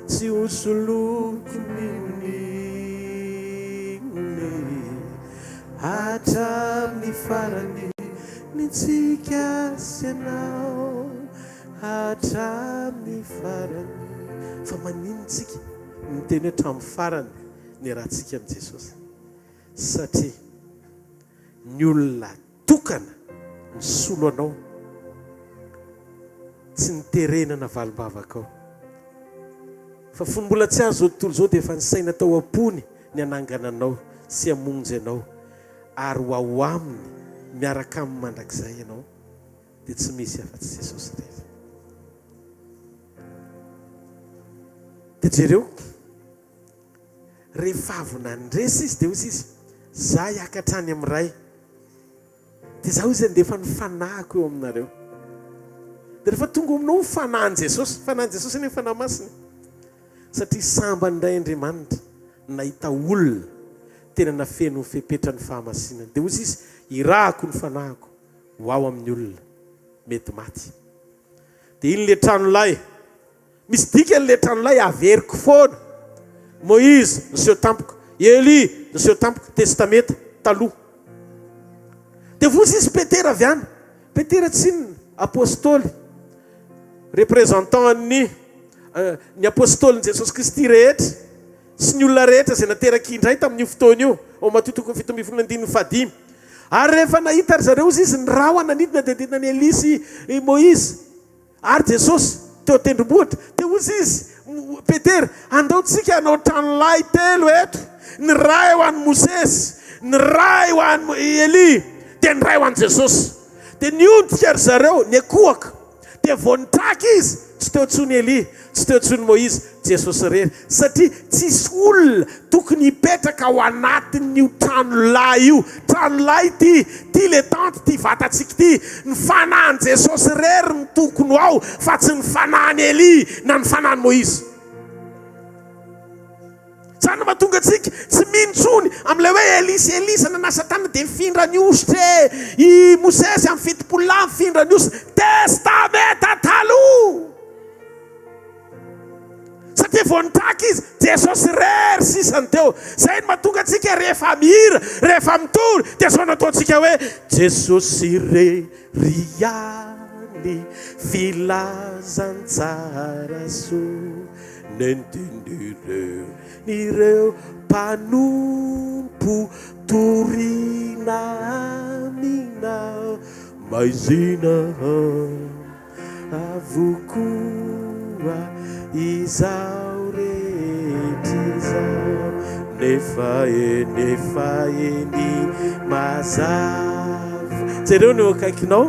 [SPEAKER 9] tsy ho soloiko n'inon'inona e. Hatramin'ny farany ny ntsika sy ianao, hatramin'ny farany. Fa maninona tsika miteny hoe hatramin'ny farany ny ratsika amin'i Jesosy? Satria ny olona tokana nisolo anao, tsy niterena navalim-bavakao. Fa fony mbola tsy azo izao tontolo izao dia efa nisaina tao am-pony ny hanangana anao sy hamonjy anao ary ho ao aminy miaraka aminy mandrakizay ianao dia tsy misy afa-tsy Jesosy irery. Dia jereo, rehefa avy nandresy izy dia hoy izy, Za hiakatra any amin'ny Ray. Dia za hoy izy handefa ny fanahiko eo aminareo. Dia rehefa tonga ao aminao ny fanahin'i Jesosy, fanahin'i Jesosy anie ny fanahy masina e. Satria sambany indray Andriamanitra nahita olona tena nafeno ny fepetran'ny fahamasinana. Dia hoy izy, irahako ny fanahiko ho ao amin'ny olona mety maty. Dia iny ilay tranolay. Misy dikany ilay tranolay averiko foana. Moïse niseho tampoka, Elia niseho tampoka, Testamenta taloha. Dia voa izy Petera avy any. Petera tsinona, apostoly, représentant an'ny ny apostolin'i Jesosy Kristy rehetra sy ny olona rehetra izay nateraka indray tamin'io fotoana io, ao Matio toko 17 andininy fahadimy. Ary rehefa nahita ry zareo izy ny rahona nidina dia nidina an'i Elia sy i Moïse. Ary Jesosy, teo an-tendrombohitra, dia hoy Izy, Petera, andao tsika hanao tranolahy telo eto, ny iray ho an'i Mosesy, ny iray ho an'i Elia, dia ny iray ho an'i Jesosy. Dia niondrika ry zareo, niankohoka. Dia vao nitraka izy, tsy teo intsony Elia, tsy teo intsony Moizy, Jesosy irery. Satria tsisy olona tokony hipetraka ao anatin'io tranolahy io. Tranolahy ity, ity le tente, ity vatantsika ity. Ny fanahin'i Jesosy irery no tokony ho ao fa tsy ny fanahin'i Elia na ny fanahin'i Moizy. Izany no mahatonga antsika tsy mino intsony amin'ilay hoe Elia sy Elisa nanasa tanana dia nifindra ny hosotra e! I Mosesy amin'ny 70 lahy nifindra ny hosotra. Testamenta Taloha! Satria vao nitraka izy, Jesosy irery sisa no teo. Izay no mahatonga antsika rehefa mihira, rehefa mitory, dia izao no ataontsika hoe, Jesosy irery ihany, filazantsara soa nentin'ireo ireo mpanompo torina amina maizina. Avokoa izao rehetra izao nefa eny efa eny mazava. Jereo ny eo akaikinao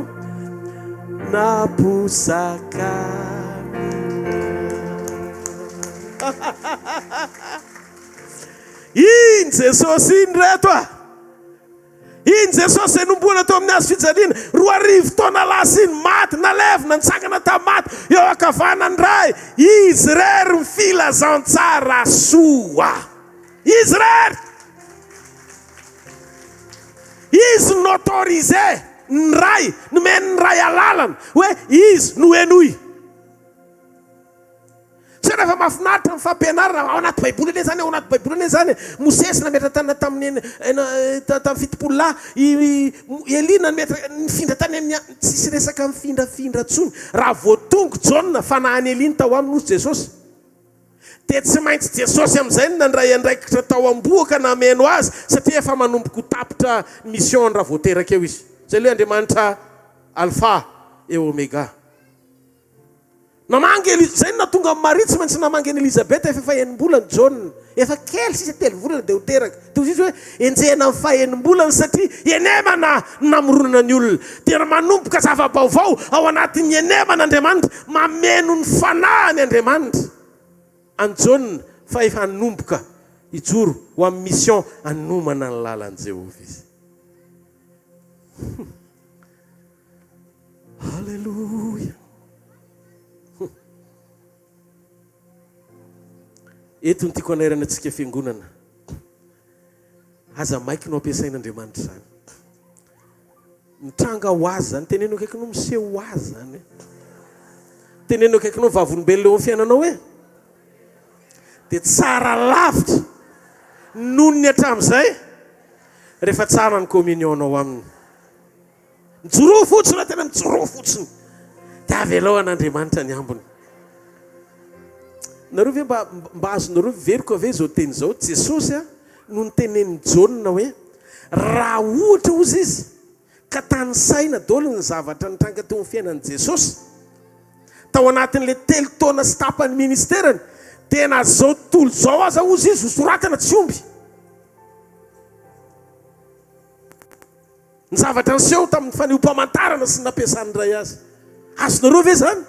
[SPEAKER 9] naposaka. Iny Jesosy iny reto a! Iny Jesosy izay nohomboana teo amin'ny hazo fijaliana, 2000 taona lasa iny, maty, nalevina, nitsangana tamin'ny maty, eo ankavanan'ny Ray, Izy irery ny filazantsara soa. Izy irery! Izy no autorisé ny Ray, nomen'ny Ray alalana hoe Izy no henoy. Tsy hoe rehefa mahafinaritra ny fampianarana, ao anaty baiboly anie izany, ao anaty baiboly anie izany e. Mosesy nametra-tanana tamin'ny tamin'ny 70 lahy, i Elia nametra nifindra tany amin'ny tsisy resaka mifindrafindra intsony. Raha vao tonga Jaona, fanahin'i Elia no tao aminy hozy Jesosy. Dia tsy maintsy Jesosy amin'izay no nandray andraikitra tao am-bohoka nameno azy satria efa manomboka ho tapitra ny mission-ny raha vao teraka eo izy. Izay ilay Andriamanitra Alpha et Omega. Namangy Eli, izay no nahatonga an'i Maria tsy maintsy namangy an'i Elizabeta efa fahenim-bolany Jaona. Efa kely sisa, telo volana dia ho teraka. Dia hoy izy hoe, enjehina amin'ny fahenim-bolany satria henemana no namoronana ny olona. Dia manomboka zava-baovao ao anatin'ny henemana Andriamanitra, mameno ny fanahiny Andriamanitra an'i Jaona fa efa hanomboka hijoro ho amin'ny mission hanomana ny lalan'i Jehovah izy. Alléluia. Eto no tiako hanairana antsika fiangonana. Aza maiky no ampiasain'Andriamanitra izany. Mitranga ho azy izany. Teneno akaikinao miseho ho azy izany. Teneno akaikinao vavolombelona eo amin'ny fiainanao hoe dia tsara lavitra noho ny hatramin'izay rehefa tsara ny communion-nao aminy. Mijoroa fotsiny raha tena mijoroa fotsiny. Dia avelao an'Andriamanitra ny ambiny. Nareo ve mba mba azonareo veriko ve izao teny izao? Jesosy a no nitenenin'i Jaona hoe raha ohatra ozy izy ka tanisaina daholo ny zavatra nitranga teo amin'ny fiainan'i Jesosy tao anatin'ilay telo taona sy tapany ministerany dia na izao tontolo izao aza ozy izy hosoratana tsy omby. Ny zavatra niseho tamin'ny fanehoam-pamantarana sy ny nampiasan'ny Ray azy. Azonareo ve izany?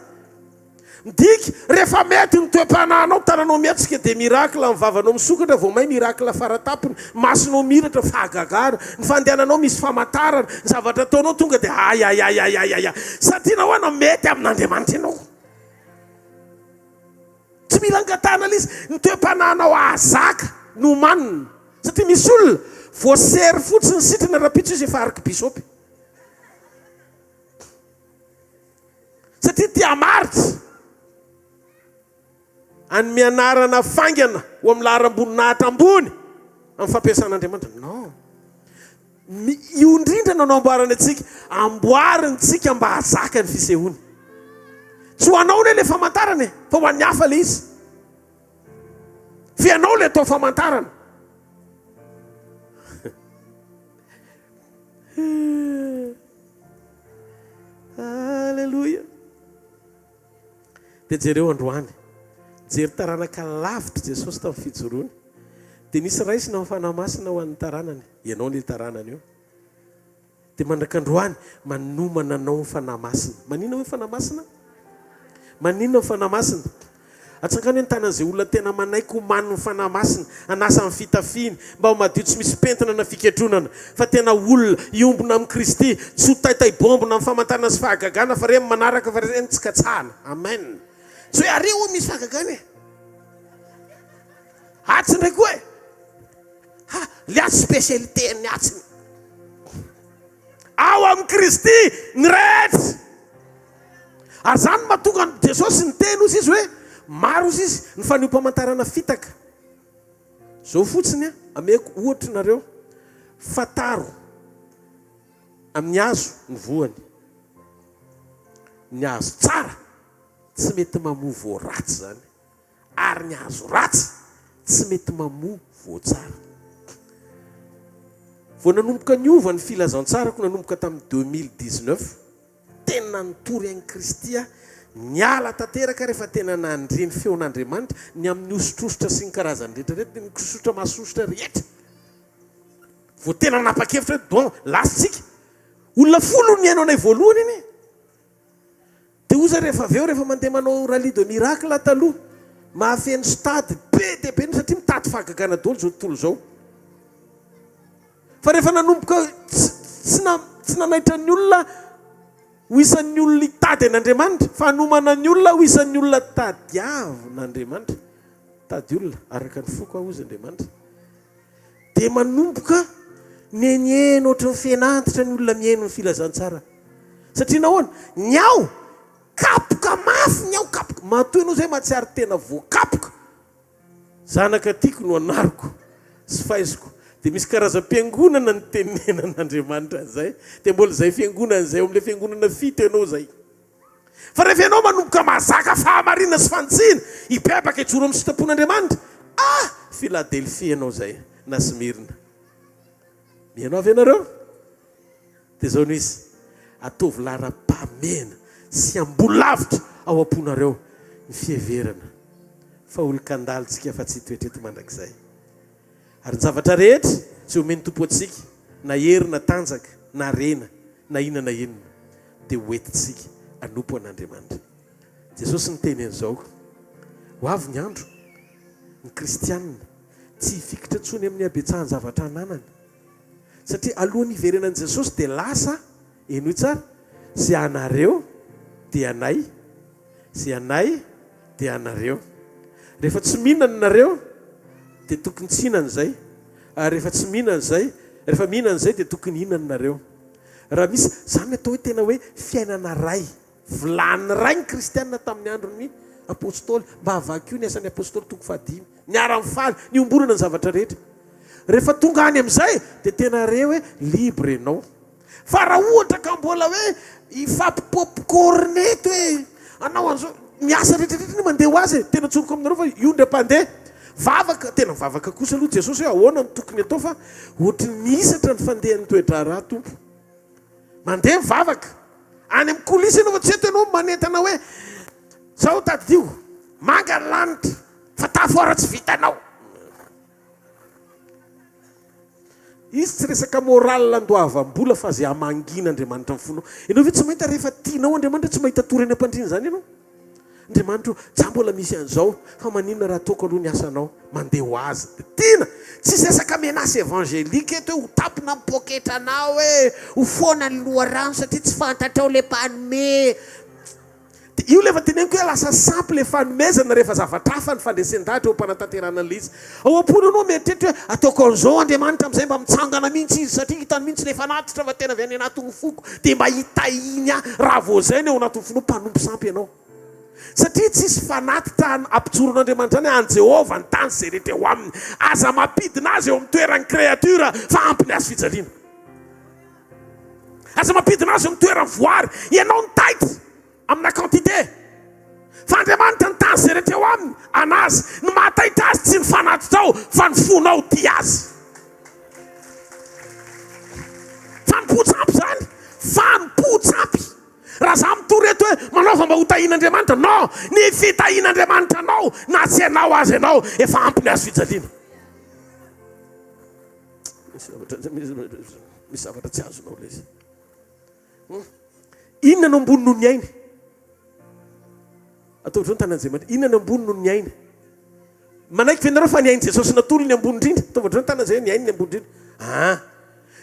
[SPEAKER 9] Midika, rehefa mety ny toe-panahinao, tananao mihetsika dia miracle, ny vavanao misokatra vao may miracle faratapony, masonao miratra fahagagana, ny fandehananao misy famantarana, ny zavatra ataonao tonga dia ayayayayaya. Satria nahoana? Mety amin'Andriamanitra ianao. Tsy mila angatahana ilay izy, ny toe-panahinao hahazaka no omanina. Satria misy olona voasery fotsiny sitrana rahampitso izy efa arikibisopy. Satria te hamaritra hanome anarana faingana ho amin'ny laharam-boninahitra ambony amin'ny fampiasan'Andriamanitra. Non. Io indrindra no anamboarany antsika. Amboariny tsika mba hahazaka ny fisehoany. Tsy ho anao anie ilay famantarana e, fa ho an'ny hafa ilay izy. Fa ianao ilay atao famantarana. Alléluia. Dia jereo androany. Jery taranaka lavitra Jesosy tamin'ny fijoroany. Dia nisy raisina amin'ny Fanahy Masina ho an'ny taranany. Ianao anie taranany io. Dia mandrak'androany, manomana anao ny Fanahy Masina. Maninona hoe Fanahy Masina? Maninona ny Fanahy Masina? Atsangano hoe ny tanan'izay olona tena manaiky homanin'ny Fanahy Masina, hanasa ny fitafiany, mba ho madio tsy misy pentina na fiketronana, fa tena olona hiombona amin'i Kristy, tsy ho taitaibombona amin'ny famantarana sy fahagagana fa ireny manaraka fa ireny tsy katsahana. Amen. Tsy hoe ary hoy misy fahagagana e. Atsy indray koa e. Ha, le atsy spécialité-n'ny atsy. Ao amin'i Kristy ny rehetra. Ary izany no mahatonga an'i Jesosy niteny hozy izy hoe, maro hozy izy ny fanehoam-pamantarana fitaka. Izao fotsiny an, ameko ohatra nareo, fantaro amin'ny hazo ny voany. Ny hazo tsara tsy mety mamoa voa ratsy izany. Ary ny hazo ratsy tsy mety mamoa voa tsara. Vao nanomboka niova ny filazantsarako nanomboka tamin'ny 2019, tena nitory an'i Kristy aho, niala tanteraka rehefa tena nandre ny feon'Andriamanitra ny amin'ny hosotrosotra sy ny karazany rehetra rehetra, ny kisotra mahasosotra rehetra. Vao tena nanapa-kevitra hoe bon, lasa tsika. Olona folo no nihaino anay voalohany anie. Dia hoy za rehefa avy eo, rehefa mandeha manao rallye de miracle taloha, mahafeno stade be dia be satria mitady fahagagana daholo izao tontolo izao. Fa rehefa nanomboka tsy tsy nanaitra ny olona ho isan'ny olona hitady an'Andriamanitra, fa hanomana ny olona ho isan'ny olona tadiavin'Andriamanitra. Mitady olona araka ny foko aho hozy Andriamanitra. Dia manomboka mihainohaino ohatran'ny fen'antitra ny olona mihaino ny filazantsara. Satria nahoana? Ny ao, kapoka mafy ny ao, kapoka. Matoa ianao izay mahatsiaro tena voakapoka. Zanaka tiako no anariko sy faiziko. Dia misy karazam-piangonana nitenenan'Andriamanitra an'izay. Dia mbola izay fiangonana izay, ao amin'ilay fiangonana fito ianao izay. Fa rehefa ianao manomboka mahazaka fahamarinana sy fanitsiana, hibebaka hijoro amin'ny sitrapon'Andriamanitra, ah! Filadelfia ianao izay, na Smyrna. Mihaino ahy ve ianareo? Dia izao no izy, ataovy laharam-pahamehana sy ambony lavitra ao am-ponareo ny fiheverana fa olon-kandalo tsika fa tsy hitoetra eto mandrakizay. Ary ny zavatra rehetra izay omen'ny Tompo antsika, na hery na tanjaka, na harena, na inona na inona, dia ho entintsika hanompo an'Andriamanitra. Jesosy niteny an'izao, Ho avy ny andro, ny kristiana tsy hifikitra intsony amin'ny habetsahan-javatra ananany, satria alohan'ny hiverenan'i Jesosy dia lasa, henoy tsara, izay anareo dia anay, izay anay dia anareo. Rehefa tsy mihinana nareo dia tokony tsy hihinana izay, ary rehefa tsy mihinana izay, rehefa mihinana izay dia tokony hihinana nareo. Raha misy, izany ny atao hoe tena hoe fiainana ray. Vilany ray ny kristiana tamin'ny andron'ny Apostoly. Mba vakio ny Asan'ny Apostoly toko fahadimy. Niara-nifaly, niombonana ny zavatra rehetra. Rehefa tonga any amin'izay dia tena re hoe libre ianao. Fa raha ohatra ka mbola hoe hifampi-popcorn eto hoe hanao an'izao, ny asa rehetra rehetra anie mandeha ho azy e, tena tsoriko aminareo fa io indray mpandeha vavaka, tena mivavaka kosa aloha Jesosy hoe ahoana no tokony atao fa ohatry ny mihisatra ny fandehan'ny toe-draharaha Tompo. Mandeha mivavaka. Any amin'ny coulisse ianao fa tsy eto ianao manentana hoe zao tadidio, manga ny lanitra fa tafo ara tsy vitanao. Izy tsy resaka moral andoavam-bola fa ze hamangiana Andriamanitra ny fonao. Ianao ve tsy mahita rehefa tianao Andriamanitra tsy mahita tory any am-pandriana izany ianao? Andriamanitra o, za mbola misy an'izao fa maninona raha ataoko aloha ny asanao? Mandeha ho azy. Dia tiana. Tsisy resaka menace évangélique eto hoe ho tampina ny poketranao hoe ho foana ny loharano satria tsy fantatrao le mpanome. Dia io ilay efa teneniko hoe lasa sampy ilay fanomezana rehefa zavatra hafa ny fandresen-dahatra eo am-panatanterahana an'ilay izy. Ao am-pony ianao mieritreritra hoe ataoko an'izao Andriamanitra amin'izay mba mitsangana mihitsy izy satria hitany mihitsy ilay fanatitra fa tena avy any anatin'ny foko dia mba hitahiany ahy. Raha vao izay ny ao anatin'ny fonao, mpanompo sampy ianao. Satria tsisy fanatitra hampijoron'Andriamanitra izany, an'i Jehovah ny tany sy izay rehetra eo aminy. Aza mampidina azy eo amin'ny toeran'ny créature fa ampy ny hazo fijaliana. Aza mampidina azy eo amin'ny toeran'ny voary. Ianao no taitra amina quantité. Fa Andriamanitra ny tany izay rehetra eo aminy, an'azy. Ny mahataitra azy tsy ny fanatitrao fa ny fonao tia azy. Fanompoan-tsampy izany. Fanompoan-tsampy. Raha za mitory eto hoe manaova mba ho tahian'Andriamanitra, non! Ny fitahian'Andriamanitra anao na tsy ianao aza ianao efa ampy ny hazo fijaliana. Misy zavatra misy zavatra tsy azonao ilay izy. Hmm. Inona no ambony noho ny aina? Ataovy izao ny tanan'i Andriamanitra. Inona no ambony noho ny aina? Manaiky ve nareo fa ny ain'i Jesosy natolony ny ambony indrindra? Ataovy hatreo ny tanana izay hoe ny ainy ny ambony indrindra. Ah.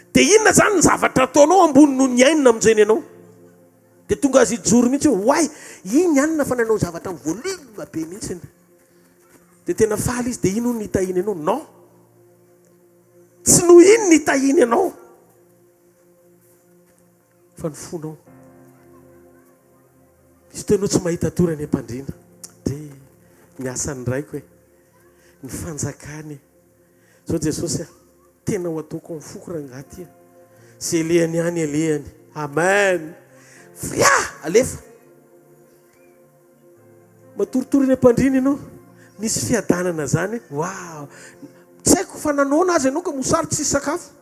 [SPEAKER 9] Dia inona izany ny zavatra ataonao ambony noho ny ainy namonjeny anao? Dia tonga azy hijoro mihitsy hoe oay, iny anona fa nanao zavatra amin'ny volume be mihitsy. Dia tena faly izy, dia iny hono nitahiany anao. Non. Tsy noho iny nitahiany anao. Fa ny fonao. Misy toa ianao tsy mahita tory any am-pandriana. Dre, ny asan'ny Raiko e. Ny fanjakany e. Zao Jesosy a, tena ho ataoko amin'ny foko rangahy ty a. Ze elehany any alehany. Amen. Fria! Alefa. Matoritory eny am-pandriana ianao, misy fiadanana zany, waouh! Tsy haiko fa nanaona aza ianao ka mosary tsisy sakafo.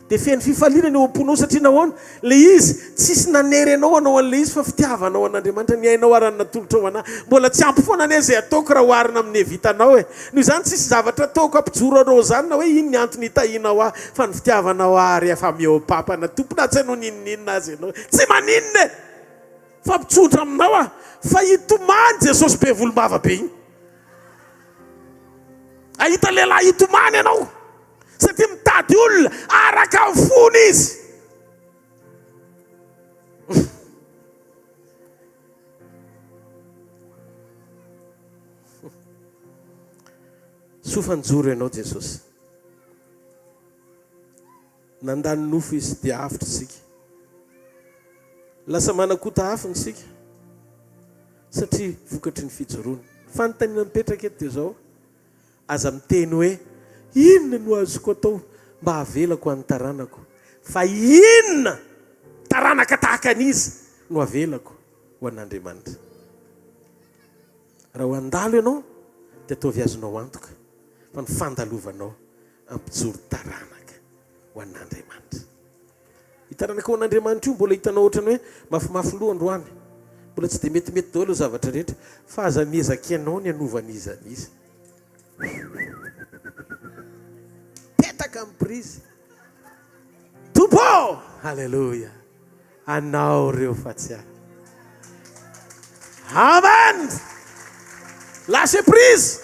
[SPEAKER 9] Dia feno fifaliana ny eo am-ponao satria nahoana? Ilay izy tsisy nanery anao hanao an'ilay izy fa fitiavanao an'Andriamanitra ny ainao ary ny natolotrao anah. Mbola tsy ampy foana anie izay ataoko raha oharina amin'ny vitanao e! Noho izany tsisy zavatra ataoko hampijoro anao izany na hoe ino ny antony hitahianao ahy fa ny fitiavanao ahy ary efa mihoa-papana Tompo na tsy hanao n'inon'inona aza ianao tsy maninona e! Fa mitsotra aminao aho fa hitomany Jesosy be volombava be iny. Ahita lehilahy hitomany ianao satria mitady olona araka ny fony izy. Soa fa nijoro ianao Jesosy. Nandany nofo izy dia avotra isika. Lasa manakota afony isika satria vokatry ny fijoroany. Fanontaniana mipetraka eto dia izao, aza miteny hoe inona no azoko atao mba havelako an'ny taranako, fa inona taranaka tahaka an'iza no havelako ho an'Andriamanitra. Raha ho handalo ianao dia ataovy azonao antoka fa ny fandalovanao hampijoro taranaka ho an'Andriamanitra. Io taranaka ho an'Andriamanitra io mbola hitanao ohatran'ny hoe mafimafy loha androany, mbola tsy dia metimety daholo ny zavatra rehetra, fa aza miezaka ianao ny hanova an'iza n'iza. Petaka amin'ny prise. Tompo ô! Alléluia! Anao ireo fa tsy ahy. Amen! Lâcher prise!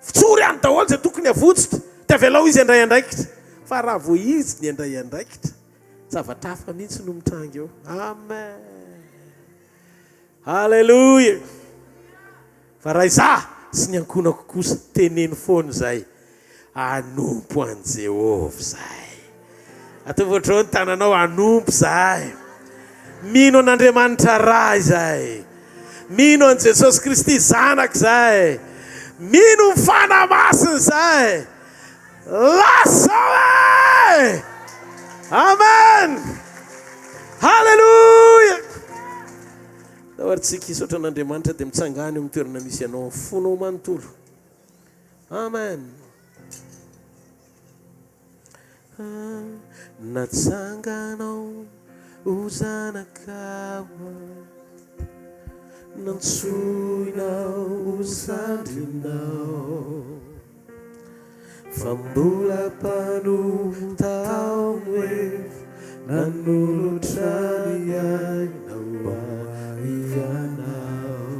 [SPEAKER 9] Fotsory any daholo izay tokony havotsitra, dia avelao izy handray andraikitra. Fa raha vao izy ny handray andraikitra, zavatra hafa mihitsy no mitranga eo. Amen! Alléluia! Fa raha izaho. sy ny ankohonako kosa, teneno foana izay, hanompo an'i Jehovah izahay. Ataovy ohatr'izao ny tananao, hanompo izahay. Mino an'Andriamanitra Ray izahay. Mino an'i Jesosy Kristy Zanaka izahay. Mino ny Fanahy Masina izahay. Lazao e! Amen! Haleloia! Ndao ary tsika hisaotra an'Andriamanitra dia mitsangàna eo amin'ny toerana misy anao amin'ny fonao manontolo. Amen. Natsanganao ho zanakao aho, nantsoinao ho zandrinao. Fa mbola mpanota aho no efa nanolotra ny aina ho ahy Ianao.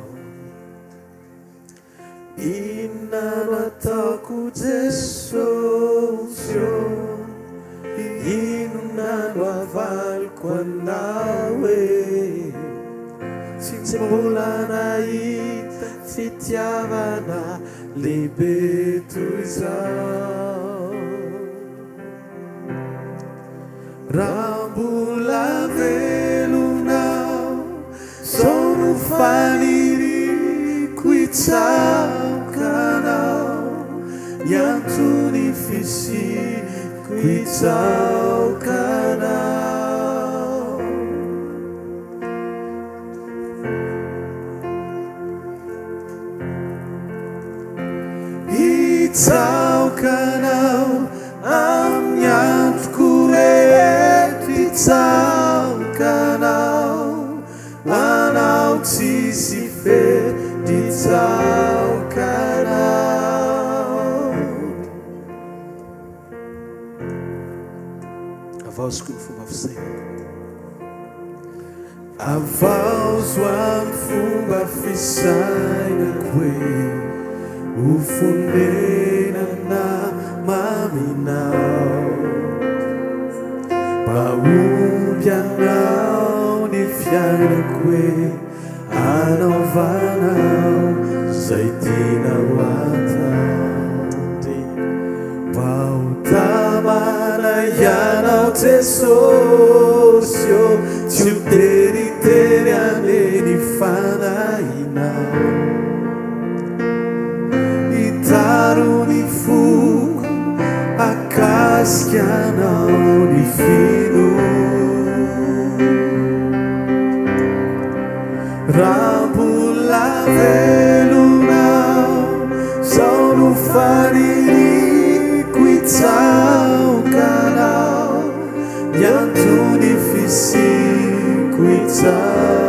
[SPEAKER 9] Inona no ataoko Jesosy ô? Inona no havaliko Anao e? Tsy mbola nahita fitiavana Lehibe toy izao. Raha mbola velona aho, izao no faniriako hitsaoka anao, ny antony fisiako hitsaoka anao. Hitsaoka anao amin'ny androko rehetra Hitsaoka anao ho anao tsisy fetra Hitsaoka anao Havaoziko ny fomba fisainako. Havaozo amin'ny fomba fisainako hoe ho fonenana maminao. Mpahomby anao ny fiainako hoe anaovanao izay tianao atao. Mba ho tamana ianao Jesosy ô, tsy ho teritery anie ny fanahinao. Hitaro ny foko hakasika anao ny finoako. Raha mbola velona aho, zao no faniriako hitsaoka anao, ny antony fisiako hitsaoka.